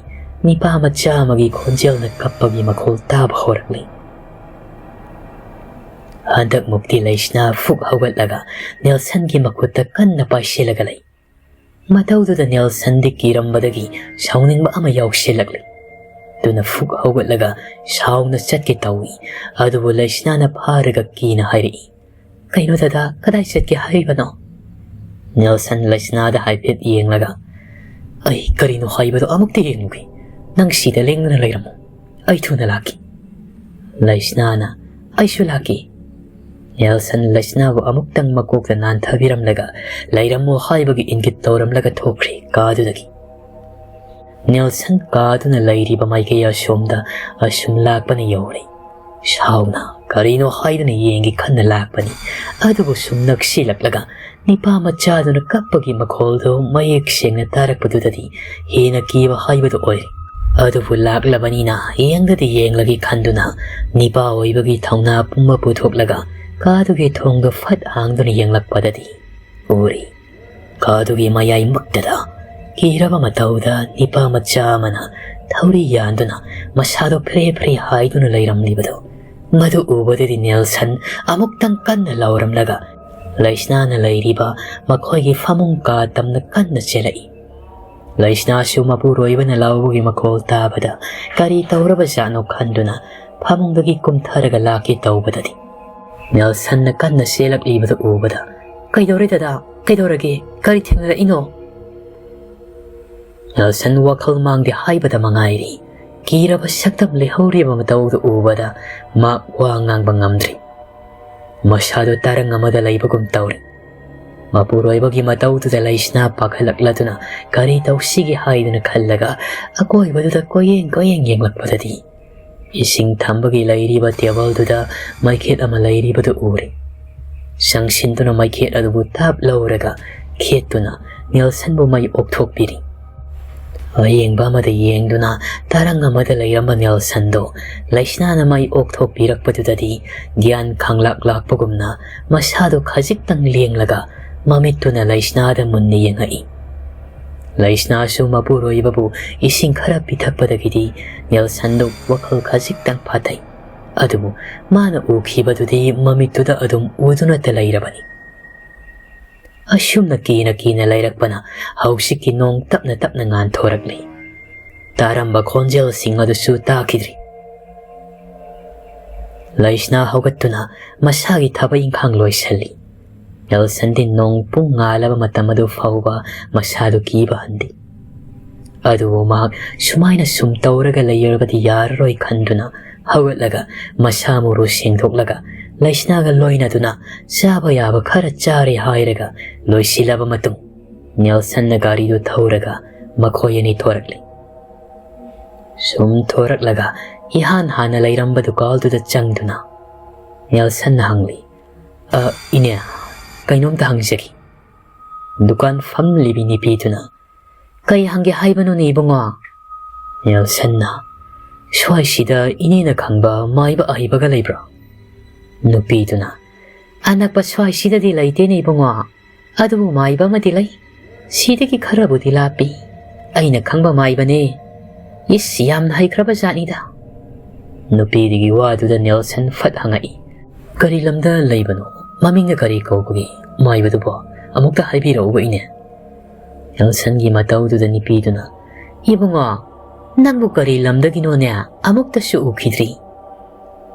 ꯅꯤꯄꯥ ꯃꯆꯥ ꯑꯃꯒꯤ ꯈꯣꯟꯖꯦꯜꯅ ꯀꯞꯄꯒꯤ ꯃꯈꯣꯜ ꯇꯥꯕ ꯍꯧꯔꯛꯂꯤ꯫ ꯍꯟꯗꯛꯃꯨꯛꯇꯤ ꯂꯩꯁꯅꯥ ꯐꯨꯛ ꯍꯧꯒꯠꯂꯒ ꯅꯦꯜꯁꯟꯒꯤ ꯃꯈꯨꯠꯇ ꯀꯟꯅ ꯄꯥꯏꯁꯤꯜꯂꯒ ꯂꯩ꯫ ꯃꯇꯧꯗꯨꯗ ꯅꯦꯜꯁꯟꯗꯤ ꯀꯤꯔꯝꯕꯗꯒꯤ ꯁꯥꯎꯅꯤꯡꯕ ꯑꯃ ꯌꯥꯎꯁꯤꯜꯂꯛꯂꯤ꯫ ꯃꯃꯤꯠꯇꯨꯅ ꯐꯨꯛ ꯍꯧꯒꯠꯂꯒ ꯁꯥꯎꯅ ꯆꯠꯀꯦ ꯇꯧꯏ꯫ ꯑꯗꯨꯕꯨ ꯂꯩꯁꯅꯥꯅ ꯐꯥꯔꯒ ꯀꯤꯅ ꯍꯥꯏꯔꯛꯏ, "ꯀꯩꯅꯣ ꯗꯗꯥ, ꯀꯗꯥꯏ ꯆꯠꯀꯦ ꯍꯥꯏꯔꯤꯕꯅꯣ?" ꯅꯦꯜꯁꯟ ꯂꯩꯁꯅꯥꯗ ꯍꯥꯏꯐꯦꯠ ꯌꯦꯡꯂꯒ, "ꯑꯩ ꯀꯔꯤꯅꯣ ꯍꯥꯏꯕꯗꯣ ꯑꯃꯨꯛꯇ ꯌꯦꯡꯂꯨꯒꯦ꯫ ꯅꯪ ꯁꯤꯗ ꯂꯦꯡꯗꯅ ꯂꯩꯔꯝꯃꯨ꯫ ꯑꯩ ꯊꯨꯅ ꯂꯥꯛꯀꯦ꯫" ꯂꯩꯁꯅꯥꯅ, "ꯑꯩꯁꯨ ꯂꯥꯛꯀꯦ꯫" ꯅꯦꯜꯁꯟ ꯂꯩꯁꯅꯥꯕꯨ ꯑꯃꯨꯛꯇꯪ ꯃꯀꯣꯛꯇ ꯅꯥꯟꯊꯕꯤꯔꯝꯂꯒ, "ꯂꯩꯔꯝꯃꯣ" ꯍꯥꯏꯕꯒꯤ ꯏꯪꯒꯤꯠ ꯇꯧꯔꯝꯂꯒ ꯊꯣꯛꯈ꯭ꯔꯦ ꯀꯥꯗꯨꯗꯒꯤ꯫ ꯅꯦꯜꯁꯟ ꯀꯥꯗꯨꯅ ꯂꯩꯔꯤꯕ ꯃꯥꯏꯀꯩ ꯑꯁꯣꯝꯗ ꯑꯁꯨꯝ ꯂꯥꯛꯄꯅ ꯌꯧꯔꯦ꯫ ꯁꯥꯎꯅ ꯀꯔꯤꯅꯣ ꯍꯥꯏꯗꯨꯅ ꯌꯦꯡꯒꯦ ꯈꯟꯅ ꯂꯥꯛꯄꯅꯤ꯫ ꯑꯗꯨꯕꯨ ꯁꯨꯝ ꯅꯛꯁꯤꯜꯂꯛꯂꯒ ꯅꯤꯄꯥ ꯃꯆꯥꯗꯨꯅ ꯀꯞꯄꯒꯤ ꯃꯈꯣꯜꯗꯨ ꯃꯌꯦꯛ ꯁꯦꯡꯅ ꯇꯥꯔꯛꯄꯗꯨꯗꯗꯤ ꯍꯦꯟꯅ ꯀꯤꯕ ꯍꯥꯏꯕꯗꯨ ꯑꯣꯏꯔꯦ꯫ ꯑꯗꯨꯕꯨ ꯂꯥꯛꯂꯕꯅꯤꯅ ꯌꯦꯡꯗꯗꯤ ꯌꯦꯡꯂꯒꯦ ꯈꯟꯗꯨꯅ ꯅꯤꯄꯥ ꯑꯣꯏꯕꯒꯤ ꯊꯧꯅꯥ ꯄꯨꯝꯕ ꯄꯨꯊꯣꯛꯂꯒ ꯀꯥꯗꯨꯒꯤ ꯊꯣꯡꯗꯨ ꯐꯠ ꯍꯥꯡꯗꯨꯅ ꯌꯦꯡꯂꯛꯄꯗꯗꯤ ꯎꯔꯦ꯫ ꯀꯥꯗꯨꯒꯤ ꯃꯌꯥꯏꯃꯛꯇꯗ ꯀꯤꯔꯕ ꯃꯇꯧꯗ ꯅꯤꯄꯥ ꯃꯆꯥ ꯑꯃꯅ ꯊꯧꯔꯤ ꯌꯥꯟꯗꯨꯅ ꯃꯁꯥꯗꯨ ꯐ꯭ꯔꯦ ꯐ꯭ꯔꯦ ꯍꯥꯏꯗꯨꯅ ꯂꯩꯔꯝꯂꯤꯕꯗꯨ, ꯃꯗꯨ ꯎꯕꯗꯗꯤ ꯅꯦꯜꯁꯟ ꯑꯃꯨꯛꯇꯪ ꯀꯟꯅ ꯂꯥꯎꯔꯝꯂꯒ ꯂꯩꯁꯅꯥꯅ ꯂꯩꯔꯤꯕ ꯃꯈꯣꯏꯒꯤ ꯐꯃꯨꯡ ꯀꯥ ꯇꯝꯅ ꯀꯟꯅ ꯆꯦꯜꯂꯛꯏ꯫ ꯂꯩꯁꯅꯥꯁꯨ ꯃꯄꯨꯔꯣꯏꯕꯅ ꯂꯥꯎꯕꯒꯤ ꯃꯈꯣꯜ ꯇꯥꯕꯗ ꯀꯔꯤ ꯇꯧꯔꯕꯖꯥꯠꯅꯣ ꯈꯟꯗꯨꯅ ꯐꯃꯨꯡꯗꯒꯤ ꯀꯨꯝꯊꯔꯒ ꯂꯥꯛꯀꯦ ꯇꯧꯕꯗꯗꯤ ꯅꯦꯜꯁꯟꯅ ꯀꯟꯅ ꯆꯦꯜꯂꯛꯂꯤꯕꯗꯨ ꯎꯕꯗ, "ꯀꯩꯗꯧꯔꯦ ꯗꯗꯥ? ꯀꯩꯗꯧꯔꯒꯦ? ꯀꯔꯤ ꯊꯦꯡꯅꯔꯛꯏꯅꯣ?" ꯅꯦꯜꯁꯟ ꯋꯥꯈꯜ ꯃꯥꯡꯗꯦ ꯍꯥꯏꯕꯗ ꯃꯉꯥꯏꯔꯤ꯫ ꯀꯤꯔꯕ ꯁꯛꯇꯝ ꯂꯩꯍꯧꯔꯤꯕ ꯃꯇꯧꯗꯨ ꯎꯕꯗ ꯃꯥ ꯋꯥ ꯉꯥꯡꯕ ꯉꯝꯗ꯭ꯔꯤ꯫ ꯃꯁꯥꯗꯨ ꯇꯔꯪ ꯑꯃꯗ ꯂꯩꯕꯒꯨꯝ ꯇꯧꯔꯤ꯫ ꯃꯄꯨꯔꯣꯏꯕꯒꯤ ꯃꯇꯧꯗꯨꯗ ꯂꯩꯁꯅꯥ ꯄꯥꯈꯠꯂꯛꯂꯗꯨꯅ ꯀꯔꯤ ꯇꯧꯁꯤꯒꯦ ꯍꯥꯏꯗꯨꯅ ꯈꯜꯂꯒ ꯑꯀꯣꯏꯕꯗꯨꯗ ꯀꯣꯏꯌꯦꯡ ꯀꯣꯏꯌꯦꯡ ꯌꯦꯡꯂꯛꯄꯗꯗꯤ ꯏꯁꯤꯡ ꯊꯝꯕꯒꯤ ꯂꯩꯔꯤꯕ ꯇꯦꯕꯜꯗꯨꯗ ꯃꯩꯈꯦꯠ ꯑꯃ ꯂꯩꯔꯤꯕꯗꯨ ꯎꯔꯦ꯫ ꯆꯪꯁꯤꯟꯗꯨꯅ ꯃꯩꯈꯦꯠ ꯑꯗꯨꯕꯨ ꯇꯥꯞ ꯂꯧꯔꯒ ꯈꯦꯠꯇꯨꯅ ꯅꯦꯜꯁꯟꯕꯨ ꯃꯩ ꯑꯣꯛꯊꯣꯛꯄꯤꯔꯤ꯫ ꯑꯌꯦꯡꯕ ꯑꯃꯗ ꯌꯦꯡꯗꯨꯅ ꯇꯔꯪ ꯑꯃꯗ ꯂꯩꯔꯝꯕ ꯅꯦꯜꯁꯟꯗꯨ ꯂꯩꯁꯅꯥꯅ ꯃꯩ ꯑꯣꯛꯊꯣꯛꯄꯤꯔꯛꯄꯗꯨꯗꯗꯤ ꯒ꯭ꯌꯥꯟ ꯈꯪꯂꯥꯛ ꯂꯥꯛꯄꯒꯨꯝꯅ ꯃꯁꯥꯗꯨ ꯈꯖꯤꯛꯇꯪ ꯂꯦꯡꯂꯒ ꯃꯃꯤꯠꯇꯨꯅ ꯂꯩꯁꯅꯥꯗ ꯃꯨꯟꯅ ꯌꯦꯡꯉꯛꯏ꯫ ꯂꯩꯁꯅꯥꯁꯨ ꯃꯄꯨꯔꯣꯏꯕꯕꯨ ꯏꯁꯤꯡ ꯈꯔ ꯄꯤꯊꯛꯄꯗꯒꯤꯗꯤ ꯅꯦꯜꯁꯟꯗꯨ ꯋꯥꯈꯜ ꯈꯖꯤꯛꯇꯪ ꯐꯥꯊꯩ꯫ ꯑꯗꯨꯕꯨ ꯃꯥꯅ ꯎꯈꯤꯕꯗꯨꯗꯤ ꯃꯃꯤꯠꯇꯨꯗ ꯑꯗꯨꯝ ꯎꯗꯨꯅꯇ ꯂꯩꯔꯕꯅꯤ꯫ ꯑꯁꯨꯝꯅ ꯀꯤꯅ ꯀꯤꯅ ꯂꯩꯔꯛꯄꯅ ꯍꯧꯖꯤꯛꯀꯤ ꯅꯣꯡ ꯇꯞꯅ ꯇꯞꯅ ꯉꯥꯟꯊꯣꯔꯛꯂꯤ꯫ ꯇꯥꯔꯝꯕ ꯈꯣꯟꯖꯦꯜꯁꯤꯡ ꯑꯗꯨꯁꯨ ꯇꯥꯈꯤꯗ꯭ꯔꯤ꯫ ꯂꯩꯁꯅꯥ ꯍꯧꯒꯠꯇꯨꯅ ꯃꯁꯥꯒꯤ ꯊꯕꯛ ꯏꯪꯈꯥꯡ ꯂꯣꯏꯁꯤꯜꯂꯤ꯫ ꯅꯦꯜꯁꯟꯗꯤ ꯅꯣꯡ ꯄꯨꯡ ꯉꯥꯜꯂꯕ ꯃꯇꯝ ꯑꯗꯨ ꯐꯥꯎꯕ ꯃꯁꯥꯗꯨ ꯀꯤꯕ ꯍꯟꯗꯦ꯫ ꯑꯗꯨꯕꯨ ꯃꯍꯥꯛ ꯁꯨꯃꯥꯏꯅ ꯁꯨꯝ ꯇꯧꯔꯒ ꯂꯩꯔꯕꯗꯤ ꯌꯥꯔꯔꯣꯏ ꯈꯟꯗꯨꯅ ꯍꯧꯒꯠꯂꯒ ꯃꯁꯥ ꯃꯎꯔꯨ ꯁꯦꯡꯗꯣꯛꯂꯒ ꯂꯩꯁꯅꯥꯒ ꯂꯣꯏꯅꯗꯨꯅ ꯆꯥꯕ ꯌꯥꯕ ꯈꯔ ꯆꯥꯔꯦ ꯍꯥꯏꯔꯒ ꯂꯣꯏꯁꯤꯜꯂꯕ ꯃꯇꯨꯡ ꯅꯦꯜꯁꯟꯅ ꯒꯥꯔꯤꯗꯨ ꯊꯧꯔꯒ ꯃꯈꯣꯏ ꯑꯅꯤ ꯊꯣꯔꯛꯂꯤ꯫ ꯁꯨꯝ ꯊꯣꯔꯛꯂꯒ ꯏꯍꯥꯟ ꯍꯥꯟꯅ ꯂꯩꯔꯝꯕ ꯗꯨꯀꯥꯟꯗꯨꯗ ꯆꯪꯗꯨꯅ ꯅꯦꯜꯁꯟꯅ ꯍꯪꯂꯤ, "ꯑ, ꯏꯅꯦ, ꯀꯩꯅꯣꯝꯇ ꯍꯪꯖꯒꯦ꯫" ꯗꯨꯀꯥꯟ ꯐꯝꯂꯤꯕꯤ ꯅꯨꯄꯤꯗꯨꯅ, "ꯀꯩ ꯍꯪꯒꯦ ꯍꯥꯏꯕꯅꯣꯅꯦ ꯏꯕꯨꯡꯉꯣ?" ꯅꯦꯜꯁꯟꯅ, "ꯁ꯭ꯋꯥꯏꯁꯤꯗ ꯏꯅꯦꯅ ꯈꯪꯕ ꯃꯥꯏꯕ ꯑꯍꯩꯕꯒ ꯂꯩꯕ꯭ꯔꯣ?" ꯅꯨꯄꯤꯗꯨꯅ, "ꯑꯅꯛꯄ ꯁ꯭ꯋꯥꯏꯁꯤꯗꯗꯤ ꯂꯩꯇꯦꯅꯦ ꯏꯕꯨꯡꯉꯣ, ꯑꯗꯨꯕꯨ ꯃꯥꯏꯕ ꯑꯃꯗꯤ ꯂꯩ꯫ ꯁꯤꯗꯒꯤ ꯈꯔꯕꯨꯗꯤ ꯂꯥꯞꯄꯤ꯫ ꯑꯩꯅ ꯈꯪꯕ ꯃꯥꯏꯕꯅꯦ꯫ ꯏꯁ, ꯌꯥꯝꯅ ꯍꯩꯈ꯭ꯔꯕ ꯖꯥꯠꯅꯤꯗ꯫" ꯅꯨꯄꯤꯗꯨꯒꯤ ꯋꯥꯗꯨꯗ ꯅꯦꯜꯁꯟ ꯐꯠ ꯍꯪꯉꯛꯏ, "ꯀꯔꯤ ꯂꯝꯗ ꯂꯩꯕꯅꯣ? ꯃꯃꯤꯡꯅ ꯀꯔꯤ ꯀꯧꯕꯒꯦ ꯃꯥꯏꯕꯗꯨꯕꯣ? ꯑꯃꯨꯛꯇ ꯍꯥꯏꯕꯤꯔꯛꯎꯕ ꯏꯅꯦ꯫" ꯅꯦꯜꯁꯟꯒꯤ ꯃꯇꯧꯗꯨꯗ ꯅꯨꯄꯤꯗꯨꯅ, "ꯏꯕꯨꯡꯉꯣ, ꯅꯪꯕꯨ ꯀꯔꯤ ꯂꯝꯗꯒꯤꯅꯣꯅꯦ? ꯑꯃꯨꯛꯇꯁꯨ ꯎꯈꯤꯗ꯭ꯔꯤ꯫"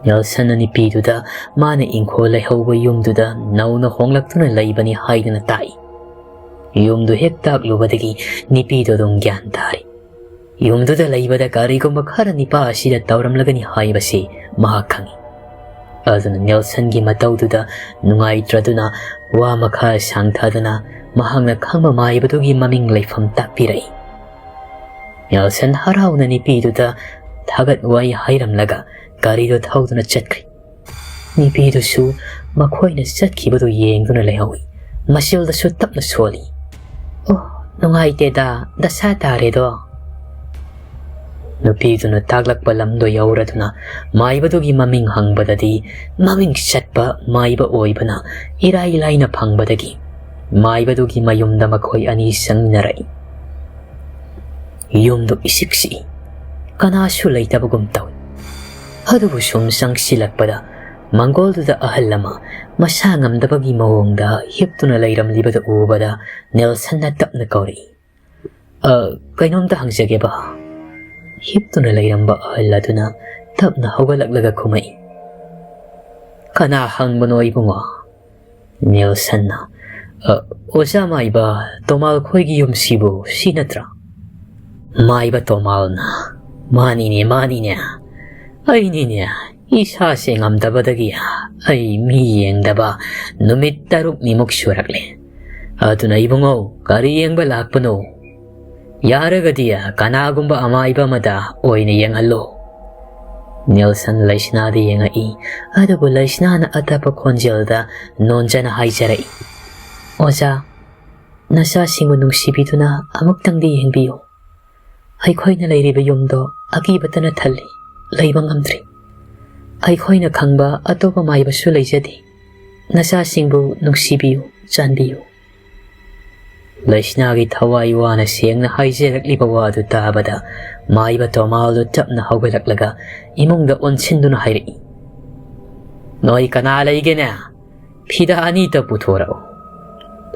ꯅꯦꯜꯁꯟꯅ ꯅꯨꯄꯤꯗꯨꯗ ꯃꯥꯅ ꯏꯪꯈꯣꯜ ꯂꯩꯍꯧꯕ ꯌꯨꯝꯗꯨꯗ ꯅꯧꯅ ꯍꯣꯡꯂꯛꯇꯨꯅ ꯂꯩꯕꯅꯤ ꯍꯥꯏꯗꯨꯅ ꯇꯥꯛꯏ꯫ ꯌꯨꯝꯗꯨ ꯍꯦꯛ ꯇꯥꯛꯂꯨꯕꯗꯒꯤ ꯅꯨꯄꯤꯗꯨ ꯑꯗꯨꯝ ꯒ꯭ꯌꯥꯟ ꯇꯥꯔꯦ꯫ ꯌꯨꯝꯗꯨꯗ ꯂꯩꯕꯗ ꯀꯔꯤꯒꯨꯝꯕ ꯈꯔ ꯅꯤꯄꯥ ꯑꯁꯤꯗ ꯇꯧꯔꯝꯂꯒꯅꯤ ꯍꯥꯏꯕꯁꯤ ꯃꯍꯥꯛ ꯈꯪꯏ꯫ ꯑꯗꯨꯅ ꯅꯦꯜꯁꯟꯒꯤ ꯃꯇꯧꯗꯨꯗ ꯅꯨꯡꯉꯥꯏꯇ꯭ꯔꯗꯨꯅ ꯋꯥ ꯃꯈꯥ ꯁꯥꯡꯊꯗꯨꯅ ꯃꯍꯥꯛꯅ ꯈꯪꯕ ꯃꯥꯏꯕꯗꯨꯒꯤ ꯃꯃꯤꯡ ꯂꯩꯐꯝ ꯇꯥꯛꯄꯤꯔꯛꯏ꯫ ꯅꯦꯜꯁꯟ ꯍꯔꯥꯎꯅ ꯅꯨꯄꯤꯗꯨꯗ ꯊꯥꯒꯠ ꯋꯥꯍꯩ ꯍꯥꯏꯔꯝꯂꯒ ꯒꯥꯔꯤꯗꯨ ꯊꯧꯗꯨꯅ ꯆꯠꯈ꯭ꯔꯦ꯫ ꯅꯨꯄꯤꯗꯨꯁꯨ ꯃꯈꯣꯏꯅ ꯆꯠꯈꯤꯕꯗꯨ ꯌꯦꯡꯗꯨꯅ ꯂꯩꯍꯧꯏ꯫ ꯃꯆꯤꯜꯗꯁꯨ ꯇꯞꯅ ꯁꯣꯜꯂꯤ꯫ "ꯑꯣ, ꯅꯨꯡꯉꯥꯏꯇꯦꯗ, ꯗꯁꯥ ꯇꯥꯔꯦꯗꯣ꯫" ꯅꯨꯄꯤꯗꯨꯅ ꯇꯥꯛꯂꯛꯄ ꯂꯝꯗꯣ ꯌꯧꯔꯗꯨꯅ ꯃꯥꯏꯕꯗꯨꯒꯤ ꯃꯃꯤꯡ ꯍꯪꯕꯗꯗꯤ ꯃꯃꯤꯡ ꯆꯠꯄ ꯃꯥꯏꯕ ꯑꯣꯏꯕꯅ ꯏꯔꯥꯏ ꯂꯥꯏꯅ ꯐꯪꯕꯗꯒꯤ ꯃꯥꯏꯕꯗꯨꯒꯤ ꯃꯌꯨꯝꯗ ꯃꯈꯣꯏ ꯑꯅꯤ ꯆꯪꯃꯤꯟꯅꯔꯛꯏ꯫ ꯌꯨꯝꯗꯨ ꯏꯆꯤꯛ ꯆꯤꯛꯏ꯫ ꯀꯅꯥꯁꯨ ꯂꯩꯇꯕꯒꯨꯝ ꯇꯧꯏ꯫ ꯑꯗꯨꯕꯨ ꯁꯨꯝ ꯆꯪꯁꯤꯜꯂꯛꯄꯗ ꯃꯪꯒꯣꯜꯗꯨꯗ ꯑꯍꯜ ꯑꯃ ꯃꯁꯥ ꯉꯝꯗꯕꯒꯤ ꯃꯑꯣꯡꯗ ꯍꯤꯞꯇꯨꯅ ꯂꯩꯔꯝꯂꯤꯕꯗꯨ ꯎꯕꯗ ꯅꯦꯜꯁꯟꯅ ꯇꯞꯅ ꯀꯧꯔꯛꯏ, "ꯑ, ꯀꯩꯅꯣꯝꯇ ꯍꯪꯖꯒꯦꯕ?" ꯍꯤꯞꯇꯨꯅ ꯂꯩꯔꯝꯕ ꯑꯍꯜ ꯑꯗꯨꯅ ꯇꯞꯅ ꯍꯧꯒꯠꯂꯛꯂꯒ ꯈꯨꯝꯃꯛꯏ, "ꯀꯅꯥ ꯍꯪꯕꯅꯣ ꯏꯕꯨꯡꯉꯣ?" ꯅꯦꯜꯁꯟꯅ, "ꯑ, ꯑꯣꯖꯥ ꯃꯥꯏꯕ, ꯇꯣꯃꯥꯜ ꯈꯣꯏꯒꯤ ꯌꯨꯝꯁꯤꯕꯨ ꯁꯤ ꯅꯠꯇ꯭ꯔꯥ?" ꯃꯥꯏꯕ ꯇꯣꯃꯥꯜꯅ, "ꯃꯥꯅꯤꯅꯦ, ꯃꯥꯅꯤꯅꯦ꯫ ꯑꯩꯅꯤꯅꯦ, ꯏꯁꯥꯁꯦ ꯉꯝꯗꯕꯗꯒꯤ ꯑꯩ ꯃꯤ ꯌꯦꯡꯗꯕ ꯅꯨꯃꯤꯠ ꯇꯔꯨꯛꯅꯤꯃꯨꯛ ꯁꯨꯔꯛꯂꯦ꯫ ꯑꯗꯨꯅ ꯏꯕꯨꯡꯉꯣ, ꯀꯔꯤ ꯌꯦꯡꯕ ꯂꯥꯛꯄꯅꯣ? ꯌꯥꯔꯒꯗꯤ ꯀꯅꯥꯒꯨꯝꯕ ꯑꯃꯥꯏꯕ ꯑꯃꯗ ꯑꯣꯏꯅ ꯌꯦꯡꯍꯜꯂꯣ꯫" ꯅꯦꯜꯁꯟ ꯂꯩꯁꯅꯥꯗ ꯌꯦꯡꯉꯛꯏ, ꯑꯗꯨꯕꯨ ꯂꯩꯁꯅꯥꯅ ꯑꯇꯞꯄ ꯈꯣꯟꯖꯦꯜꯗ ꯅꯣꯟꯖꯅ ꯍꯥꯏꯖꯔꯛꯏ, "ꯑꯣꯖꯥ, ꯅꯆꯥꯁꯤꯡꯕꯨ ꯅꯨꯡꯁꯤꯕꯤꯗꯨꯅ ꯑꯃꯨꯛꯇꯪꯗꯤ ꯌꯦꯡꯕꯤꯌꯨ꯫ ꯑꯩꯈꯣꯏꯅ ꯂꯩꯔꯤꯕ ꯌꯨꯝꯗꯣ ꯑꯀꯤꯕꯇꯅ ꯊꯜꯂꯤ, ꯂꯩꯕ ꯉꯝꯗ꯭ꯔꯤ꯫ ꯑꯩꯈꯣꯏꯅ ꯈꯪꯕ ꯑꯇꯣꯞꯄ ꯃꯥꯏꯕꯁꯨ ꯂꯩꯖꯗꯦ꯫ ꯅꯆꯥꯁꯤꯡꯕꯨ ꯅꯨꯡꯁꯤꯕꯤꯌꯨ, ꯆꯥꯟꯕꯤꯌꯨ꯫" ꯂꯩꯁꯅꯥꯒꯤ ꯊꯋꯥꯏ ꯋꯥꯅ ꯁꯦꯡꯅ ꯍꯥꯏꯖꯔꯛꯂꯤꯕ ꯋꯥꯗꯨ ꯇꯥꯕꯗ ꯃꯥꯏꯕ ꯇꯣꯃꯥꯜꯗꯨ ꯇꯞꯅ ꯍꯧꯒꯠꯂꯛꯂꯒ ꯏꯃꯨꯡꯗ ꯑꯣꯟꯁꯤꯟꯗꯨꯅ ꯍꯥꯏꯔꯛꯏ, "ꯅꯣꯏ ꯀꯅꯥ ꯂꯩꯒꯦꯅꯦ? ꯐꯤꯗꯥ ꯑꯅꯤꯇ ꯄꯨꯊꯣꯔꯛꯎ꯫"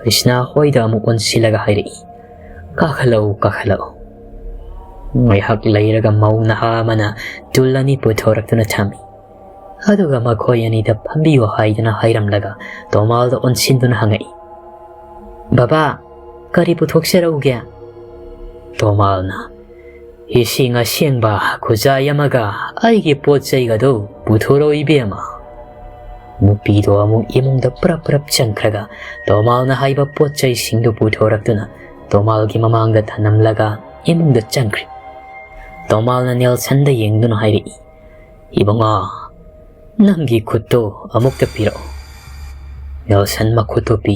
ꯂꯩꯁꯅꯥ ꯍꯣꯏꯗ ꯑꯃꯨꯛ ꯑꯣꯟꯁꯤꯜꯂꯒ ꯍꯥꯏꯔꯛꯏ, "ꯀꯥꯈꯠꯂꯛꯎ, ꯀꯥꯈꯠꯂꯛꯎ꯫" ꯉꯥꯏꯍꯥꯛ ꯂꯩꯔꯒ ꯃꯧ ꯅꯍꯥ ꯑꯃꯅ ꯇꯨꯜ ꯑꯅꯤ ꯄꯨꯊꯣꯔꯛꯇꯨꯅ ꯊꯝꯃꯤ꯫ ꯑꯗꯨꯒ ꯃꯈꯣꯏ ꯑꯅꯤꯗ ꯐꯝꯕꯤꯌꯨ ꯍꯥꯏꯗꯨꯅ ꯍꯥꯏꯔꯝꯂꯒ ꯇꯣꯃꯥꯜꯗ ꯑꯣꯟꯁꯤꯟꯗꯨꯅ ꯍꯪꯉꯛꯏ, "ꯕꯕꯥ, ꯀꯔꯤ ꯄꯨꯊꯣꯛꯆꯔꯛꯎꯒꯦ?" ꯇꯣꯃꯥꯜꯅ, "ꯏꯁꯤꯡ ꯑꯁꯦꯡꯕ ꯈꯨꯖꯥꯏ ꯑꯃꯒ ꯑꯩꯒꯤ ꯄꯣꯠ ꯆꯩꯒꯗꯨ ꯄꯨꯊꯣꯔꯛꯎ ꯏꯕꯦꯝꯃ꯫" ꯅꯨꯄꯤꯗꯣ ꯑꯃꯨꯛ ꯏꯃꯨꯡꯗ ꯄ꯭ꯔꯞ ꯄ꯭ꯔꯞ ꯆꯪꯈ꯭ꯔꯒ ꯇꯣꯃꯥꯜꯅ ꯍꯥꯏꯕ ꯄꯣꯠ ꯆꯩꯁꯤꯡꯗꯨ ꯄꯨꯊꯣꯔꯛꯇꯨꯅ ꯇꯣꯃꯥꯜꯒꯤ ꯃꯃꯥꯡꯗ ꯊꯅꯝꯂꯒ ꯏꯃꯨꯡꯗ ꯆꯪꯈ꯭ꯔꯦ꯫ ꯇꯣꯃꯥꯜꯅ ꯅꯦꯜꯁꯟꯗ ꯌꯦꯡꯗꯨꯅ ꯍꯥꯏꯔꯛꯏ, "ꯏꯕꯨꯡꯉꯣ, ꯅꯪꯒꯤ ꯈꯨꯠꯇꯣ ꯑꯃꯨꯛꯇ ꯄꯤꯔꯛꯑꯣ꯫" ꯅꯦꯜꯁꯟ ꯃꯈꯨꯠꯇꯣ ꯄꯤ꯫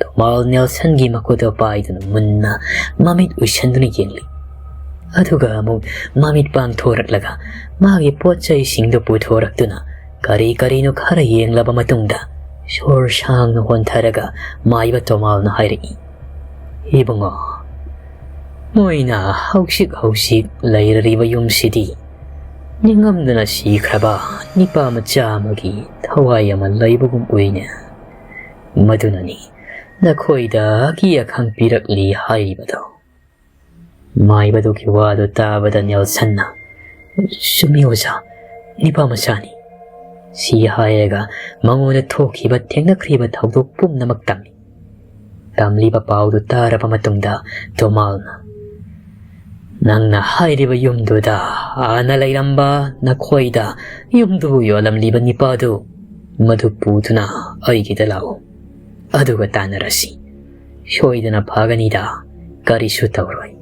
ꯇꯣꯃꯥꯜ ꯅꯦꯜꯁꯟꯒꯤ ꯃꯈꯨꯠꯇꯣ ꯄꯥꯏꯗꯨꯅ ꯃꯨꯟꯅ ꯃꯃꯤꯠ ꯎꯏꯁꯟꯗꯨꯅ ꯌꯦꯡꯂꯤ꯫ ꯑꯗꯨꯒ ꯑꯃꯨꯛ ꯃꯃꯤꯠ ꯄꯥꯡꯊꯣꯔꯛꯂꯒ ꯃꯥꯒꯤ ꯄꯣꯠ ꯆꯩꯁꯤꯡꯗꯨ ꯄꯨꯊꯣꯔꯛꯇꯨꯅ ꯀꯔꯤ ꯀꯔꯤꯅꯣ ꯈꯔ ꯌꯦꯡꯂꯕ ꯃꯇꯨꯡꯗ ꯁꯣꯔ ꯁꯥꯡꯅ ꯍꯣꯟꯊꯔꯒ ꯃꯥꯏꯕ ꯇꯣꯃꯥꯜꯅ ꯍꯥꯏꯔꯛꯏ, "ꯏꯕꯨꯡꯉꯣ, ꯃꯣꯏꯅ ꯍꯧꯖꯤꯛ ꯍꯧꯖꯤꯛ ꯂꯩꯔꯤꯕ ꯌꯨꯝꯁꯤꯗꯤ ꯅꯤꯡꯉꯝꯗꯅ ꯁꯤꯈ꯭ꯔꯕ ꯅꯤꯄꯥ ꯃꯆꯥ ꯑꯃꯒꯤ ꯊꯋꯥꯏ ꯑꯃ ꯂꯩꯕꯒꯨꯝ ꯎꯏꯅꯦ꯫ ꯃꯗꯨꯅꯅꯤ ꯅꯈꯣꯏꯗ ꯑꯀꯤ ꯑꯈꯪ ꯄꯤꯔꯛꯂꯤ ꯍꯥꯏꯔꯤꯕꯗꯣ꯫" ꯃꯥꯏꯕꯗꯨꯒꯤ ꯋꯥꯗꯨ ꯇꯥꯕꯗ ꯅꯦꯜꯁꯟꯅ, "ꯆꯨꯝꯃꯤ ꯑꯣꯖꯥ, ꯅꯤꯄꯥ ꯃꯆꯥꯅꯤ" ꯁꯤ ꯍꯥꯏꯔꯒ ꯃꯉꯣꯟꯗ ꯊꯣꯛꯈꯤꯕ ꯊꯦꯡꯅꯈ꯭ꯔꯤꯕ ꯊꯧꯗꯣꯛ ꯄꯨꯝꯅꯃꯛ ꯇꯝꯃꯤ꯫ ꯇꯝꯂꯤꯕ ꯄꯥꯎꯗꯨ ꯇꯥꯔꯕ ꯃꯇꯨꯡꯗ ꯇꯣꯃꯥꯜꯅ, "ꯅꯪꯅ ꯍꯥꯏꯔꯤꯕ ꯌꯨꯝꯗꯨꯗ ꯍꯥꯟꯅ ꯂꯩꯔꯝꯕ ꯅꯈꯣꯏꯗ ꯌꯨꯝꯗꯨꯕꯨ ꯌꯣꯜꯂꯝꯂꯤꯕ ꯅꯤꯄꯥꯗꯨ, ꯃꯗꯨ ꯄꯨꯗꯨꯅ ꯑꯩꯒꯤꯗ ꯂꯥꯛꯎ꯫ ꯑꯗꯨꯒ ꯇꯥꯟꯅꯔꯁꯤ꯫ ꯁꯣꯏꯗꯅ ꯐꯒꯅꯤꯗ, ꯀꯔꯤꯁꯨ ꯇꯧꯔꯣꯏ꯫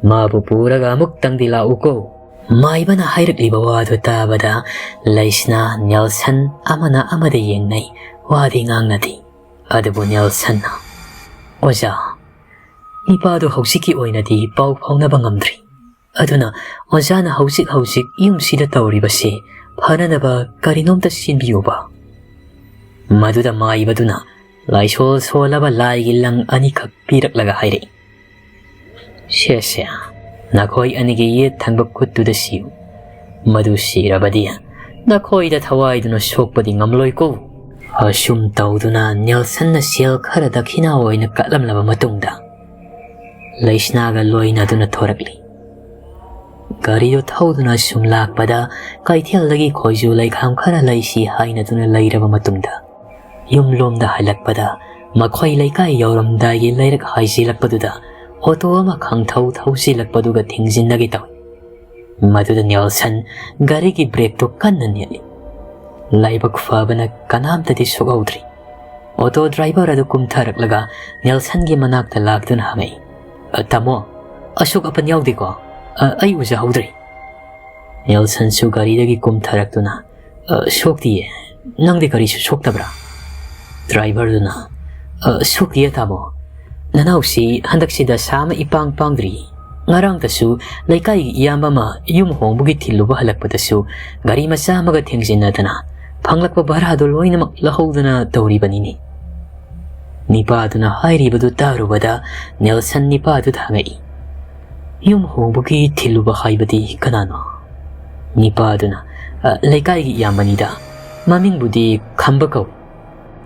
ꯃꯥꯕꯨ ꯄꯨꯔꯒ ꯑꯃꯨꯛꯇꯪꯗꯤ ꯂꯥꯛꯎꯀꯣ"꯫ ꯃꯥꯏꯕꯅ ꯍꯥꯏꯔꯛꯂꯤꯕ ꯋꯥꯗꯨ ꯇꯥꯕꯗ ꯂꯩꯁꯅꯥ, ꯅꯦꯜꯁꯟ ꯑꯃꯅ ꯑꯃꯗ ꯌꯦꯡꯅꯩ, ꯋꯥꯗꯤ ꯉꯥꯡꯅꯗꯦ꯫ ꯑꯗꯨꯕꯨ ꯅꯦꯜꯁꯟꯅ, "ꯑꯣꯖꯥ, ꯅꯤꯄꯥꯗꯨ ꯍꯧꯖꯤꯛꯀꯤ ꯑꯣꯏꯅꯗꯤ ꯄꯥꯎ ꯐꯥꯎꯅꯕ ꯉꯝꯗ꯭ꯔꯤ꯫ ꯑꯗꯨꯅ ꯑꯣꯖꯥꯅ ꯍꯧꯖꯤꯛ ꯍꯧꯖꯤꯛ ꯌꯨꯝꯁꯤꯗ ꯇꯧꯔꯤꯕꯁꯤ ꯐꯅꯅꯕ ꯀꯔꯤꯅꯣꯝꯇ ꯁꯤꯟꯕꯤꯌꯨꯕ"꯫ ꯃꯗꯨꯗ ꯃꯥꯏꯕꯗꯨꯅ ꯂꯥꯏꯁꯣꯜ ꯁꯣꯜꯂꯕ ꯂꯥꯏꯒꯤ ꯂꯪ ꯑꯅꯤꯈꯛ ꯄꯤꯔꯛꯂꯒ ꯍꯥꯏꯔꯛꯏ, "ꯁꯦ ꯁꯦ, ꯅꯈꯣꯏ ꯑꯅꯤꯒꯤ ꯌꯦꯠ ꯊꯪꯕ ꯈꯨꯠꯇꯨꯗ ꯁꯤꯌꯨ꯫ ꯃꯗꯨ ꯁꯤꯔꯕꯗꯤ ꯅꯈꯣꯏꯗ ꯊꯋꯥꯏꯗꯨꯅ ꯁꯣꯛꯄꯗꯤ ꯉꯝꯂꯣꯏꯀꯣ"꯫ ꯑꯁꯨꯝ ꯇꯧꯗꯨꯅ ꯅꯦꯜꯁꯟꯅ ꯁꯦꯜ ꯈꯔ ꯗꯈꯤꯅꯥ ꯑꯣꯏꯅ ꯀꯠꯂꯝꯂꯕ ꯃꯇꯨꯡꯗ, ꯂꯩꯁꯅꯥꯒ ꯂꯣꯏꯅꯗꯨꯅ ꯊꯣꯔꯛꯂꯤ꯫ ꯒꯥꯔꯤꯗꯨ ꯊꯧꯗꯨꯅ ꯁꯨꯝ ꯂꯥꯛꯄꯗ, ꯀꯩꯊꯦꯜꯗꯒꯤ ꯈꯣꯏꯖꯨ ꯂꯩꯈꯥꯝ ꯈꯔ ꯂꯩꯁꯤ ꯍꯥꯏꯅꯗꯨꯅ ꯂꯩꯔꯕ ꯃꯇꯨꯡꯗ, ꯌꯨꯝꯂꯣꯝꯗ ꯍꯜꯂꯛꯄꯗ, ꯃꯈꯣꯏ ꯂꯩꯀꯥꯏ ꯌꯧꯔꯝꯗꯥꯏꯒꯤ ꯂꯩꯔꯛ ꯍꯥꯏꯖꯤꯜꯂꯛꯄꯗꯨꯗ ꯑꯣꯇꯣ ꯑꯃ ꯈꯪꯊꯧ ꯊꯧꯖꯤꯜꯂꯛꯄꯗꯨꯒ ꯊꯦꯡꯖꯤꯟꯅꯒꯦ ꯇꯧꯏ꯫ ꯃꯗꯨꯗ ꯅꯦꯜꯁꯟ ꯒꯥꯔꯤꯒꯤ ꯕ꯭ꯔꯦꯛꯇꯨ ꯀꯟꯅ ꯅꯦꯠꯂꯤ꯫ ꯂꯥꯏꯕꯛ ꯐꯕꯅ ꯀꯅꯥꯝꯇꯗꯤ ꯁꯣꯛꯍꯧꯗ꯭ꯔꯤ꯫ ꯑꯣꯇꯣ ꯗ꯭ꯔꯥꯏꯚꯔ ꯑꯗꯨ ꯀꯨꯝꯊꯔꯛꯂꯒ ꯅꯦꯜꯁꯟꯒꯤ ꯃꯅꯥꯛꯇ ꯂꯥꯛꯇꯨꯅ ꯍꯪꯉꯛꯏ, "ꯑ, ꯇꯥꯃꯣ, ꯑꯁꯣꯛ ꯑꯄꯟ ꯌꯥꯎꯗꯦꯀꯣ? ꯑ, ꯑꯩ ꯎꯖꯍꯧꯗ꯭ꯔꯤ"꯫ ꯅꯦꯜꯁꯟꯁꯨ ꯒꯥꯔꯤꯗꯒꯤ ꯀꯨꯝꯊꯔꯛꯇꯨꯅ, "ꯑ, ꯁꯣꯛꯇꯤꯌꯦ꯫ ꯅꯪꯗꯤ ꯀꯔꯤꯁꯨ ꯁꯣꯛꯇꯕ꯭ꯔꯥ?" ꯗ꯭ꯔꯥꯏꯚꯔꯗꯨꯅ, "ꯑ, ꯁꯣꯛꯇꯤꯌꯦ ꯇꯥꯃꯣ꯫ ꯅꯅꯥꯎꯁꯤ ꯍꯟꯗꯛꯁꯤ ꯗꯁꯥ ꯑꯃ ꯏꯄꯥꯡ ꯄꯥꯡꯗ꯭ꯔꯤ꯫ ꯉꯔꯥꯡꯇꯁꯨ ꯂꯩꯀꯥꯏꯒꯤ ꯏꯌꯥꯝꯕ ꯑꯃ ꯌꯨꯝ ꯍꯣꯡꯕꯒꯤ ꯊꯤꯜꯂꯨꯕ ꯍꯜꯂꯛꯄꯗꯁꯨ ꯒꯥꯔꯤ ꯃꯆꯥ ꯑꯃꯒ ꯊꯦꯡꯖꯤꯟꯅꯗꯅ ꯐꯪꯂꯛꯄ ꯚꯔꯥꯗꯨ ꯂꯣꯏꯅꯃꯛ ꯂꯧꯍꯧꯗꯅ ꯇꯧꯔꯤꯕꯅꯤꯅꯦ"꯫ ꯅꯤꯄꯥꯗꯨꯅ ꯍꯥꯏꯔꯤꯕꯗꯨ ꯇꯥꯔꯨꯕꯗ ꯅꯦꯜꯁꯟ ꯅꯤꯄꯥꯗꯨꯗ ꯍꯪꯉꯛꯏ, "ꯌꯨꯝ ꯍꯣꯡꯕꯒꯤ ꯊꯤꯜꯂꯨꯕ ꯍꯥꯏꯕꯗꯤ ꯀꯅꯥꯅꯣ?" ꯅꯤꯄꯥꯗꯨꯅ, "ꯑ, ꯂꯩꯀꯥꯏꯒꯤ ꯏꯌꯥꯝꯕꯅꯤꯗ꯫ ꯃꯃꯤꯡꯕꯨꯗꯤ ꯈꯝꯕ ꯀꯧꯏ"꯫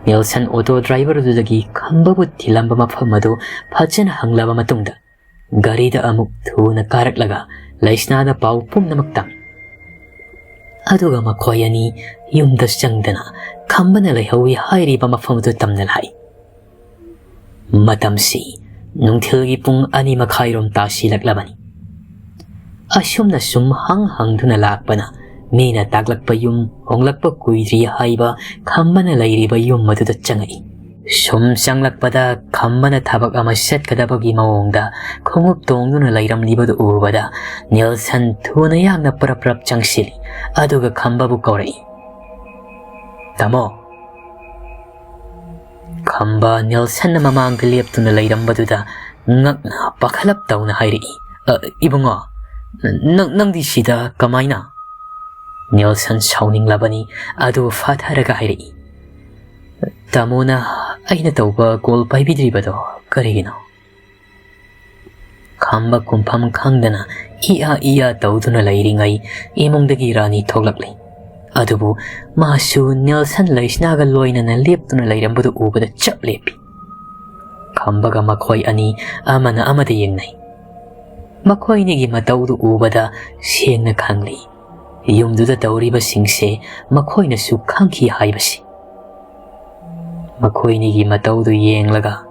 ꯅꯦꯜꯁꯟ ꯑꯣꯇꯣ ꯗ꯭ꯔꯥꯏꯚꯔꯗꯨꯗꯒꯤ ꯈꯝꯕꯕꯨ ꯊꯤꯜꯂꯝꯕ ꯃꯐꯝ ꯑꯗꯨ ꯐꯖꯅ ꯍꯪꯂꯕ ꯃꯇꯨꯡꯗ, ꯒꯥꯔꯤꯗ ꯑꯃꯨꯛ ꯊꯨꯅ ꯀꯥꯔꯛꯂꯒ ꯂꯩꯁꯅꯥꯗ ꯄꯥꯎ ꯄꯨꯝꯅꯃꯛ ꯇꯝꯃꯤ꯫ ꯑꯗꯨꯒ ꯃꯈꯣꯏ ꯑꯅꯤ ꯌꯨꯝꯗ ꯆꯪꯗꯅ ꯈꯝꯕꯅ ꯂꯩꯍꯧꯏ ꯍꯥꯏꯔꯤꯕ ꯃꯐꯝ ꯑꯗꯨ ꯇꯝꯅ ꯂꯥꯛꯏ꯫ ꯃꯇꯝꯁꯤ ꯅꯨꯡꯊꯤꯜꯒꯤ ꯄꯨꯡ ꯑꯅꯤ ꯃꯈꯥꯏꯔꯣꯝ ꯇꯥꯁꯤꯜꯂꯛꯂꯕꯅꯤ꯫ ꯑꯁꯨꯝꯅ ꯁꯨꯝ ꯍꯪ ꯍꯪꯗꯨꯅ ꯂꯥꯛꯄꯅ ꯃꯤꯅ ꯇꯥꯛꯂꯛꯄ ꯌꯨꯝ ꯍꯣꯡꯂꯛꯄ ꯀꯨꯏꯗ꯭ꯔꯤ ꯍꯥꯏꯕ ꯈꯝꯕꯅ ꯂꯩꯔꯤꯕ ꯌꯨꯝ ꯑꯗꯨꯗ ꯆꯪꯉꯛꯏ꯫ ꯁꯨꯝ ꯆꯪꯂꯛꯄꯗ ꯈꯝꯕꯅ ꯊꯕꯛ ꯑꯃ ꯆꯠꯀꯗꯕꯒꯤ ꯃꯑꯣꯡꯗ ꯈꯣꯡꯎꯞ ꯇꯣꯡꯗꯨꯅ ꯂꯩꯔꯝꯂꯤꯕꯗꯨ ꯎꯕꯗ ꯅꯦꯜꯁꯟ ꯊꯨꯅ ꯌꯥꯡꯅ ꯄꯔꯞ ꯄꯔꯞ ꯆꯪꯁꯤꯜꯂꯤ꯫ ꯑꯗꯨꯒ ꯈꯝꯕꯕꯨ ꯀꯧꯔꯛꯏ, "ꯇꯥꯃꯣ!" ꯈꯝꯕ ꯅꯦꯜꯁꯟꯅ ꯃꯃꯥꯡꯗ ꯂꯦꯞꯇꯨꯅ ꯂꯩꯔꯝꯕꯗꯨꯗ ꯉꯛꯅ ꯄꯥꯈꯠꯂꯞ ꯇꯧꯅ ꯍꯥꯏꯔꯛꯏ, "ꯑ, ꯏꯕꯨꯡꯉꯣ, ꯅꯪ, ꯅꯪꯗꯤ ꯁꯤꯗ ꯀꯃꯥꯏꯅ?" ꯅꯦꯜꯁꯟ ꯁꯥꯎꯅꯤꯡꯂꯕꯅꯤ꯫ ꯑꯗꯨ ꯐꯥꯊꯔꯒ ꯍꯥꯏꯔꯛꯏ, "ꯇꯥꯃꯣꯅ ꯑꯩꯅ ꯇꯧꯕ ꯀꯣꯜ ꯄꯥꯏꯕꯤꯗ꯭ꯔꯤꯕꯗꯣ ꯀꯔꯤꯒꯤꯅꯣ?" ꯈꯝꯕ ꯈꯨꯝꯐꯝ ꯈꯪꯗꯅ ꯏꯌꯥ ꯏꯌꯥ ꯇꯧꯗꯨꯅ ꯂꯩꯔꯤꯉꯩ ꯏꯃꯨꯡꯗꯒꯤ ꯔꯥꯅꯤ ꯊꯣꯛꯂꯛꯂꯤ꯫ ꯑꯗꯨꯕꯨ ꯃꯥꯁꯨ ꯅꯦꯜꯁꯟ ꯂꯩꯁꯅꯥꯒ ꯂꯣꯏꯅꯅ ꯂꯦꯞꯇꯨꯅ ꯂꯩꯔꯝꯕꯗꯨ ꯎꯕꯗ ꯆꯞ ꯂꯦꯞꯄꯤ꯫ ꯈꯝꯕꯒ ꯃꯈꯣꯏ ꯑꯅꯤ ꯑꯃꯅ ꯑꯃꯗ ꯌꯦꯡꯅꯩ꯫ ꯃꯈꯣꯏ ꯑꯅꯤꯒꯤ ꯃꯇꯧꯗꯨ ꯎꯕꯗ ꯁꯦꯡꯅ ꯈꯪꯂꯤ, ꯌꯨꯝꯗꯨꯗ ꯇꯧꯔꯤꯕꯁꯤꯡꯁꯦ ꯃꯈꯣꯏꯅꯁꯨ ꯈꯪꯈꯤ ꯍꯥꯏꯕꯁꯤ꯫ ꯃꯈꯣꯏꯅꯤꯒꯤ ꯃꯇꯧꯗꯨ ꯌꯦꯡꯂꯒ,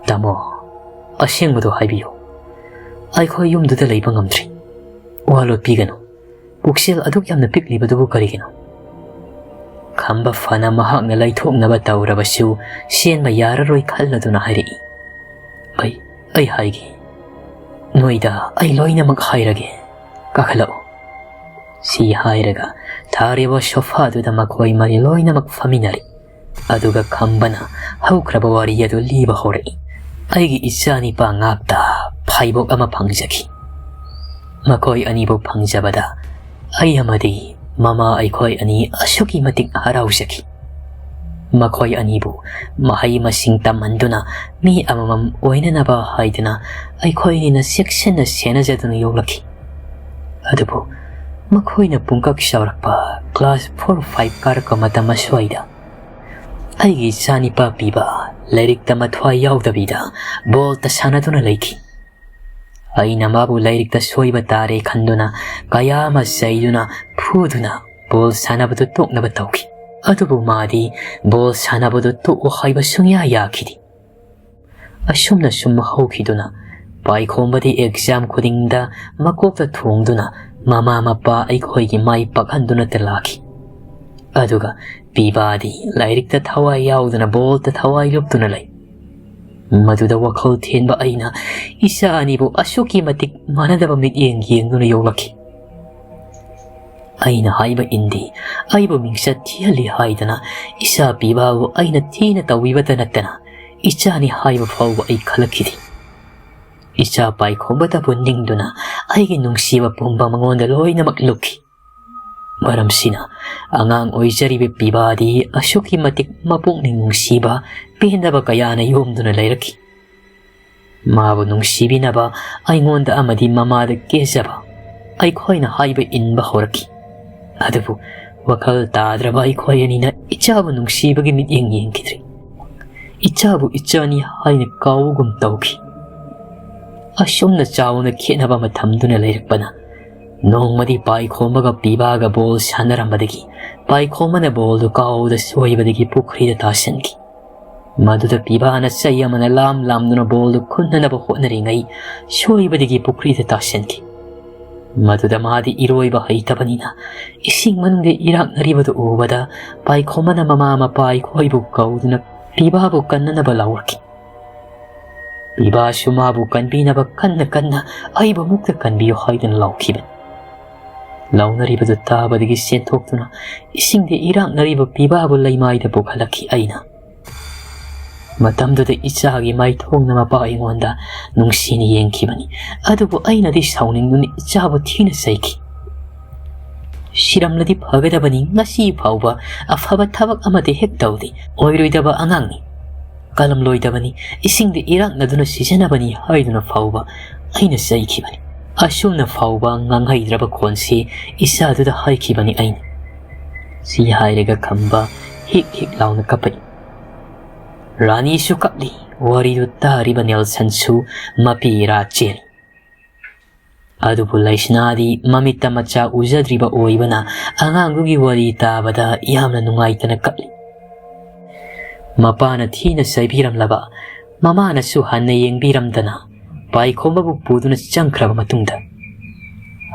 "ꯇꯥꯃꯣ, ꯑꯁꯦꯡꯕꯗꯨ ꯍꯥꯏꯕꯤꯌꯨ꯫ ꯑꯩꯈꯣꯏ ꯌꯨꯝꯗꯨꯗ ꯂꯩꯕ ꯉꯝꯗ꯭ꯔꯤ꯫ ꯋꯥ ꯂꯣꯠꯄꯤꯒꯅꯨ꯫ ꯄꯨꯛꯆꯦꯜ ꯑꯗꯨꯛ ꯌꯥꯝꯅ ꯄꯤꯛꯂꯤꯕꯗꯨꯕꯨ ꯀꯔꯤꯒꯤꯅꯣ?" ꯈꯝꯕ ꯐꯅ ꯃꯍꯥꯛꯅ ꯂꯩꯊꯣꯛꯅꯕ ꯇꯧꯔꯕꯁꯨ ꯆꯦꯟꯕ ꯌꯥꯔꯔꯣꯏ ꯈꯜꯂꯗꯨꯅ ꯍꯥꯏꯔꯛꯏ, "ꯑꯩ, ꯑꯩ ꯍꯥꯏꯒꯦ꯫ ꯅꯣꯏꯗ ꯑꯩ ꯂꯣꯏꯅꯃꯛ ꯍꯥꯏꯔꯒꯦ꯫ ꯀꯥꯈꯠꯂꯛꯎ꯫" ꯁꯤ ꯍꯥꯏꯔꯒ ꯊꯥꯔꯤꯕ ꯁꯣꯐꯥꯗꯨꯗ ꯃꯈꯣꯏ ꯃꯔꯤ ꯂꯣꯏꯅꯃꯛ ꯐꯝꯃꯤꯟꯅꯔꯦ꯫ ꯑꯗꯨꯒ ꯈꯝꯕꯅ ꯍꯧꯈ꯭ꯔꯕ ꯋꯥꯔꯤ ꯑꯗꯨ ꯂꯤꯕ ꯍꯧꯔꯛꯏ꯫ "ꯑꯩꯒꯤ ꯏꯆꯥꯅꯤꯄꯥ ꯉꯥꯛꯇ ꯐꯥꯏꯕꯣꯛ ꯑꯃ ꯐꯪꯖꯈꯤ꯫ ꯃꯈꯣꯏ ꯑꯅꯤꯕꯨ ꯐꯪꯖꯕꯗ ꯑꯩ ꯑꯃꯗꯤ ꯃꯃꯥ ꯑꯩꯈꯣꯏ ꯑꯅꯤ ꯑꯁꯨꯛꯀꯤ ꯃꯇꯤꯛ ꯍꯔꯥꯎꯖꯈꯤ꯫ ꯃꯈꯣꯏ ꯑꯅꯤꯕꯨ ꯃꯍꯩ ꯃꯁꯤꯡ ꯇꯝꯍꯟꯗꯨꯅ ꯃꯤ ꯑꯃꯃꯝ ꯑꯣꯏꯅꯅꯕ ꯍꯥꯏꯗꯨꯅ ꯑꯩꯈꯣꯏ ꯑꯅꯤꯅ ꯆꯦꯛꯁꯤꯟꯅ ꯁꯦꯟꯅꯖꯗꯨꯅ ꯌꯣꯛꯂꯛꯈꯤ꯫ ꯑꯗꯨꯕꯨ ꯃꯈꯣꯏꯅ ꯄꯨꯡꯀꯛ ꯆꯥꯎꯔꯛꯄ ꯀ꯭ꯂꯥꯁ ꯐꯣꯔ ꯐꯥꯏꯚ ꯀꯥꯔꯛꯄ ꯃꯇꯝ ꯑꯁ꯭ꯋꯥꯏꯗ ꯑꯩꯒꯤ ꯏꯆꯥꯅꯤꯄꯥ ꯄꯤꯕ ꯂꯥꯏꯔꯤꯛꯇ ꯃꯊ꯭ꯋꯥꯏ ꯌꯥꯎꯗꯕꯤꯗ ꯕꯣꯜꯇ ꯁꯥꯟꯅꯗꯨꯅ ꯂꯩꯈꯤ꯫ ꯑꯩꯅ ꯃꯥꯕꯨ ꯂꯥꯏꯔꯤꯛꯇ ꯁꯣꯏꯕ ꯇꯥꯔꯦ ꯈꯟꯗꯨꯅ ꯀꯌꯥ ꯑꯃ ꯆꯩꯗꯨꯅ, ꯐꯨꯗꯨꯅ ꯕꯣꯜ ꯁꯥꯟꯅꯕꯗꯨ ꯇꯣꯛꯅꯕ ꯇꯧꯈꯤ꯫ ꯑꯗꯨꯕꯨ ꯃꯥꯗꯤ ꯕꯣꯜ ꯁꯥꯟꯅꯕꯗꯨ ꯇꯣꯛꯎ ꯍꯥꯏꯕ ꯁꯨꯡꯌꯥ ꯌꯥꯈꯤꯗꯦ꯫ ꯑꯁꯨꯝꯅ ꯁꯨꯝ ꯍꯧꯈꯤꯗꯨꯅ ꯄꯥꯏꯈꯣꯝꯕꯗꯤ ꯑꯦꯛꯖꯥꯝ ꯈꯨꯗꯤꯡꯗ ꯃꯀꯣꯛꯇ ꯊꯣꯡꯗꯨꯅ ꯃꯃꯥ ꯃꯄꯥ ꯑꯩꯈꯣꯏꯒꯤ ꯃꯥꯏ ꯄꯥꯛꯍꯟꯗꯨꯅꯇ ꯂꯥꯛꯈꯤ꯫ ꯑꯗꯨꯒ ꯄꯤꯕꯥꯗꯤ ꯂꯥꯏꯔꯤꯛꯇ ꯊꯋꯥꯏ ꯌꯥꯎꯗꯅ ꯕꯣꯜꯗ ꯊꯋꯥꯏ ꯂꯨꯞꯇꯨꯅ ꯂꯩ꯫ ꯃꯗꯨꯗ ꯋꯥꯈꯜ ꯊꯦꯟꯕ ꯑꯩꯅ ꯏꯆꯥ ꯑꯅꯤꯕꯨ ꯑꯁꯨꯛꯀꯤ ꯃꯇꯤꯛ ꯃꯥꯟꯅꯗꯕ ꯃꯤꯠꯌꯦꯡ ꯌꯦꯡꯗꯨꯅ ꯌꯣꯛꯂꯛꯈꯤ꯫ ꯑꯩꯅ ꯍꯥꯏꯕ ꯏꯟꯗꯦ, ꯑꯩꯕꯨ ꯃꯤꯡꯆꯠ ꯊꯤꯍꯜꯂꯤ ꯍꯥꯏꯗꯅ ꯏꯆꯥ ꯄꯤꯕꯥꯕꯨ ꯑꯩꯅ ꯊꯤꯅ ꯇꯧꯕꯤꯕꯇ ꯅꯠꯇꯅ ꯏꯆꯥꯅꯤ ꯍꯥꯏꯕ ꯐꯥꯎꯕ ꯑꯩ ꯈꯜꯂꯛꯈꯤꯗꯦ꯫ ꯏꯆꯥ ꯄꯥꯏꯈꯣꯝꯕꯇꯕꯨ ꯅꯤꯡꯗꯨꯅ ꯑꯩꯒꯤ ꯅꯨꯡꯁꯤꯕ ꯄꯨꯝꯕ ꯃꯉꯣꯟꯗ ꯂꯣꯏꯅꯃꯛ ꯂꯨꯞꯈꯤ꯫ ꯃꯔꯝꯁꯤꯅ ꯑꯉꯥꯡ ꯑꯣꯏꯖꯔꯤꯕ ꯄꯤꯕꯥꯗꯤ ꯑꯁꯨꯛꯀꯤ ꯃꯇꯤꯛ ꯃꯄꯨꯛꯅꯤꯡ ꯅꯨꯡꯁꯤꯕ ꯄꯦꯟꯗꯕ ꯀꯌꯥꯅ ꯌꯣꯝꯗꯨꯅ ꯂꯩꯔꯛꯈꯤ꯫ ꯃꯥꯕꯨ ꯅꯨꯡꯁꯤꯕꯤꯅꯕ ꯑꯩꯉꯣꯟꯗ ꯑꯃꯗꯤ ꯃꯃꯥꯗ ꯀꯦꯖꯕ, ꯑꯩꯈꯣꯏꯅ ꯍꯥꯏꯕ ꯏꯟꯕ ꯍꯧꯔꯛꯈꯤ꯫ ꯑꯗꯨꯕꯨ ꯋꯥꯈꯜ ꯇꯥꯗ꯭ꯔꯕ ꯑꯩꯈꯣꯏ ꯑꯅꯤꯅ ꯏꯆꯥꯕꯨ ꯅꯨꯡꯁꯤꯕꯒꯤ ꯃꯤꯠꯌꯦꯡ ꯌꯦꯡꯈꯤꯗ꯭ꯔꯦ꯫ ꯏꯆꯥꯕꯨ ꯏꯆꯥꯅꯤ ꯍꯥꯏꯅ ꯀꯥꯎꯕꯒꯨꯝ ꯇꯧꯈꯤ꯫ ꯑꯁꯨꯝꯅ ꯆꯥꯎꯅ ꯈꯦꯠꯅꯕ ꯑꯃ ꯊꯝꯗꯨꯅ ꯂꯩꯔꯛꯄꯅ ꯅꯣꯡꯃꯗꯤ ꯄꯥꯏꯈꯣꯝꯕꯒ ꯄꯤꯕꯥꯒ ꯕꯣꯜ ꯁꯥꯟꯅꯔꯝꯕꯗꯒꯤ ꯄꯥꯏꯈꯣꯝꯕꯅ ꯕꯣꯜꯗꯨ ꯀꯥꯎꯕꯗ ꯁꯣꯏꯕꯗꯒꯤ ꯄꯨꯈ꯭ꯔꯤꯗ ꯇꯥꯁꯤꯟꯈꯤ꯫ ꯃꯗꯨꯗ ꯄꯤꯕꯥꯅ ꯆꯩ ꯑꯃꯅ ꯂꯥꯝ ꯂꯥꯝꯗꯨꯅ ꯕꯣꯜꯗꯨ ꯈꯨꯟꯅꯅꯕ ꯍꯣꯠꯅꯔꯤꯉꯩ ꯁꯣꯏꯕꯗꯒꯤ ꯄꯨꯈ꯭ꯔꯤꯗ ꯇꯥꯁꯤꯟꯈꯤ꯫ ꯃꯗꯨꯗ ꯃꯥꯗꯤ ꯏꯔꯣꯏꯕ ꯍꯩꯇꯕꯅꯤꯅ ꯏꯁꯤꯡ ꯃꯅꯨꯡꯗ ꯏꯔꯥꯛꯅꯔꯤꯕꯗꯨ ꯎꯕꯗ ꯄꯥꯏꯈꯣꯝꯕꯅ ꯃꯃꯥ ꯃꯄꯥ ꯑꯩꯈꯣꯏꯕꯨ ꯀꯧꯗꯨꯅ ꯄꯤꯕꯥꯕꯨ ꯀꯟꯅꯅꯕ ꯂꯥꯎꯔꯛꯈꯤ꯫ ꯄꯤꯕꯥꯁꯨ ꯃꯥꯕꯨ ꯀꯟꯕꯤꯅꯕ ꯀꯟꯅ ꯀꯟꯅ ꯑꯩꯕꯨ ꯑꯃꯨꯛꯇ ꯀꯟꯕꯤꯌꯨ ꯍꯥꯏꯗꯨꯅ ꯂꯥꯎꯈꯤꯕꯅꯤ꯫ ꯂꯥꯎꯅꯔꯤꯕꯗꯨ ꯇꯥꯕꯗꯒꯤ ꯆꯦꯟꯊꯣꯛꯇꯨꯅ ꯏꯁꯤꯡꯗ ꯏꯔꯥꯛꯅꯔꯤꯕ ꯄꯤꯕꯥꯕꯨ ꯂꯩꯃꯥꯏꯗ ꯄꯨꯈꯠꯂꯛꯈꯤ ꯑꯩꯅ꯫ ꯃꯇꯝꯗꯨꯗ ꯏꯆꯥꯒꯤ ꯃꯥꯏꯊꯣꯡꯅ ꯃꯄꯥ ꯑꯩꯉꯣꯟꯗ ꯅꯨꯡꯁꯤꯅ ꯌꯦꯡꯈꯤꯕꯅꯤ꯫ ꯑꯗꯨꯕꯨ ꯑꯩꯅꯗꯤ ꯁꯥꯎꯅꯤꯡꯗꯨꯅ ꯏꯆꯥꯕꯨ ꯊꯤꯅ ꯆꯩꯈꯤ꯫ "ꯁꯤꯔꯝꯂꯗꯤ ꯐꯒꯗꯕꯅꯤ, ꯉꯁꯤ ꯐꯥꯎꯕ ꯑꯐꯕ ꯊꯕꯛ ꯑꯃꯗꯤ ꯍꯦꯛ ꯇꯧꯗꯦ, ꯑꯣꯏꯔꯣꯏꯗꯕ ꯑꯉꯥꯡꯅꯤ, ꯀꯂꯝꯂꯣꯏꯗꯕꯅꯤ, ꯏꯁꯤꯡꯗ ꯏꯔꯥꯛꯅꯗꯨꯅ ꯁꯤꯖꯤꯟꯅꯕꯅꯤ" ꯍꯥꯏꯗꯨꯅ ꯐꯥꯎꯕ ꯑꯩꯅ ꯆꯩꯈꯤꯕꯅꯤ꯫ ꯑꯁꯨꯝꯅ ꯐꯥꯎꯕ ꯉꯥꯡꯍꯩꯗ꯭ꯔꯕ ꯈꯣꯟꯁꯤ ꯏꯆꯥꯗꯨꯗ ꯍꯥꯏꯈꯤꯕꯅꯤ ꯑꯩꯅ꯫ ꯁꯤ ꯍꯥꯏꯔꯒ ꯈꯝꯕ ꯍꯤꯛ ꯍꯤꯛ ꯂꯥꯎꯅ ꯀꯞꯄꯛꯏ꯫ ꯔꯥꯅꯤꯁꯨ ꯀꯞꯂꯤ, ꯋꯥꯔꯤꯗꯨ ꯇꯥꯔꯤꯕ ꯅꯦꯜꯁꯟꯁꯨ ꯃꯄꯤ ꯏꯔꯥ ꯆꯦꯜꯂꯤ꯫ ꯑꯗꯨꯕꯨ ꯂꯩꯁꯅꯥꯗꯤ ꯃꯃꯤꯠꯇ ꯃꯆꯥ ꯎꯖꯗ꯭ꯔꯤꯕ ꯑꯣꯏꯕꯅ ꯑꯉꯥꯡꯗꯨꯒꯤ ꯋꯥꯔꯤ ꯇꯥꯕꯗ ꯌꯥꯝꯅ ꯅꯨꯡꯉꯥꯏꯇꯅ ꯀꯞꯂꯤ꯫ ꯃꯄꯥꯅ ꯊꯤꯅ ꯆꯩꯕꯤꯔꯝꯂꯕ, ꯃꯃꯥꯅꯁꯨ ꯍꯟꯅ ꯌꯦꯡꯕꯤꯔꯝꯗꯅ ꯄꯥꯏꯈꯣꯝꯕꯕꯨ ꯄꯨꯗꯨꯅ ꯆꯪꯈ꯭ꯔꯕ ꯃꯇꯨꯡꯗ,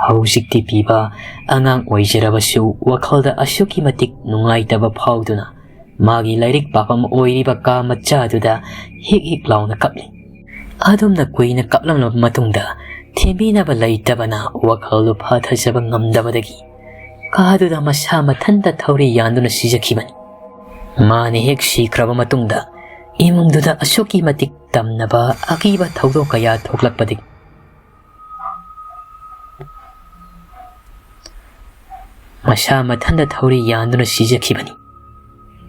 ꯍꯧꯖꯤꯛꯇꯤ ꯄꯤꯕ ꯑꯉꯥꯡ ꯑꯣꯏꯖꯔꯕꯁꯨ ꯋꯥꯈꯜꯗ ꯑꯁꯨꯛꯀꯤ ꯃꯇꯤꯛ ꯅꯨꯡꯉꯥꯏꯇꯕ ꯐꯥꯎꯗꯨꯅ ꯃꯥꯒꯤ ꯂꯥꯏꯔꯤꯛ ꯄꯥꯐꯝ ꯑꯣꯏꯔꯤꯕ ꯀꯥ ꯃꯆꯥꯗꯨꯗ ꯍꯤꯛ ꯍꯤꯛ ꯂꯥꯎꯅ ꯀꯞꯂꯤ꯫ ꯑꯗꯨꯝꯅ ꯀꯨꯏꯅ ꯀꯞꯂꯝꯂꯕ ꯃꯇꯨꯡꯗ ꯊꯦꯝꯕꯤꯅꯕ ꯂꯩꯇꯕꯅ ꯋꯥꯈꯜꯗꯨ ꯐꯥꯊꯖꯕ ꯉꯝꯗꯕꯗꯒꯤ ꯀꯥꯗꯨꯗ ꯃꯁꯥ ꯃꯊꯟꯇ ꯊꯧꯔꯤ ꯌꯥꯟꯗꯨꯅ ꯁꯤꯖꯈꯤꯕꯅꯤ꯫ ꯃꯥꯅ ꯍꯦꯛ ꯁꯤꯈ꯭ꯔꯕ ꯃꯇꯨꯡꯗ ꯏꯃꯨꯡꯗꯨꯗ ꯑꯁꯨꯛꯀꯤ ꯃꯇꯤꯛ ꯇꯝꯅꯕ ꯑꯀꯤꯕ ꯊꯧꯗꯣꯛ ꯀꯌꯥ ꯊꯣꯛꯂꯛꯄꯗꯒꯤ ꯃꯁꯥ ꯃꯊꯟꯇ ꯊꯧꯔꯤ ꯌꯥꯟꯗꯨꯅ ꯁꯤꯖꯈꯤꯕꯅꯤ꯫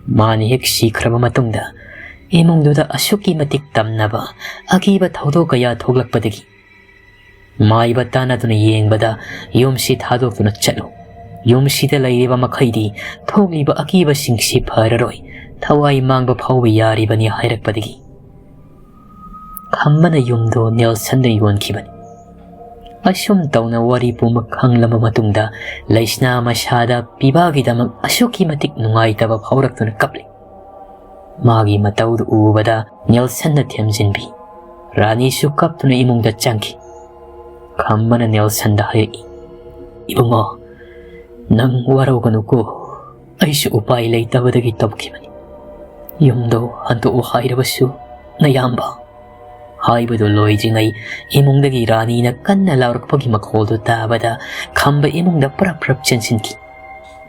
ꯃꯥꯅ ꯍꯦꯛ ꯁꯤꯈ꯭ꯔꯕ ꯃꯇꯨꯡꯗ ꯏꯃꯨꯡꯗꯨꯗ ꯑꯁꯨꯛꯀꯤ ꯃꯇꯤꯛ ꯇꯝꯅꯕ ꯑꯀꯤꯕ ꯊꯧꯗꯣꯛ ꯀꯌꯥ ꯊꯣꯛꯂꯛꯄꯗꯒꯤ ꯃꯥꯏꯕ ꯇꯥꯟꯅꯗꯨꯅ ꯌꯦꯡꯕꯗ ꯌꯨꯝꯁꯤ ꯊꯥꯗꯣꯛꯇꯨꯅ ꯆꯠꯂꯨ, ꯌꯨꯝꯁꯤꯗ ꯂꯩꯔꯤꯕ ꯃꯈꯩꯗꯤ ꯊꯣꯛꯂꯤꯕ ꯑꯀꯤꯕꯁꯤꯡꯁꯤ ꯐꯔꯔꯣꯏ, ꯊꯋꯥꯏ ꯃꯥꯡꯕ ꯐꯥꯎꯕ ꯌꯥꯔꯤꯕꯅꯤ ꯍꯥꯏꯔꯛꯄꯗꯒꯤ ꯈꯝꯕꯅ ꯌꯨꯝꯗꯨ ꯅꯦꯜꯁꯟꯗ ꯌꯣꯟꯈꯤꯕꯅꯤ꯫ ꯑꯁꯨꯝ ꯇꯧꯅ ꯋꯥꯔꯤ ꯄꯨꯝꯕ ꯈꯪꯂꯕ ꯃꯇꯨꯡꯗ ꯂꯩꯁꯅꯥ ꯃꯁꯥꯗ ꯄꯤꯕꯥꯒꯤꯗꯃꯛ ꯑꯁꯨꯛꯀꯤ ꯃꯇꯤꯛ ꯅꯨꯡꯉꯥꯏꯇꯕ ꯐꯥꯎꯔꯛꯇꯨꯅ ꯀꯞꯂꯤ꯫ ꯃꯥꯒꯤ ꯃꯇꯧꯗꯨ ꯎꯕꯗ ꯅꯦꯜꯁꯟꯅ ꯊꯦꯝꯖꯤꯟꯕꯤ꯫ ꯔꯥꯅꯤꯁꯨ ꯀꯞꯇꯨꯅ ꯏꯃꯨꯡꯗ ꯆꯪꯈꯤ꯫ ꯈꯝꯕꯅ ꯅꯦꯜꯁꯟꯗ ꯍꯥꯏꯔꯛꯏ, "ꯏꯕꯨꯡꯉꯣ, ꯅꯪ ꯋꯥꯔꯧꯒꯅꯨꯀꯣ, ꯑꯩꯁꯨ ꯎꯄꯥꯏ ꯂꯩꯇꯕꯗꯒꯤ ꯇꯧꯈꯤꯕꯅꯤ꯫ ꯌꯨꯝꯗꯣ ꯍꯟꯗꯣꯛꯎ ꯍꯥꯏꯔꯕꯁꯨ ꯅꯌꯥꯝꯕ"꯫ ꯍꯥꯏꯕꯗꯨ ꯂꯣꯏꯗ꯭ꯔꯤꯉꯩ ꯏꯃꯨꯡꯗꯒꯤ ꯔꯥꯅꯤꯅ ꯀꯟꯅ ꯂꯥꯎꯔꯛꯄꯒꯤ ꯃꯈꯣꯜꯗꯨ ꯇꯥꯕꯗ ꯈꯝꯕ ꯏꯃꯨꯡꯗ ꯄ꯭ꯔꯞ ꯄ꯭ꯔꯞ ꯆꯦꯟꯁꯤꯟꯈꯤ꯫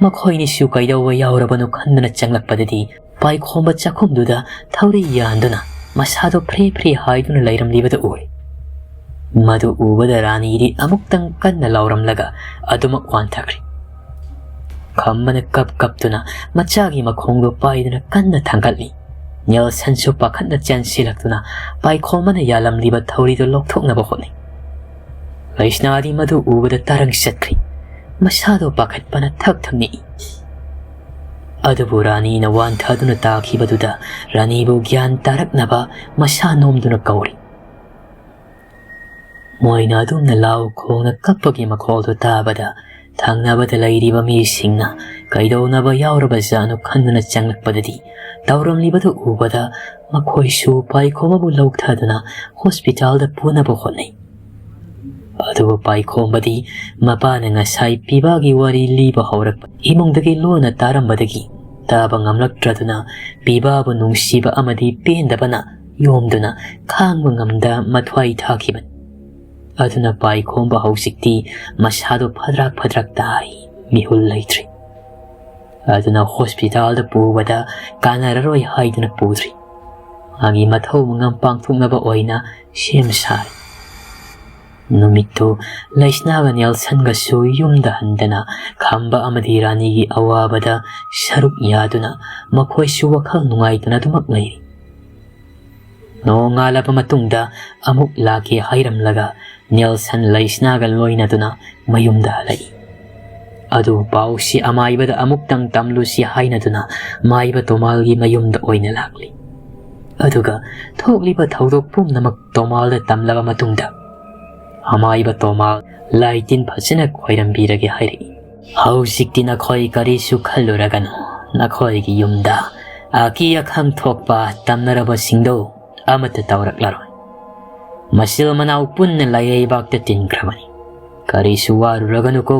ꯃꯈꯣꯏꯅꯤꯁꯨ ꯀꯩꯗꯧꯕ ꯌꯥꯎꯔꯕꯅꯣ ꯈꯟꯗꯨꯅ ꯆꯪꯂꯛꯄꯗꯗꯤ ꯄꯥꯏꯈꯣꯝꯕ ꯆꯥꯛꯈꯨꯝꯗꯨꯗ ꯊꯧꯔꯤ ꯌꯥꯟꯗꯨꯅ ꯃꯁꯥꯗꯣ ꯐ꯭ꯔꯦ ꯐ꯭ꯔꯦ ꯍꯥꯏꯗꯨꯅ ꯂꯩꯔꯝꯂꯤꯕꯗꯨ ꯎꯔꯦ꯫ ꯃꯗꯨ ꯎꯕꯗ ꯔꯥꯅꯤꯗꯤ ꯑꯃꯨꯛꯇꯪ ꯀꯟꯅ ꯂꯥꯎꯔꯝꯂꯒ ꯑꯗꯨꯃꯛ ꯋꯥꯟꯊꯈ꯭ꯔꯦ꯫ ꯈꯝꯕꯅ ꯀꯞ ꯀꯞꯇꯨꯅ ꯃꯆꯥꯒꯤ ꯃꯈꯣꯡꯗꯣ ꯄꯥꯏꯗꯨꯅ ꯀꯟꯅ ꯊꯥꯡꯒꯠꯂꯤ꯫ ꯅꯦꯜꯁꯟꯁꯨ ꯄꯥꯈꯠꯅ ꯆꯦꯟꯁꯤꯜꯂꯛꯇꯨꯅ ꯄꯥꯏꯈꯣꯝꯕꯅ ꯌꯥꯜꯂꯝꯂꯤꯕ ꯊꯧꯔꯤꯗꯨ ꯂꯧꯊꯣꯛꯅꯕ ꯍꯣꯠꯅꯩ꯫ ꯂꯩꯁꯅꯥꯗꯤ ꯃꯗꯨ ꯎꯕꯗ ꯇꯔꯪ ꯆꯠꯈ꯭ꯔꯤ꯫ ꯃꯁꯥꯗꯣ ꯄꯥꯈꯠꯄꯅ ꯊꯛ ꯊꯛ ꯅꯤꯛꯏ꯫ ꯑꯗꯨꯕꯨ ꯔꯥꯅꯤꯅ ꯋꯥꯟꯊꯗꯨꯅ ꯇꯥꯈꯤꯕꯗꯨꯗ ꯔꯥꯅꯤꯕꯨ ꯒ꯭ꯌꯥꯟ ꯇꯥꯔꯛꯅꯕ ꯃꯁꯥ ꯅꯣꯝꯗꯨꯅ ꯀꯧꯔꯤ꯫ ꯃꯣꯏꯅ ꯑꯗꯨꯝꯅ ꯂꯥꯎ ꯈꯣꯡꯅ ꯀꯞꯄꯒꯤ ꯃꯈꯣꯜꯗꯨ ꯇꯥꯕꯗ, ꯊꯪꯅꯕꯗ ꯂꯩꯔꯤꯕ ꯃꯤꯁꯤꯡꯅ ꯀꯩꯗꯧꯅꯕ ꯌꯥꯎꯔꯕꯖꯥꯠꯅꯣ ꯈꯟꯗꯨꯅ ꯆꯪꯂꯛꯄꯗꯗꯤ, ꯇꯧꯔꯝꯂꯤꯕꯗꯨ ꯎꯕꯗ ꯃꯈꯣꯏꯁꯨ ꯄꯥꯏꯈꯣꯝꯕꯕꯨ ꯂꯧꯊꯗꯨꯅ ꯍꯣꯁꯄꯤꯇꯥꯜꯗ ꯄꯨꯅꯕ ꯍꯣꯠꯅꯩ꯫ ꯑꯗꯨꯕꯨ ꯄꯥꯏꯈꯣꯝꯕꯗꯤ ꯃꯄꯥꯅ ꯉꯁꯥꯏ ꯄꯤꯕꯥꯒꯤ ꯋꯥꯔꯤ ꯂꯤꯕ ꯍꯧꯔꯛꯄ ꯏꯃꯨꯡꯗꯒꯤ ꯂꯣꯟꯅ ꯇꯥꯔꯝꯕꯗꯒꯤ ꯇꯥꯕ ꯉꯝꯂꯛꯇ꯭ꯔꯗꯨꯅ, ꯄꯤꯕꯥꯕꯨ ꯅꯨꯡꯁꯤꯕ ꯑꯃꯗꯤ ꯄꯦꯟꯗꯕꯅ ꯌꯣꯝꯗꯨꯅ ꯈꯥꯡꯕ ꯉꯝꯗ ꯃꯊ꯭ꯋꯥꯏ ꯊꯥꯈꯤꯕꯅꯤ꯫ ꯑꯗꯨꯅ ꯄꯥꯏꯈꯣꯝꯕ ꯍꯧꯖꯤꯛꯇꯤ ꯃꯁꯥꯗꯣ ꯐꯗ꯭ꯔꯥꯛ ꯐꯗ꯭ꯔꯥꯛ ꯇꯥꯔꯤ, ꯃꯤꯍꯨꯜ ꯂꯩꯇ꯭ꯔꯤ꯫ ꯑꯗꯨꯅ ꯍꯣꯁꯄꯤꯇꯥꯜꯗ ꯄꯨꯕꯗ ꯀꯥꯟꯅꯔꯔꯣꯏ ꯍꯥꯏꯗꯨꯅ ꯄꯨꯗ꯭ꯔꯤ꯫ ꯃꯥꯒꯤ ꯃꯊꯧ ꯃꯉꯝ ꯄꯥꯡꯊꯣꯛꯅꯕ ꯑꯣꯏꯅ ꯁꯦꯝ ꯁꯥꯔꯤ꯫ ꯅꯨꯃꯤꯠꯇꯨ ꯂꯩꯁꯅꯥꯒ ꯅꯦꯜꯁꯟꯒꯁꯨ ꯌꯨꯝꯗ ꯍꯟꯗꯅ ꯈꯝꯕ ꯑꯃꯗꯤ ꯔꯥꯅꯤꯒꯤ ꯑꯋꯥꯕꯗ ꯁꯔꯨꯛ ꯌꯥꯗꯨꯅ ꯃꯈꯣꯏꯁꯨ ꯋꯥꯈꯜ ꯅꯨꯡꯉꯥꯏꯇꯅ ꯑꯗꯨꯃꯛ ꯂꯩꯔꯤ꯫ ꯅꯣꯡꯉꯥꯜꯂꯕ ꯃꯇꯨꯡꯗ ꯑꯃꯨꯛ ꯂꯥꯛꯀꯦ ꯍꯥꯏꯔꯝꯂꯒ ꯅꯦꯜꯁꯟ ꯂꯩꯁꯅꯥꯒ ꯂꯣꯏꯅꯗꯨꯅ ꯃꯌꯨꯝꯗ ꯍꯜꯂꯛꯏ꯫ ꯑꯗꯨ ꯄꯥꯎꯁꯤ ꯑꯃꯥꯏꯕꯗ ꯑꯃꯨꯛꯇꯪ ꯇꯝꯂꯨꯁꯤ ꯍꯥꯏꯅꯗꯨꯅ ꯃꯥꯏꯕ ꯇꯣꯃꯥꯜꯒꯤ ꯃꯌꯨꯝꯗ ꯑꯣꯏꯅ ꯂꯥꯛꯂꯤ꯫ ꯑꯗꯨꯒ ꯊꯣꯛꯂꯤꯕ ꯊꯧꯗꯣꯛ ꯄꯨꯝꯅꯃꯛ ꯇꯣꯃꯥꯜꯗ ꯇꯝꯂꯕ ꯃꯇꯨꯡꯗ ꯑꯃꯥꯏꯕ ꯇꯣꯃꯥꯜ ꯂꯥꯏ ꯇꯤꯟ ꯐꯖꯅ ꯈꯣꯏꯔꯝꯕꯤꯔꯒꯦ ꯍꯥꯏꯔꯛꯏ꯫ ꯍꯧꯖꯤꯛꯇꯤ ꯅꯈꯣꯏ ꯀꯔꯤꯁꯨ ꯈꯜꯂꯨꯔꯒꯅꯨ꯫ ꯅꯈꯣꯏꯒꯤ ꯌꯨꯝꯗ ꯑꯀꯤ ꯑꯈꯪ ꯊꯣꯛꯄ ꯇꯝꯅꯔꯕꯁꯤꯡꯗꯣ ꯑꯃꯠꯇ ꯇꯧꯔꯛꯂꯔꯣꯏ꯫ ꯃꯆꯤꯜ ꯃꯅꯥꯎ ꯄꯨꯟꯅ ꯂꯥꯏꯌꯩꯕꯥꯛꯇ ꯇꯤꯟꯈ꯭ꯔꯕꯅꯤ꯫ ꯀꯔꯤꯁꯨ ꯋꯥꯔꯨꯔꯒꯅꯨꯀꯣ,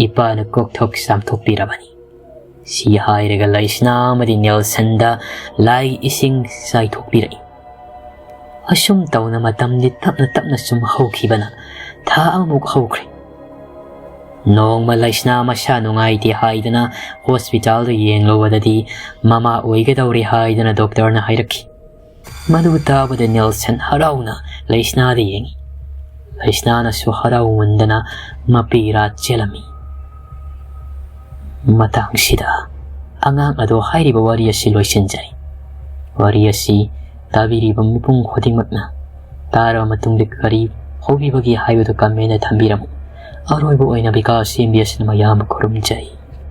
ꯏꯄꯥꯅ ꯀꯣꯛꯊꯣꯛ ꯆꯥꯝꯊꯣꯛꯄꯤꯔꯕꯅꯤ꯫ ꯁꯤ ꯍꯥꯏꯔꯒ ꯂꯩꯁꯅꯥ ꯑꯃꯗꯤ ꯅꯦꯜꯁꯟꯗ ꯂꯥꯏ ꯏꯁꯤꯡ ꯆꯥꯏꯊꯣꯛꯄꯤꯔꯛꯏ꯫ ꯑꯁꯨꯝ ꯇꯧꯅ ꯃꯇꯝꯗꯤ ꯇꯞꯅ ꯇꯞꯅ ꯁꯨꯝ ꯍꯧꯈꯤꯕꯅ ꯊꯥ ꯑꯃꯃꯨꯛ ꯍꯧꯈ꯭ꯔꯦ꯫ ꯅꯣꯡꯃ ꯂꯩꯁꯅꯥ ꯃꯁꯥ ꯅꯨꯡꯉꯥꯏꯇꯦ ꯍꯥꯏꯗꯅ ꯍꯣꯁꯄꯤꯇꯥꯜꯗ ꯌꯦꯡꯂꯨꯕꯗꯗꯤ ꯃꯃꯥ ꯑꯣꯏꯒꯗꯧꯔꯦ ꯍꯥꯏꯗꯅ ꯗꯣꯛꯇꯔꯅ ꯍꯥꯏꯔꯛꯈꯤ꯫ ꯃꯗꯨ ꯇꯥꯕꯗ ꯅꯦꯜꯁꯟ ꯍꯔꯥꯎꯅ ꯂꯩꯁꯅꯥꯗ ꯌꯦꯡꯉꯤ꯫ ꯂꯩꯁꯅꯥꯅꯁꯨ ꯍꯔꯥꯎꯃꯟꯗꯅ ꯃꯄꯤ ꯏꯔꯥ ꯆꯦꯜꯂꯝꯃꯤ꯫ ꯃꯇꯥꯡꯁꯤꯗ ꯑꯉꯥꯡ ꯑꯗꯣ ꯍꯥꯏꯔꯤꯕ ꯋꯥꯔꯤ ꯑꯁꯤ ꯂꯣꯏꯁꯤꯟꯖꯔꯤ꯫ ꯋꯥꯔꯤ ꯑꯁꯤ ꯇꯥꯕꯤꯔꯤꯕ ꯃꯤꯄꯨꯝ ꯈꯨꯗꯤꯡꯃꯛꯅ ꯇꯥꯔꯕ ꯃꯇꯨꯡꯗ ꯀꯔꯤ ꯐꯥꯎꯕꯤꯕꯒꯦ ꯍꯥꯏꯕꯗꯨ ꯀꯃꯦꯟꯗ ꯊꯝꯕꯤꯔꯝꯃꯨ꯫ ꯑꯔꯣꯏꯕ ꯑꯣꯏꯅ ꯕꯤꯀꯥꯁ ꯑꯦꯝ ꯕꯤ ꯑꯦꯁꯅ ꯃꯌꯥꯝꯕꯨ ꯈꯨꯔꯨꯝꯖꯩ꯫